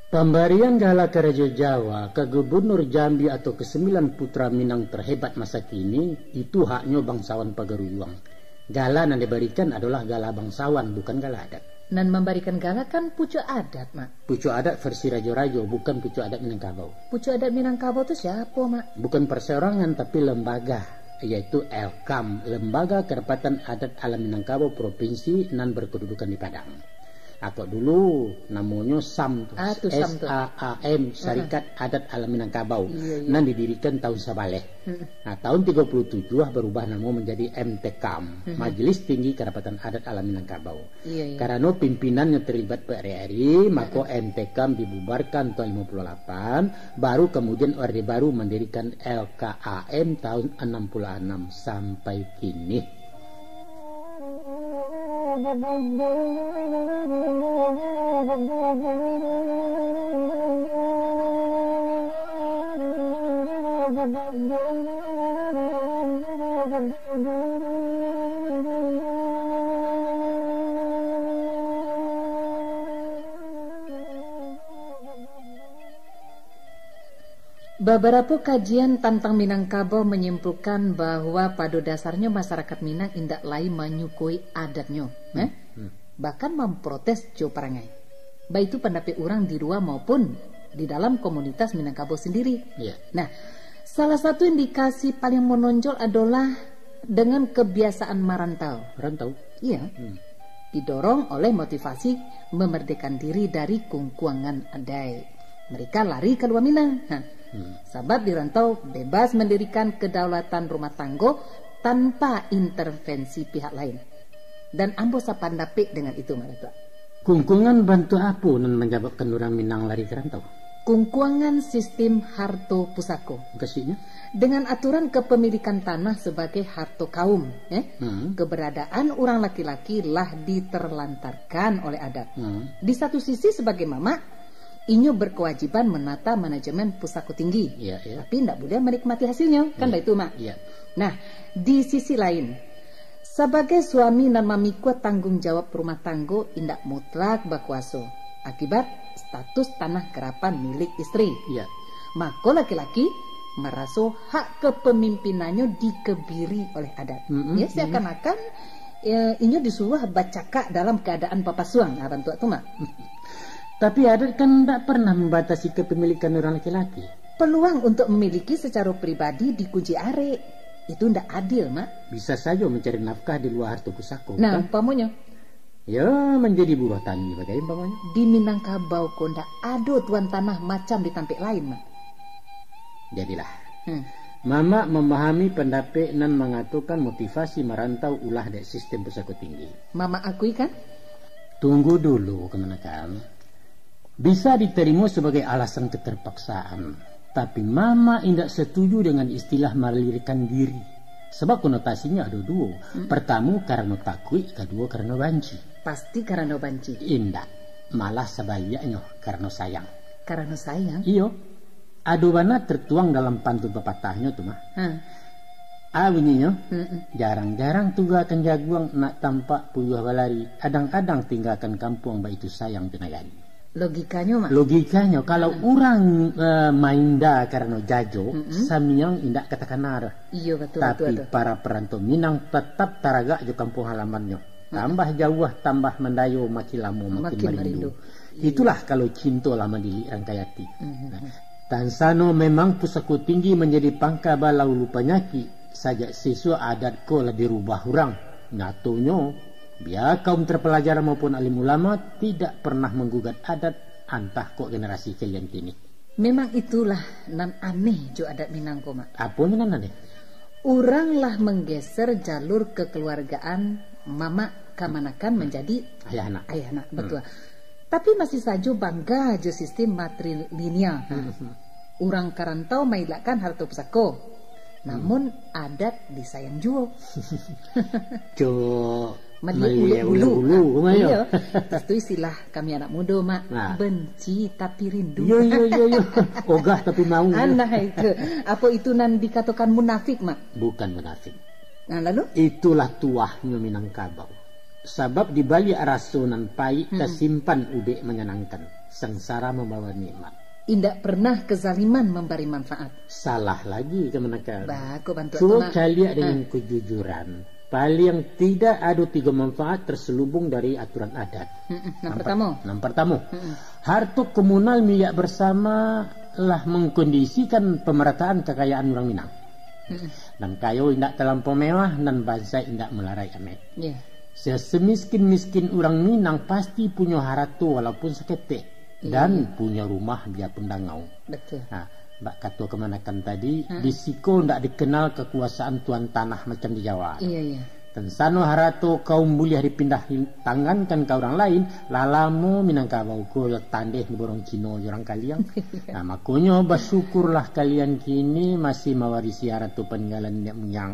Pambarian gala ka Rajo Jawa, ka Gubernur Jambi atau kesembilan putra Minang terhebat masa kini, itu haknyo bangsawan Pagaruyuang. Gala nan dibarikan adolah gala bangsawan, bukan gala adat. Nan mambarikan gala kan pucuk adat, Mak. Pucuk adat versi rajo-rajo, bukan pucuk adat Minangkabau. Pucuk adat Minangkabau tu siapo, Mak? Bukan perseorangan, tapi lembaga, yaitu L K A M, Lembaga Kedapatan Adat Alam Minangkabau Provinsi nan berkedudukan di Padang. Kok dulu namonyo sam tu, Ah, tu sam tu. S A A M, Syarikat Adat Alam Minangkabau, Iya, iya. nan didirikan tahun sabaleh. Mm-mm. Nah, tahun tiga puluh tujuh berubah namo menjadi M T K A M, Mm-mm. Majelis Tinggi Kedapatan Adat Alam Minangkabau. Iya, iya. Karano pimpinannyo terlibat P R R I, mako Mm-mm. M T K A M dibubarkan tahun lima puluh delapan, baru kemudian Orde Baru mendirikan L K A M tahun enam puluh enam sampai kini. Babarapo kajian tantang Minangkabau manyimpulkan bahwa pado dasarnyo masarakat Minang indak lai manyukui adatnyo, eh? Hmm. Bahkan mamprotes jo parangai. Baitu pandapek urang di lua maupun di dalam komunitas Minangkabau sandiri. Iya. Nah, salah satu indikasi paling manonjol adolah dengan kebiasaan marantau. Rantau? Iya. Hmm. Didorong oleh motivasi memerdekakan diri dari kungkuangan adai. Mereka lari kalua Minang. Ha. Hmm. Sabab di rantau bebas mandirikan kedaulatan rumah tanggo tanpa intervensi pihak lain. Dan ambo sapandapek dengan itu, Mak Datuak. Kungkuangan bantuak apo nan manyababkan urang Minang lari ka rantau? Kungkuangan sistim harto pusako. Mukasuiknyo? Dengan aturan kepemilikan tanah sebagai harto kaum, eh? Hmm. Keberadaan urang laki-laki lah diterlantarkan oleh adat. Hmm. Di satu sisi, sebagai mamak, inyo berkewajiban menata manajemen pusako tinggi. Iya, iya. Tapi indak buliah menikmati hasilnyo, kan? Iya. Baitu, Mak? Iya. Nah, di sisi lain, sabagai suami nan mamikua tanggung jawab rumah tanggo indak mutlak bakuaso, akibat status tanah garapan milik isteri. Iya. Mako laki-laki maraso hak kepemimpinannyo dikebiri oleh adat. Mm-mm, ya, mm-mm. Seakan-akan, ya, inyo disuruh bacakak dalam keadaan papasuang, nah, bantuak tu, Mak. Tapi adat kan ndak pernah membatasi kepemilikan orang laki-laki. Peluang untuk memiliki secara pribadi dikunci arek. Itu ndak adil, Mak. Bisa sajo mencari nafkah di luar harto pusako, nah, bukan? Umpamonyo? Ya, menjadi buruh tani bagai umpamonyo. Di Minangkabau ko ndak ado tuan tanah macam di tampek lain, Mak. Jadilah. Hmm. Mamak memahami pandapek nan mangatokan motivasi marantau ulah dek sistem pusako tinggi. Mamak akui, kan? Tunggu dulu, kamanakan. Bisa diterimo sabagai alasan keterpaksaan, tapi mamak indak setuju dengan istilah malarikan diri. Sabab konotasinyo ado duo. Hmm. Partamo, karano takuik, kaduo, karano banci. Pasti karano banci. Indak. Malah sabaliaknyo, karano sayang. Karano sayang? Iyo. Ado bana tertuang dalam pantun papatahnyo tu mah. Ha. A bunyinyo, mm-mm, jarang-jarang tugakan jaguang, nak tampak puyuah balari, adang-adang tinggakan kampuang, baitu sayang jo nagari. Logikanyo, Mak? Logikanyo, kalau, mm-mm, urang, eh, mainda karano jajo, mm-mm, samiang indak ka takana doh. Iyo, batua, batua tu. Tapi para parantau Minang tatap taragak jo kampuang halamannyo. Mm-mm. Tambah jauah, tambah mandayo, makin lamo makin marindu. Makin marindu. Iyo. Itulah kalau cinto lah mandilik rangkai ati. Mm-mm. Nah, tansano memang pusako tinggi manjadi pangka balau lupa nyaki, sajak sisuak adat ko lah dirubah urang. Nyatonyo, bia kaum terpelajar maupun alim ulama tidak pernah manggugat adat, antah kok generasi kalian kini. Memang itulah nan aneh jo adat Minang ko, Mak. Aponyo nan aneh? Urang lah manggeser jalur kekeluargaan mamak kamanakan manjadi ayah anak. Ayah anak, hmm, batua. Tapi masih sajo bangga jo sistem matrilineal. Hmm. Urang ka rantau mailakkan harto pusako. Namun, hmm, adat disayang juo. Cuk. Maliek maliek ulek bulu. Ulek bulu, nah, iyo. Itu istilah kami anak mudo, Mak. Nah. Benci tapi rindu. Iyo, iyo, iyo, iyo. Ogah tapi mau. Anah itu. Apo itu nan dikatokan munafik, Mak? Bukan munafik. Nah, lalu? Itulah tuahnyo Minangkabau. Sabab di baliak raso nan paik, mm-mm, tasimpan ubek manyanangkan. Sangsara mambawa nikmat. Indak pernah kezaliman mambari manfaat. Salah lagi kamanakan. Ba, ko bantuak tu, Mak. Cubo caliak dengan, ah, kejujuran. Paliang tidak ado tigo manfaat terselubung dari aturan adat. Mm-mm. Nan pertamo. Nan pertamo, mm-mm, harto komunal milik bersama lah mengkondisikan pemerataan kekayaan urang Minang. Mm-mm. Nan kayo indak talampau mewah, nan bansaik indak malarai ameh. Iya. Semiskin-miskin urang Minang pasti punyo harato walaupun saketek. Iya. Dan punyo rumah biapun dangau. Betul. Nah, bak kato kamanakan tadi, ha, di siko ndak dikenal kakuasaan tuan tanah macam di Jawa. Iya, iya. Tansano harato kaum buliah dipindah tangankan ka urang lain, lah lamo Minangkabau ko yo tandeh diborong Cino jo urang Kaliang. Nah, makonyo basyukurlah kalian kini masih mawarisi harato paninggalan niniak muyang.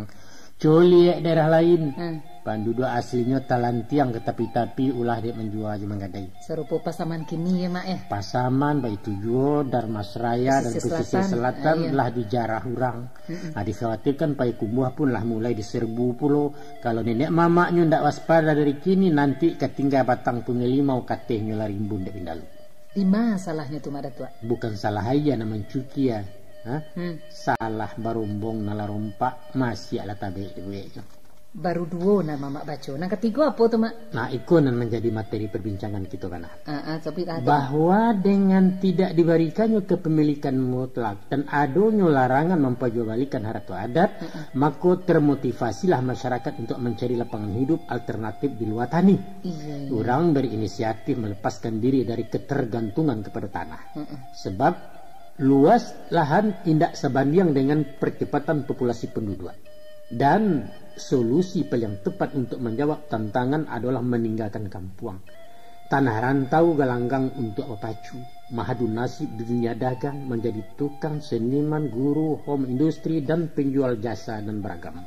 Culiak daerah lain, hmm, panduduak aslinyo talantiang ka tapi-tapi, ulah dek manjua jo manggadai. Sarupo Pasaman kini, ya, Mak, eh? Pasaman, baitu juo Dharmasraya dan Pesisir Pesisir Selatan, Selatan, ah, iya, lah dijarah urang. Mm-mm. Ah, dikhawatirkan Payakumbuah pun lah mulai diserbu pulo. Kalau nenek mamaknyo ndak waspada dari kini, nanti ka tingga batang punyo limau, katehnyo lah rimbun dek pindalu. Di ma salahnyo tu, Mak Datuak? Bukan salah aia nan mancukia, ha? Hmm. Salah barombong nan lah rompak, masiak lah tabek dibueknyo. Baru duo nan Mamak baco. Nan katigo apo tu, Mak? Nah, iko nan manjadi materi perbincangan kito bana. Ah, ah, tapi ado. Bahwa dengan tidak diberikannya kepemilikan mutlak dan adonyo larangan mampajuabalikan harato adat, mm-mm, mako termotivasilah masyarakat untuk mencari lapangan hidup alternatif di luar tani. Iya, iya. Urang berinisiatif melepaskan diri dari ketergantungan kepada tanah. Mm-mm. Sebab luas lahan indak sabandiang dengan percepatan populasi penduduk. Dan solusi paling tepat untuk menjawab tantangan adalah meninggalkan kampuang. Tanah rantau galanggang untuk bapacu, mahadu nasib di dunia dagang, manjadi tukang, seniman, guru, home industry, dan penjual jasa dan beragam.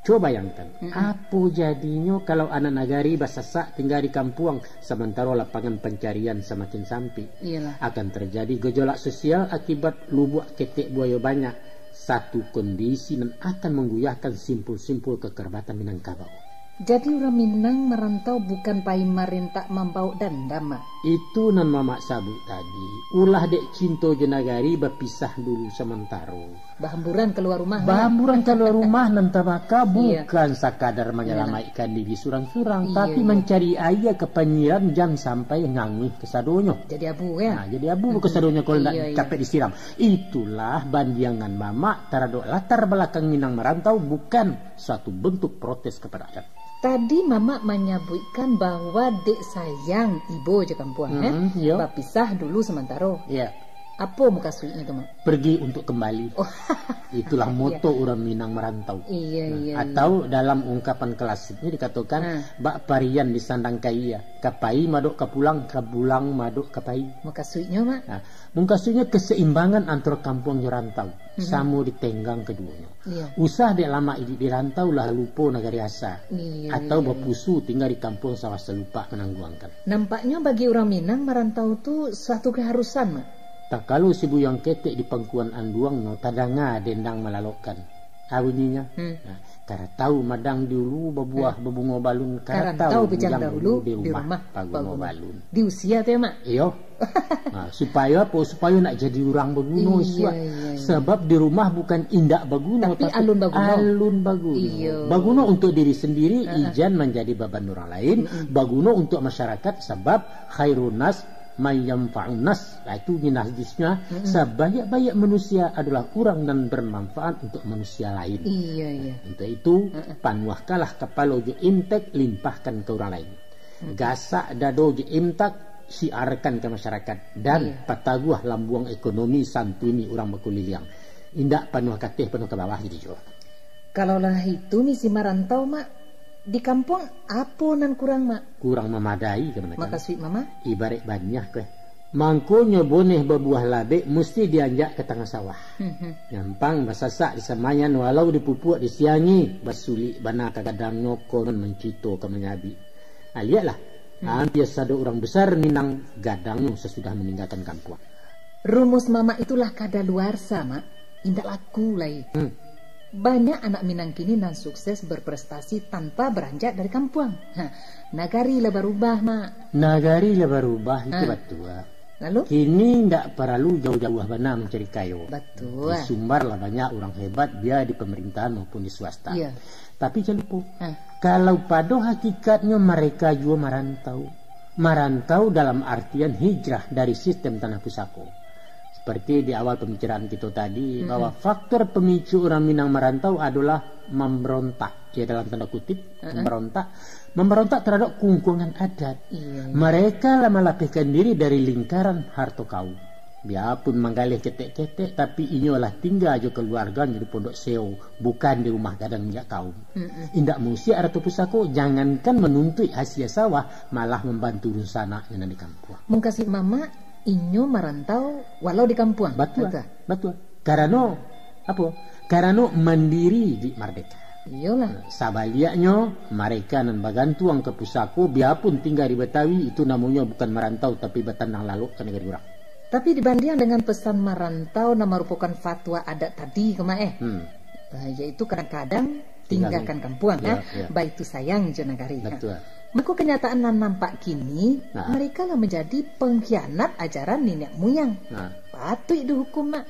Cubo bayangkan, mm-mm, apo jadinyo kalau anak nagari basasak tingga di kampuang, samantaro lapangan pancarian samakin sampik? Iyalah. Akan terjadi gejolak sosial akibat lubuak ketek buayo banyak, satu kondisi nan akan mangguyahkan simpul-simpul kakarabatan Minangkabau. Jadi, urang Minang marantau bukan pai marentak mambawok dandam, Mak? Itu nan Mamak sabuik tadi. Ulah dek cinto jo nagari bapisah dulu samantaro. Bahamburan kalua rumah, Mak. Bahamburan kalua rumah nan tabaka. Iya. Bukan sakadar, iyalah, manyalamaikkan diri surang-surang, iya, tapi, iya, mancari aia ka panyiram, jan sampai nganguih kasadonyo. Jadi abu, ya? Nah, jadi abu, mm-mm, kasadonyo kalau ndak, iya, iya, capek disiram. Itulah bandiangan Mamak taradok latar balakang Minang marantau, bukan suatu bentuk protes kepada adat. Tadi Mamak manyabuikkan bahwa dek sayang ibo jo kampuang, eh? Mm-mm, iyo. Bapisah dulu samantaro. Iya. Apo mukasuiknyo tu, Mak? Pergi untuk kembali. Oh. Itulah moto, iya, urang Minang marantau. Iya, nah, iya, atau, iya, dalam ungkapan klasiknyo dikatokan, ah, bak parian di sandang kaia, ka pai madok ka pulang, ka pulang madok ka pai. Mukasuiknyo, Mak? Nah, mukasuiknyo keseimbangan antara kampuang jo rantau, mhm, samo ditenggang kaduonyo. Iya. Usah dek lamak iduik di rantau, lah lupo nagari asa. Iya, atau, iya, iya, bapusu tingga di kampuang, sawah salupak manangguangkan. Nampaknyo bagi urang Minang, marantau tu suatu keharusan, Mak. Takalu si buyuang ketek di pangkuan anduangnyo, tadanga dendang malalokkan. Ah, bunyinyo. Hmm. Nah, karatau madang di ulu, babuah, hmm, babungo balun, karatau, karantau bujang, bujang dahulu, dulu, di rumah, di rumah paguno, paguno, balun. Di usia tu, ya, Mak? Iyo. Nah, supayo apo? Supayo nak jadi urang baguno, iya, isuak. Iya, iya. Sebab di rumah bukan indak baguno, tapi, tapi alun baguno. Alun baguno. Iyo. Baguno untuk diri sendiri, heeh, ijan manjadi baban urang lain. Mm-mm. Baguno untuk masyarakat, sebab khairun nas man yanfa'un nas. Lah, itu gin hadisnya, mm-mm, sebanyak-banyak manusia adalah urang nan bermanfaat untuk manusia lain. Iya, iya. Untuk itu, heeh, panuahkanlah kapalo jo intek, limpahkan ka urang lain. Hmm. Gasak dado jo intak, siarkan ka masyarakat, dan, iya, pataguah lambuang ekonomi, santuini urang bakuliliang. Indak panuah kateh, panuah ka bawah jadi juo. Kalau lah itu misi marantau, Mak, di kampuang apo nan kurang, Mak? Kurang mamadai, kamanakan. Makasuik Mamak? Ibarat baniah, keh. Mangkonyo boneh babuah labek musti dianjak ka tangah sawah. Hmm, hmm. Nyampang basasak di samayan, walau dipupuak di siangi, basulik bana ka gadangnyo, konon mancito ka manyabik. Ah, lieklah. Hmm. Hampia sado urang besar Minang gadangnyo sasudah maninggakan kampuang. Rumus Mamak itulah kadaluarsa, Mak. Indak laku lai. Hmm. Banyak anak Minang kini nan sukses berprestasi tanpa baranjak dari kampuang. Ha, nagari lah barubah, Mak. Nagari lah barubah, itu, ha, batua. Lalu? Kini ndak paralu jauah-jauah bana mancari kayo. Batua. Di Sumbar lah banyak urang hebat, bia di pamerintahan maupun di swasta. Iya. Tapi jan lupo, ha, kalau pado hakikatnyo mareka juo marantau. Marantau dalam artian hijrah dari sistem tanah pusako. Seperti di awal pembicaraan kito tadi, mm-mm, bahwa faktor pemicu urang Minang marantau adolah mamberontak. Ya, dalam tanda kutip, mm-mm, mamberontak. Mamberontak taradok kungkuangan adat. Iya, iya. Mereka lah malapihkan diri dari lingkaran harto kaum. Biapun manggaleh ketek-ketek, tapi inyo lah tingga jo kaluarganyo di Pondok Seo, bukan di rumah gadang minyak kaum. Mm-mm. Indak mausiak arato pusako, jangankan manuntuik hasia sawah, malah mambantu dunsanak nan di kampuang. Mungkasuik Mamak, inyo marantau walau di kampuang. Batua, batua. Batua. Karano, apo? Karano mandiri di mardeka. Iyolah. Sabaliaknyo, mereka nan bagantuang ka pusako, biapun tingga di Batawi, itu namonyo bukan marantau, tapi batandang lalok ka nagari urang. Tapi dibandiang dengan pesan marantau nan marupokan fatwa adat tadi ko, Mak, eh. Hmm. Eh, yaitu kadang-kadang tinggakan kampuang, ya, ha? Ya. Baitu sayang jo nagari, ha? Betul. Mako, kenyataan nan nampak kini, nah, mereka lah menjadi pengkhianat ajaran niniak muyang. Nah. Patuik dihukum, Mak.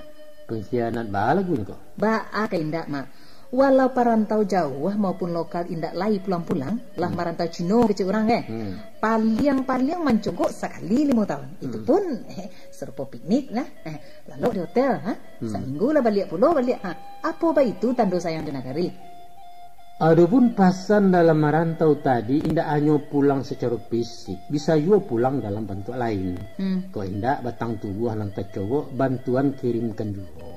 Pengkhianat baa lagu nyo ko? Baa ka indak, Mak. Walau parantau jauah maupun lokal indak lai pulang-pulang, lah, hmm, marantau Cino kecek urang, eh. Hmm. Paliang-paliang mancogok sakali limo tahun. Itu, hmm, pun, eh, sarupo piknik lah. Eh, lalok di hotel, ha? Hmm. Saminggu lah baliak pulo, baliak. Ha, apo baitu tando sayang di nagari? Adopun pasan dalam marantau tadi indak hanyo pulang sacaro fisik, bisa juo pulang dalam bantuak lain. Hmm. Kok indak, batang tubuah nan tacogok, bantuan kirimkan juo.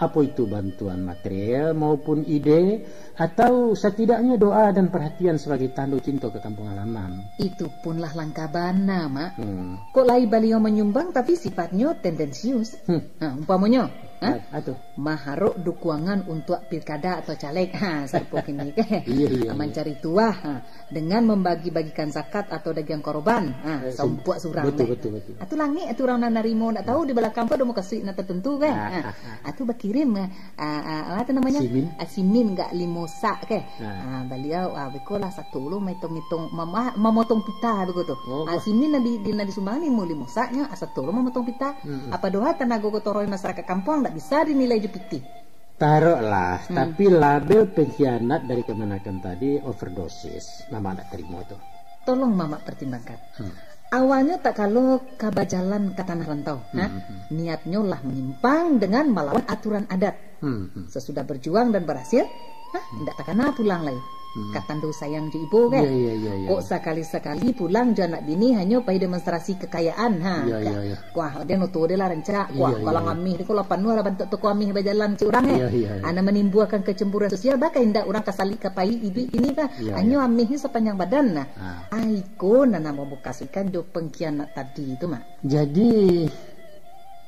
Apo itu bantuan material maupun ide, atau satidaknyo doa dan perhatian sabagai tando cinto ka kampung halaman. Itu pun lah langka bana, Mak. Hmm. Kok lai baliau manyumbang, tapi sifatnyo tendensius. Hmm. Ha, umpamonyo, ha? A-, atu. Maharok dukuangan untuak pilkada atau caleg. Ha, sarupo kini. Iya, iya, iya. Mancari tuah, ha, dengan mambagi-bagikan zakat atau dagiang koroban. Ha, eh, saumpuak surang, betul, deh. Betul, betul. Atu langik, atu urang nan narimo, ndak tahu di balakang tu ado mukasuik nan tertentu, kan? Ah, ha, ah, ah. Atu bakirim, ah, ah, ah, apa tu namanya? Simin. Ah, simin gak limo sak, ke? Ah. Ah, baliau, ah, beko lah satolo maitong-itong, mama-, mamotong pita beko tu. Oh, ah, wah. Simin nan di, di, nan disumbang ni mau limo saknyo, ah, satolo mamotong pita. Mm-mm. Apa doa tanago kotoroi masyarakat kampuang ndak bisa dinilai jo pitih. Taroklah, hmm, tapi label pengkhianat dari kamanakan tadi overdosis. Mamak ndak tarimo tu. Tolong Mamak pertimbangkan. Hmm. Awalnyo tak kalo ka bajalan ka tanah rantau, hmm, nah, hmm, hmm, niatnyo lah manyimpang dengan malawan aturan adat. Hmm, hmm. Sasudah berjuang dan berhasil, nah, hmm, indak takana pulang lai. Hmm. Ka tando sayang jo ibo, kan? Iya, iya, iya, iya. Kok sakali-sakali pulang jo anak bini hanyo pai demonstrasi kekayaan, ha, iya, ka-, iya, iya. Kuah, dia noto dia lah rancak, kuah, iya, kalang, iya, amih tu, kalau panuah lah bantuak toko amih bajalan cik urang, eh. Iya, iya, iya. Ana manimbuakan kecemburuan sosial, baa ka indak urang ka salik ka pai iduik kini, bah. Iya, hanyo, iya, amih ni sapanjang badan, nah. Ah. Ai, ko nan namo bukas ikan jo pengkhianat tadi tu, Mak. Jadi,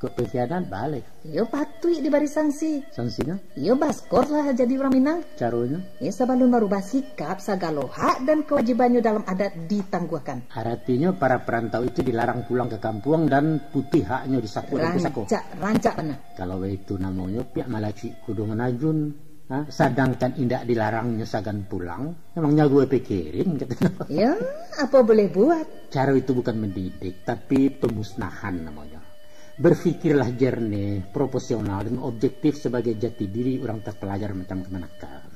kok pengkhianat baliak? Iyo, patuik dibari sanksi. Sangsinyo? Iyo, baskor lah jadi urang Minang. Caronyo? Iyo, sabalun marubah sikap, sagalo hak dan kawajibannyo dalam adat ditangguahkan. Aratinyo, para parantau itu dilarang pulang ka kampuang dan putih haknyo di sako dan pusako. Rancak, rancak bana. Kalau baitu namonyo, pihak malacuik kudo manajun. Ha? Sadangkan indak dilarangnyo sagan pulang, memang nyago pikirin, kato. Ya, apa boleh buat? Caro itu bukan mendidik, tapi pemusnahan namonyo. Berfikirlah jernih, proporsional, dan objektif sabagai jati diri urang tapalajar macam kamanakan.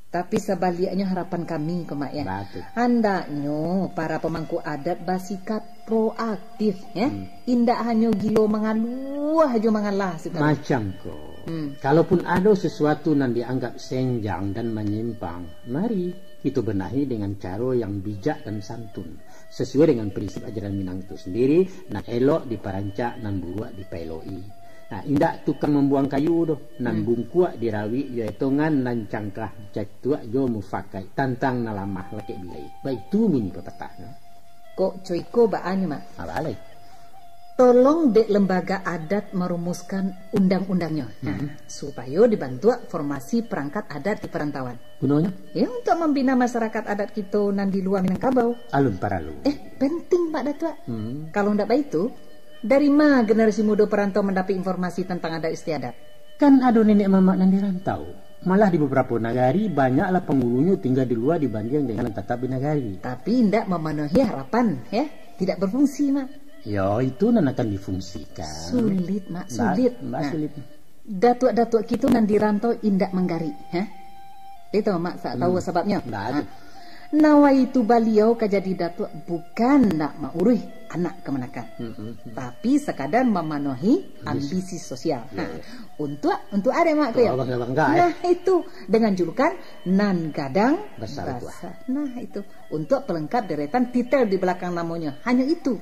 Tapi sabaliaknyo harapan kami ko, Mak, ya. Batul. Handaknyo para pemangku adat basikap proaktif, ya. Hmm. Indak hanyo gilo mangaluah jo mangalah, sitaru. Macam ko. Hmm. Kalaupun ado sesuatu nan dianggap senjang dan manyimpang, mari kito benahi dengan caro yang bijak dan santun, sesuai dengan prinsip ajaran Minang tu sendiri, nan elok diparancak, nan buruak dipaelok-i. Nah, indak tukang mambuang kayu doh, nan, hmm, bungkuak dirawik jo etongan, nan cangkah catuak jo mufakaik, tantang nan lamah lakek bilai. Baitu bunyi papatahnyo. Kok co iko baanyo, Mak? Apo lai? Tolong dek lembaga adat marumuskan undang-undangnyo. Nah, hmm, supayo dibantuak formasi perangkat adat di perantauan. Gunonyo? Ya, untuk mambina masyarakat adat kito nan di lua Minangkabau. Alun paralu. Eh, penting, Pak Datuak. Hmm. Kalau ndak baitu, dari ma generasi mudo perantau mandapek informasi tentang adat istiadat? Kan ado nenek mamak nan di rantau. Malah di babarapo nagari, banyaklah pangulunyo tingga di lua dibandiang dengan nan tatap di nagari. Tapi indak mamanuhi harapan, ya. Tidak berfungsi, Mak. Yo, itu nan akan difungsikan. Sulit, Mak, sulit. Mbak, nah, sulit. Datuak-datuak kito nan di rantau indak manggarik, ha? Itu, Mak, sa-, tahu, hmm, sababnyo? Ndak. Ha. Nawaitu baliau ka jadi datuak bukan nak mauruih anak kamanakan. Hmm, hmm, hmm. Tapi sakadar mamanuhi ambisi, ambisi sosial. Ya, ha, ya. Untuak, untuak arek, Mak, tu yo? Bangga-bangga, eh. Nah, itu dengan julukan nan gadang basa, basa. Nah, itu. Untuak pelengkap deretan titel di balakang namonyo. Hanyo itu.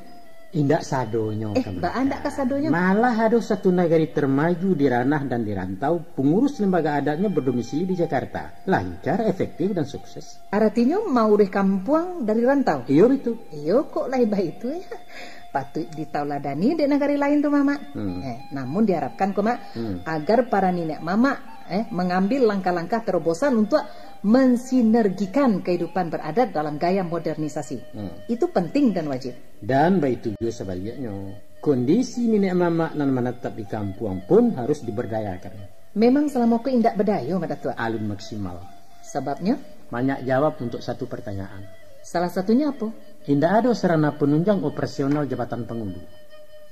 Indak sadonyo, eh, kamanakan. Baa ndak kasadonyo? Malah ado satu nagari termaju di ranah dan di rantau, pengurus lembaga adatnyo berdomisili di Jakarta. Lancar, efektif, dan sukses. Aratinyo, mauruih kampuang dari rantau? Iyo, baitu. Iyo, kok lai baitu, ya. Patuik ditauladani dek nagari lain tu, Mamak. Hmm. Eh, namun diharapkan ko, Mak, hmm, agar para niniak mamak, eh, mangambil langkah-langkah terobosan untuak Mensinergikan kehidupan beradat dalam gaya modernisasi. Hmm. Itu penting dan wajib. Dan baitu juo sabaliaknyo, kondisi niniak mamak nan manatap di kampuang pun harus diberdayakan. Memang salamo ko indak badayo, Mak Datuak. Alun maksimal. Sababnyo? Banyak jawab untuk satu pertanyaan. Salah satunyo apo? Indak ado sarana penunjang operasional jabatan pangulu.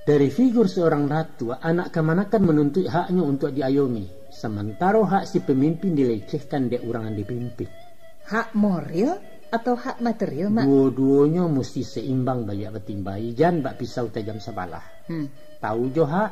Dari figur seorang datuak, anak kamanakan manuntuik haknyo untuk diayomi, samantaro hak si pemimpin dilecehkan dek urang nan dipimpin. Hak moral atau hak material, Mak? Duo-duonyo musti seimbang baliak batimbai, jan bak pisau tajam sabalah. Hmm. Tahu jo hak,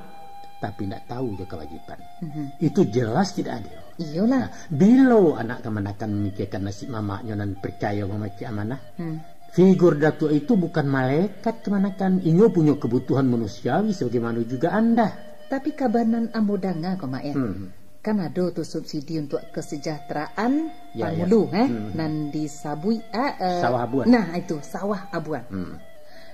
tapi ndak tahu jo kawajiban. Mhm. Itu jelas tidak adil. Iyolah. Nah, bilo anak kamanakan mamikirkan nasib mamaknyo nan percayo mamacik amanah? Hmm. Figur datuak itu bukan malaikat kamanakan. Inyo punyo kebutuhan manusiawi sebagaimana juga anda. Tapi kaba nan ambo danga ko, Mak, ya. Hmm. Kan ado tu subsidi untuk kesejahteraan Ya, ya. pangulu, eh, Hmm. nan disabuik, ah, eh, Sawah Abuan. Nah, itu, Sawah Abuan. Hmm.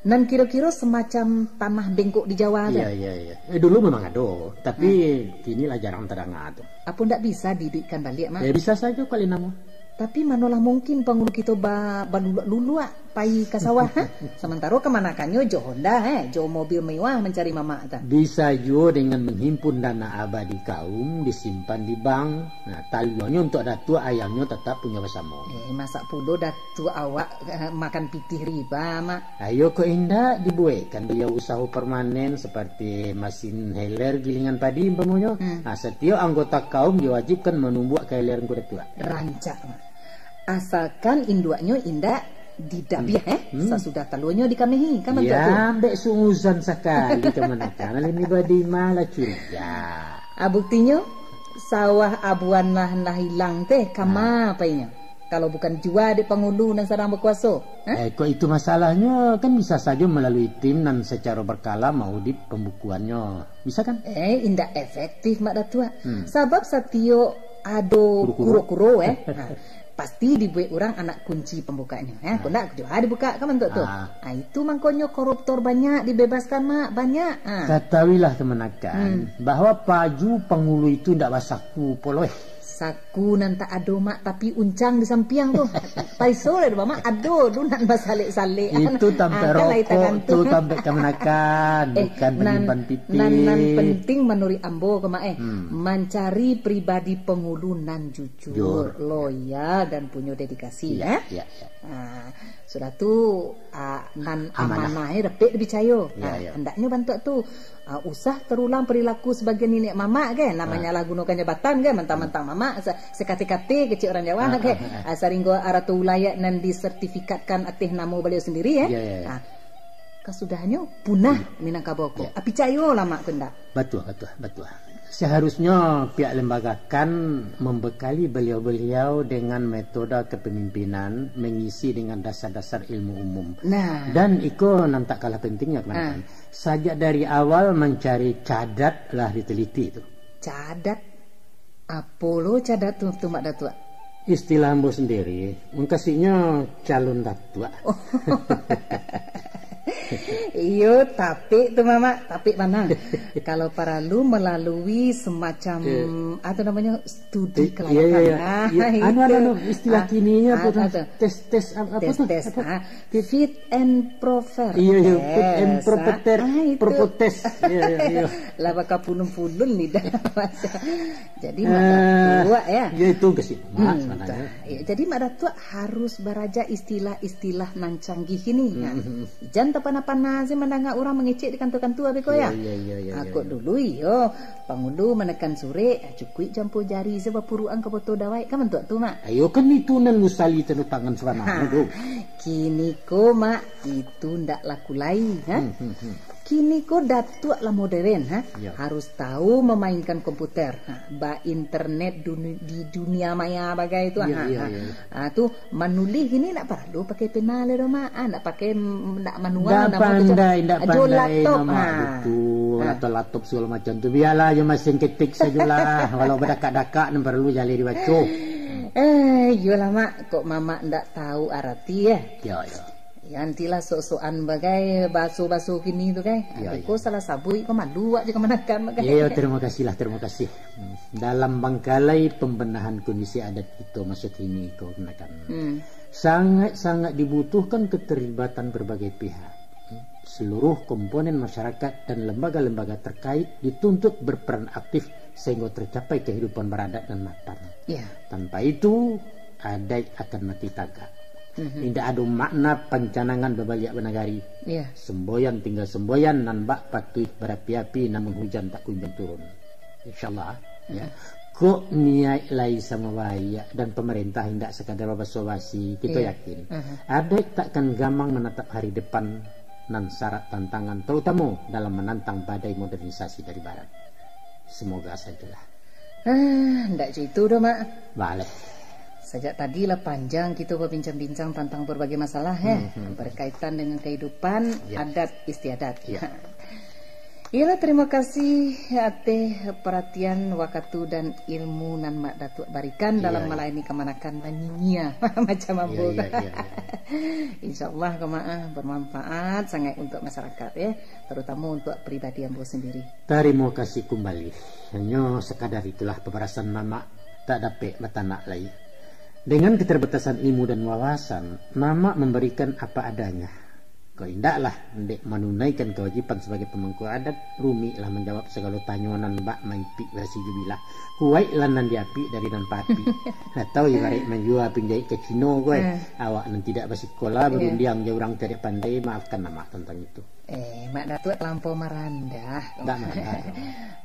Nan kiro-kiro semacam tanah bengkok di Jawa tu. Iya, iya, iya. Eh, dulu memang ado, tapi Hmm. kini lah jarang tadanga tu. Apo ndak bisa diiduikkan baliak, Mak? Eh, bisa sajo kali namo. Tapi manolah mungkin pangulu kito ba-, baluluak-luluak pai ka sawah, ha? Samantaro kamanakannyo jo Honda, eh, jo mobil mewah mancari mamak tu. Bisa juo dengan menghimpun dana abadi kaum disimpan di bank. Nah, taluanyo untuak datuak, ayamnyo tatap punyo basamo. Eh, masak pulo datuak awak, eh, makan pitih riba, Mak? Ayo kok indak, dibuekkan baliau usaho permanen seperti masin heler gilingan padi umpamonyo. Hmm. Nah, setiap anggota kaum diwajibkan manumbuak kaheler ko datuak. Rancak, Mak. Asalkan induaknyo indak didabiah, Hmm. eh, Hmm. sasudah taluanyo dikamehi, kan bantuak tu? Ya, ambek suuzan sakali kamanakan, alun iba di ma lah curiga. Ah, buktinyo, sawah Abuan lah, lah ilang teh, kama Ah. painyo? Kalau bukan jua dek pangulu nan sadang bakuaso, ha? Eh, kok itu masalahnyo, kan bisa sajo malalui tim nan sacaro berkala maudit pembukuannyo. Bisa kan? Eh, indak efektif, Mak Datuak. Hmm. Sabab satiok ado Kuro-kuro. kuro-kuro, eh, ha, pasti dibuek urang anak kunci pembukaknyo, eh. Ha. Kok ndak, jua dibukak kan bantuak tu. Ah. Ah, itu mangkonyo koruptor banyak dibebaskan, Mak, banyak. Ah. Katahuilah kamanakan Hmm. bahwa paju pangulu itu ndak basaku poloh. Saku nan tak ado, Mak, tapi uncang di sampiang tu. Paiso lah, Mak, ado tu nan basalek-salek. Itu tampek Ah, kan lain rokok tagantung. tu, tampek kamanakan, Eh, bukan nan, panyimpan pitih. nan, nan penting manuruik ambo ko, Mak, eh, Hmm. mancari pribadi pangulu nan jujur, Jujur. loyal, dan punyo dedikasi, Iya, eh. iya, iya. Ah, sudah tu, ah, nan Amanah. amanah, eh, dapek dipicayo. Iya, Ah, iya. hendaknyo bantuak tu. Ah, usah terulang perilaku sebagai niniak mamak, kan? Nan Ah. manyalahgunokan jabatan, kan? Mentang-mentang mamak, se-, sekate-kate kecek urang Jawa, Ah, kan? ah, ah. Ah, saringgo arato ulayat nan disertifikatkan ateh namo baliau sendiri, eh? Iya, iya, iya. Ah, kasudahnyo punah Hmm. Minangkabau ko. Iya. Ah, picayolah, Mak, ko ndak? Batua, batua, batua. Seharusnyo pihak lembaga kan membekali beliau-beliau dengan metode kepemimpinan mengisi dengan dasar-dasar ilmu umum. Nah. Dan iko nan tak kalah pentingnya, kamanakan. Ah. Sajak dari awal mancari cadat lah diteliti tu. Cadat? Apo lo cadat tu, tu, Mak Datuak? Istilah ambo sendiri, mungkasinyo calon datuak. Oh. Iyo, tapik tu, Mamak, tapik bana. Kalau paralu melalui semacam, Eh. apa namanya, studi Eh, kelayakan. iya, iya, iya. Ah, Iya, anu, anu, itu. anu, istilah Ah, kininyo apa ah, tu? apa tu? Tes, tes, ap-, apa Tes, tu? tes. Apa? Ah, fit and proper Iya, iya, fit and test, proper ah. ter-, Ah, itu. proper test. Iya, iya, iya. Lah bakapulun-pulun lidah. Jadi, Eh, Mak Datuak, ya. Ya, itu ke situ, Mak, Hmm, sebenarnya. Tuh. Ya, jadi, Mak Datuak harus baraja istilah-istilah nan canggih ini. Nah, Hmm. jan tapana-pana se mandanga urang mangecek di kantua-kantua, beko, ya? Iya, iya, iya, iya, Ah, iya, kok iya. dulu, iyo, pangulu manekan surek, ah, cukuik jampo jari se bapuruan ka boto dawai. Kan bantuak tu, Mak? Ayo, kan itu nan usali tanda tangan sabananyo Ha. tu. Kini ko, Mak, itu ndak laku lai, ha? Hmm, hmm, hmm. Kini ko datuak lah modern, ha? Ya. Harus tahu memainkan komputer, ha? Ba internet duni-, di dunia maya bagai tu, Ya, ha, ya, ha. ya. Ha, tu manulih kini ndak paralu pakai pena lai doh, Mak. Ah, ndak pakai, mm, ndak manual, Ndak ndak mau pandai, kerja. ndak Ah, jo pandai laptop, nyo, Mak, ha. betul. Ha. Atau laptop segala macam tu. Biarlah jo mesin ketik sajolah. Walau badakak-dakak, nan paralu jaleh dibaco. Eh, iyolah, Mak. Kok Mamak ndak tahu arati, eh? Ya, ya. Ya, nantilah sok-sokan bagai baso-baso kini tu, kai. Ya, ya. Ko salah sabuik ko malu awak je kamanakan, bagai. Ya, ya, terima kasihlah, terima kasih. Hmm. Dalam bangkalai pembenahan kondisi adat kito maso kini ko, kamanakan. Hmm. Sangat-sangat dibutuhkan keterlibatan berbagai pihak. Hmm. Seluruh komponen masyarakat dan lembaga-lembaga terkait dituntut berperan aktif sehingga tercapai kehidupan beradat dan mapan. Ya. Tanpa itu, adaik akan mati tagak. Mhm. Indak ado makna pancanangan babaliak banagari. Iya. Semboyan tinggal semboyan, nan bak patuih barapi-api, namun hujan tak kunjuang turun. Insyaallah, ya. Mhm. Kok niaik lai samo baiak dan pamarintah indak sakadar babasa-basi, kito Iya. yakin Mhm. adaik takkan gamang manatap hari depan nan sarak tantangan, terutamo dalam manantang badai modernisasi dari barat. Semoga sajalah. Ah, ndak jo itu doh, Mak. Baleh. Sajak tadi lah panjang kito babincang-bincang tantang barbagai masalah, eh, Hmm, hmm. berkaitan dengan kehidupan Ya. adat istiadat. Ya. Iyolah, terima kasih ateh perhatian, wakatu, dan ilmu nan Mak Datuak barikan dalam Iya, iya. malayani kamanakan manyinyia macam ambo. Iya, iya, iya, iya. InsyaAllah, ko Mak, ah, bermanfaat sangat untuk masyarakat, ya, terutama untuk pribadi ambo sendiri. Tarimo kasih kumbali. Hanyo sakadar itulah pabarasan mamak, tak dapek batanak lai. Dengan keterbatasan ilmu dan wawasan, mamak mambarikan apa adanya. Kok indaklah, dek manunaikan kawajiban sabagai pamangku adat, rumiklah manjawab sagalo tanyo nan bak maipik barasi jubilah. Kuwaiklah nan diapik dari nan paapik. Atau ibaraik manjua pinjaik ka Cino ko, eh. Hmm. Awak nan tidak basikola, Iya. barundiang jo urang cadiak pandai, maafkan mamak tantang itu. Eh, Mak Datuak talampau marandah. Ndak marandah, doh.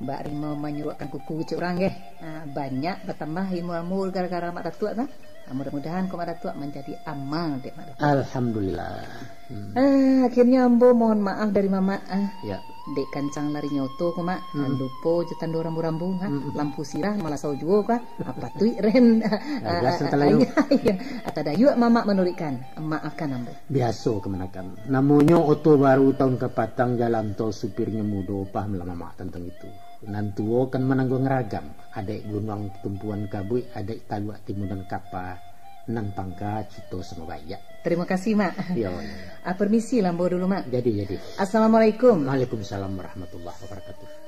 Bak rimau manyuruakkan kuku cek urang, geh. Ah, banyak batambah ilmu ambo gara-gara Mak Datuak tu. Ah, mudah-mudahan ko Mak Datuak manjadi ama dek Mak Datuak. Alhamdulillah. Hmm. Ah, akhirnyo ambo mohon maaf dari mamak, ah. Ya. Dek kancang larinyo oto ko, Mak. Hmm. Lupo jo tando rambu-rambu, ha. Hmm. Lampu sirah malasau juo ka. Apa tuik rem? Ah, biaso talalu. Iya, iya. Tadayuak mamak manuruikkan. Maafkan ambo. Biaso kamanakan. Namonyo oto baru taun kapatang, jalan tol supirnyo mudo, pahamlah mamak tantang itu. Nan tuo kan manangguang ragam, adaik gunuang tumpuan kabuik, adaik taluak timunan kapa, nan pangka cito samo baiak. Terima kasih, Mak. Yo, yo. Ah, permisi lah ambo dulu, Mak. Jadi, jadi. Assalamualaikum. Waalaikumsalam warahmatullahi wabarakatuh.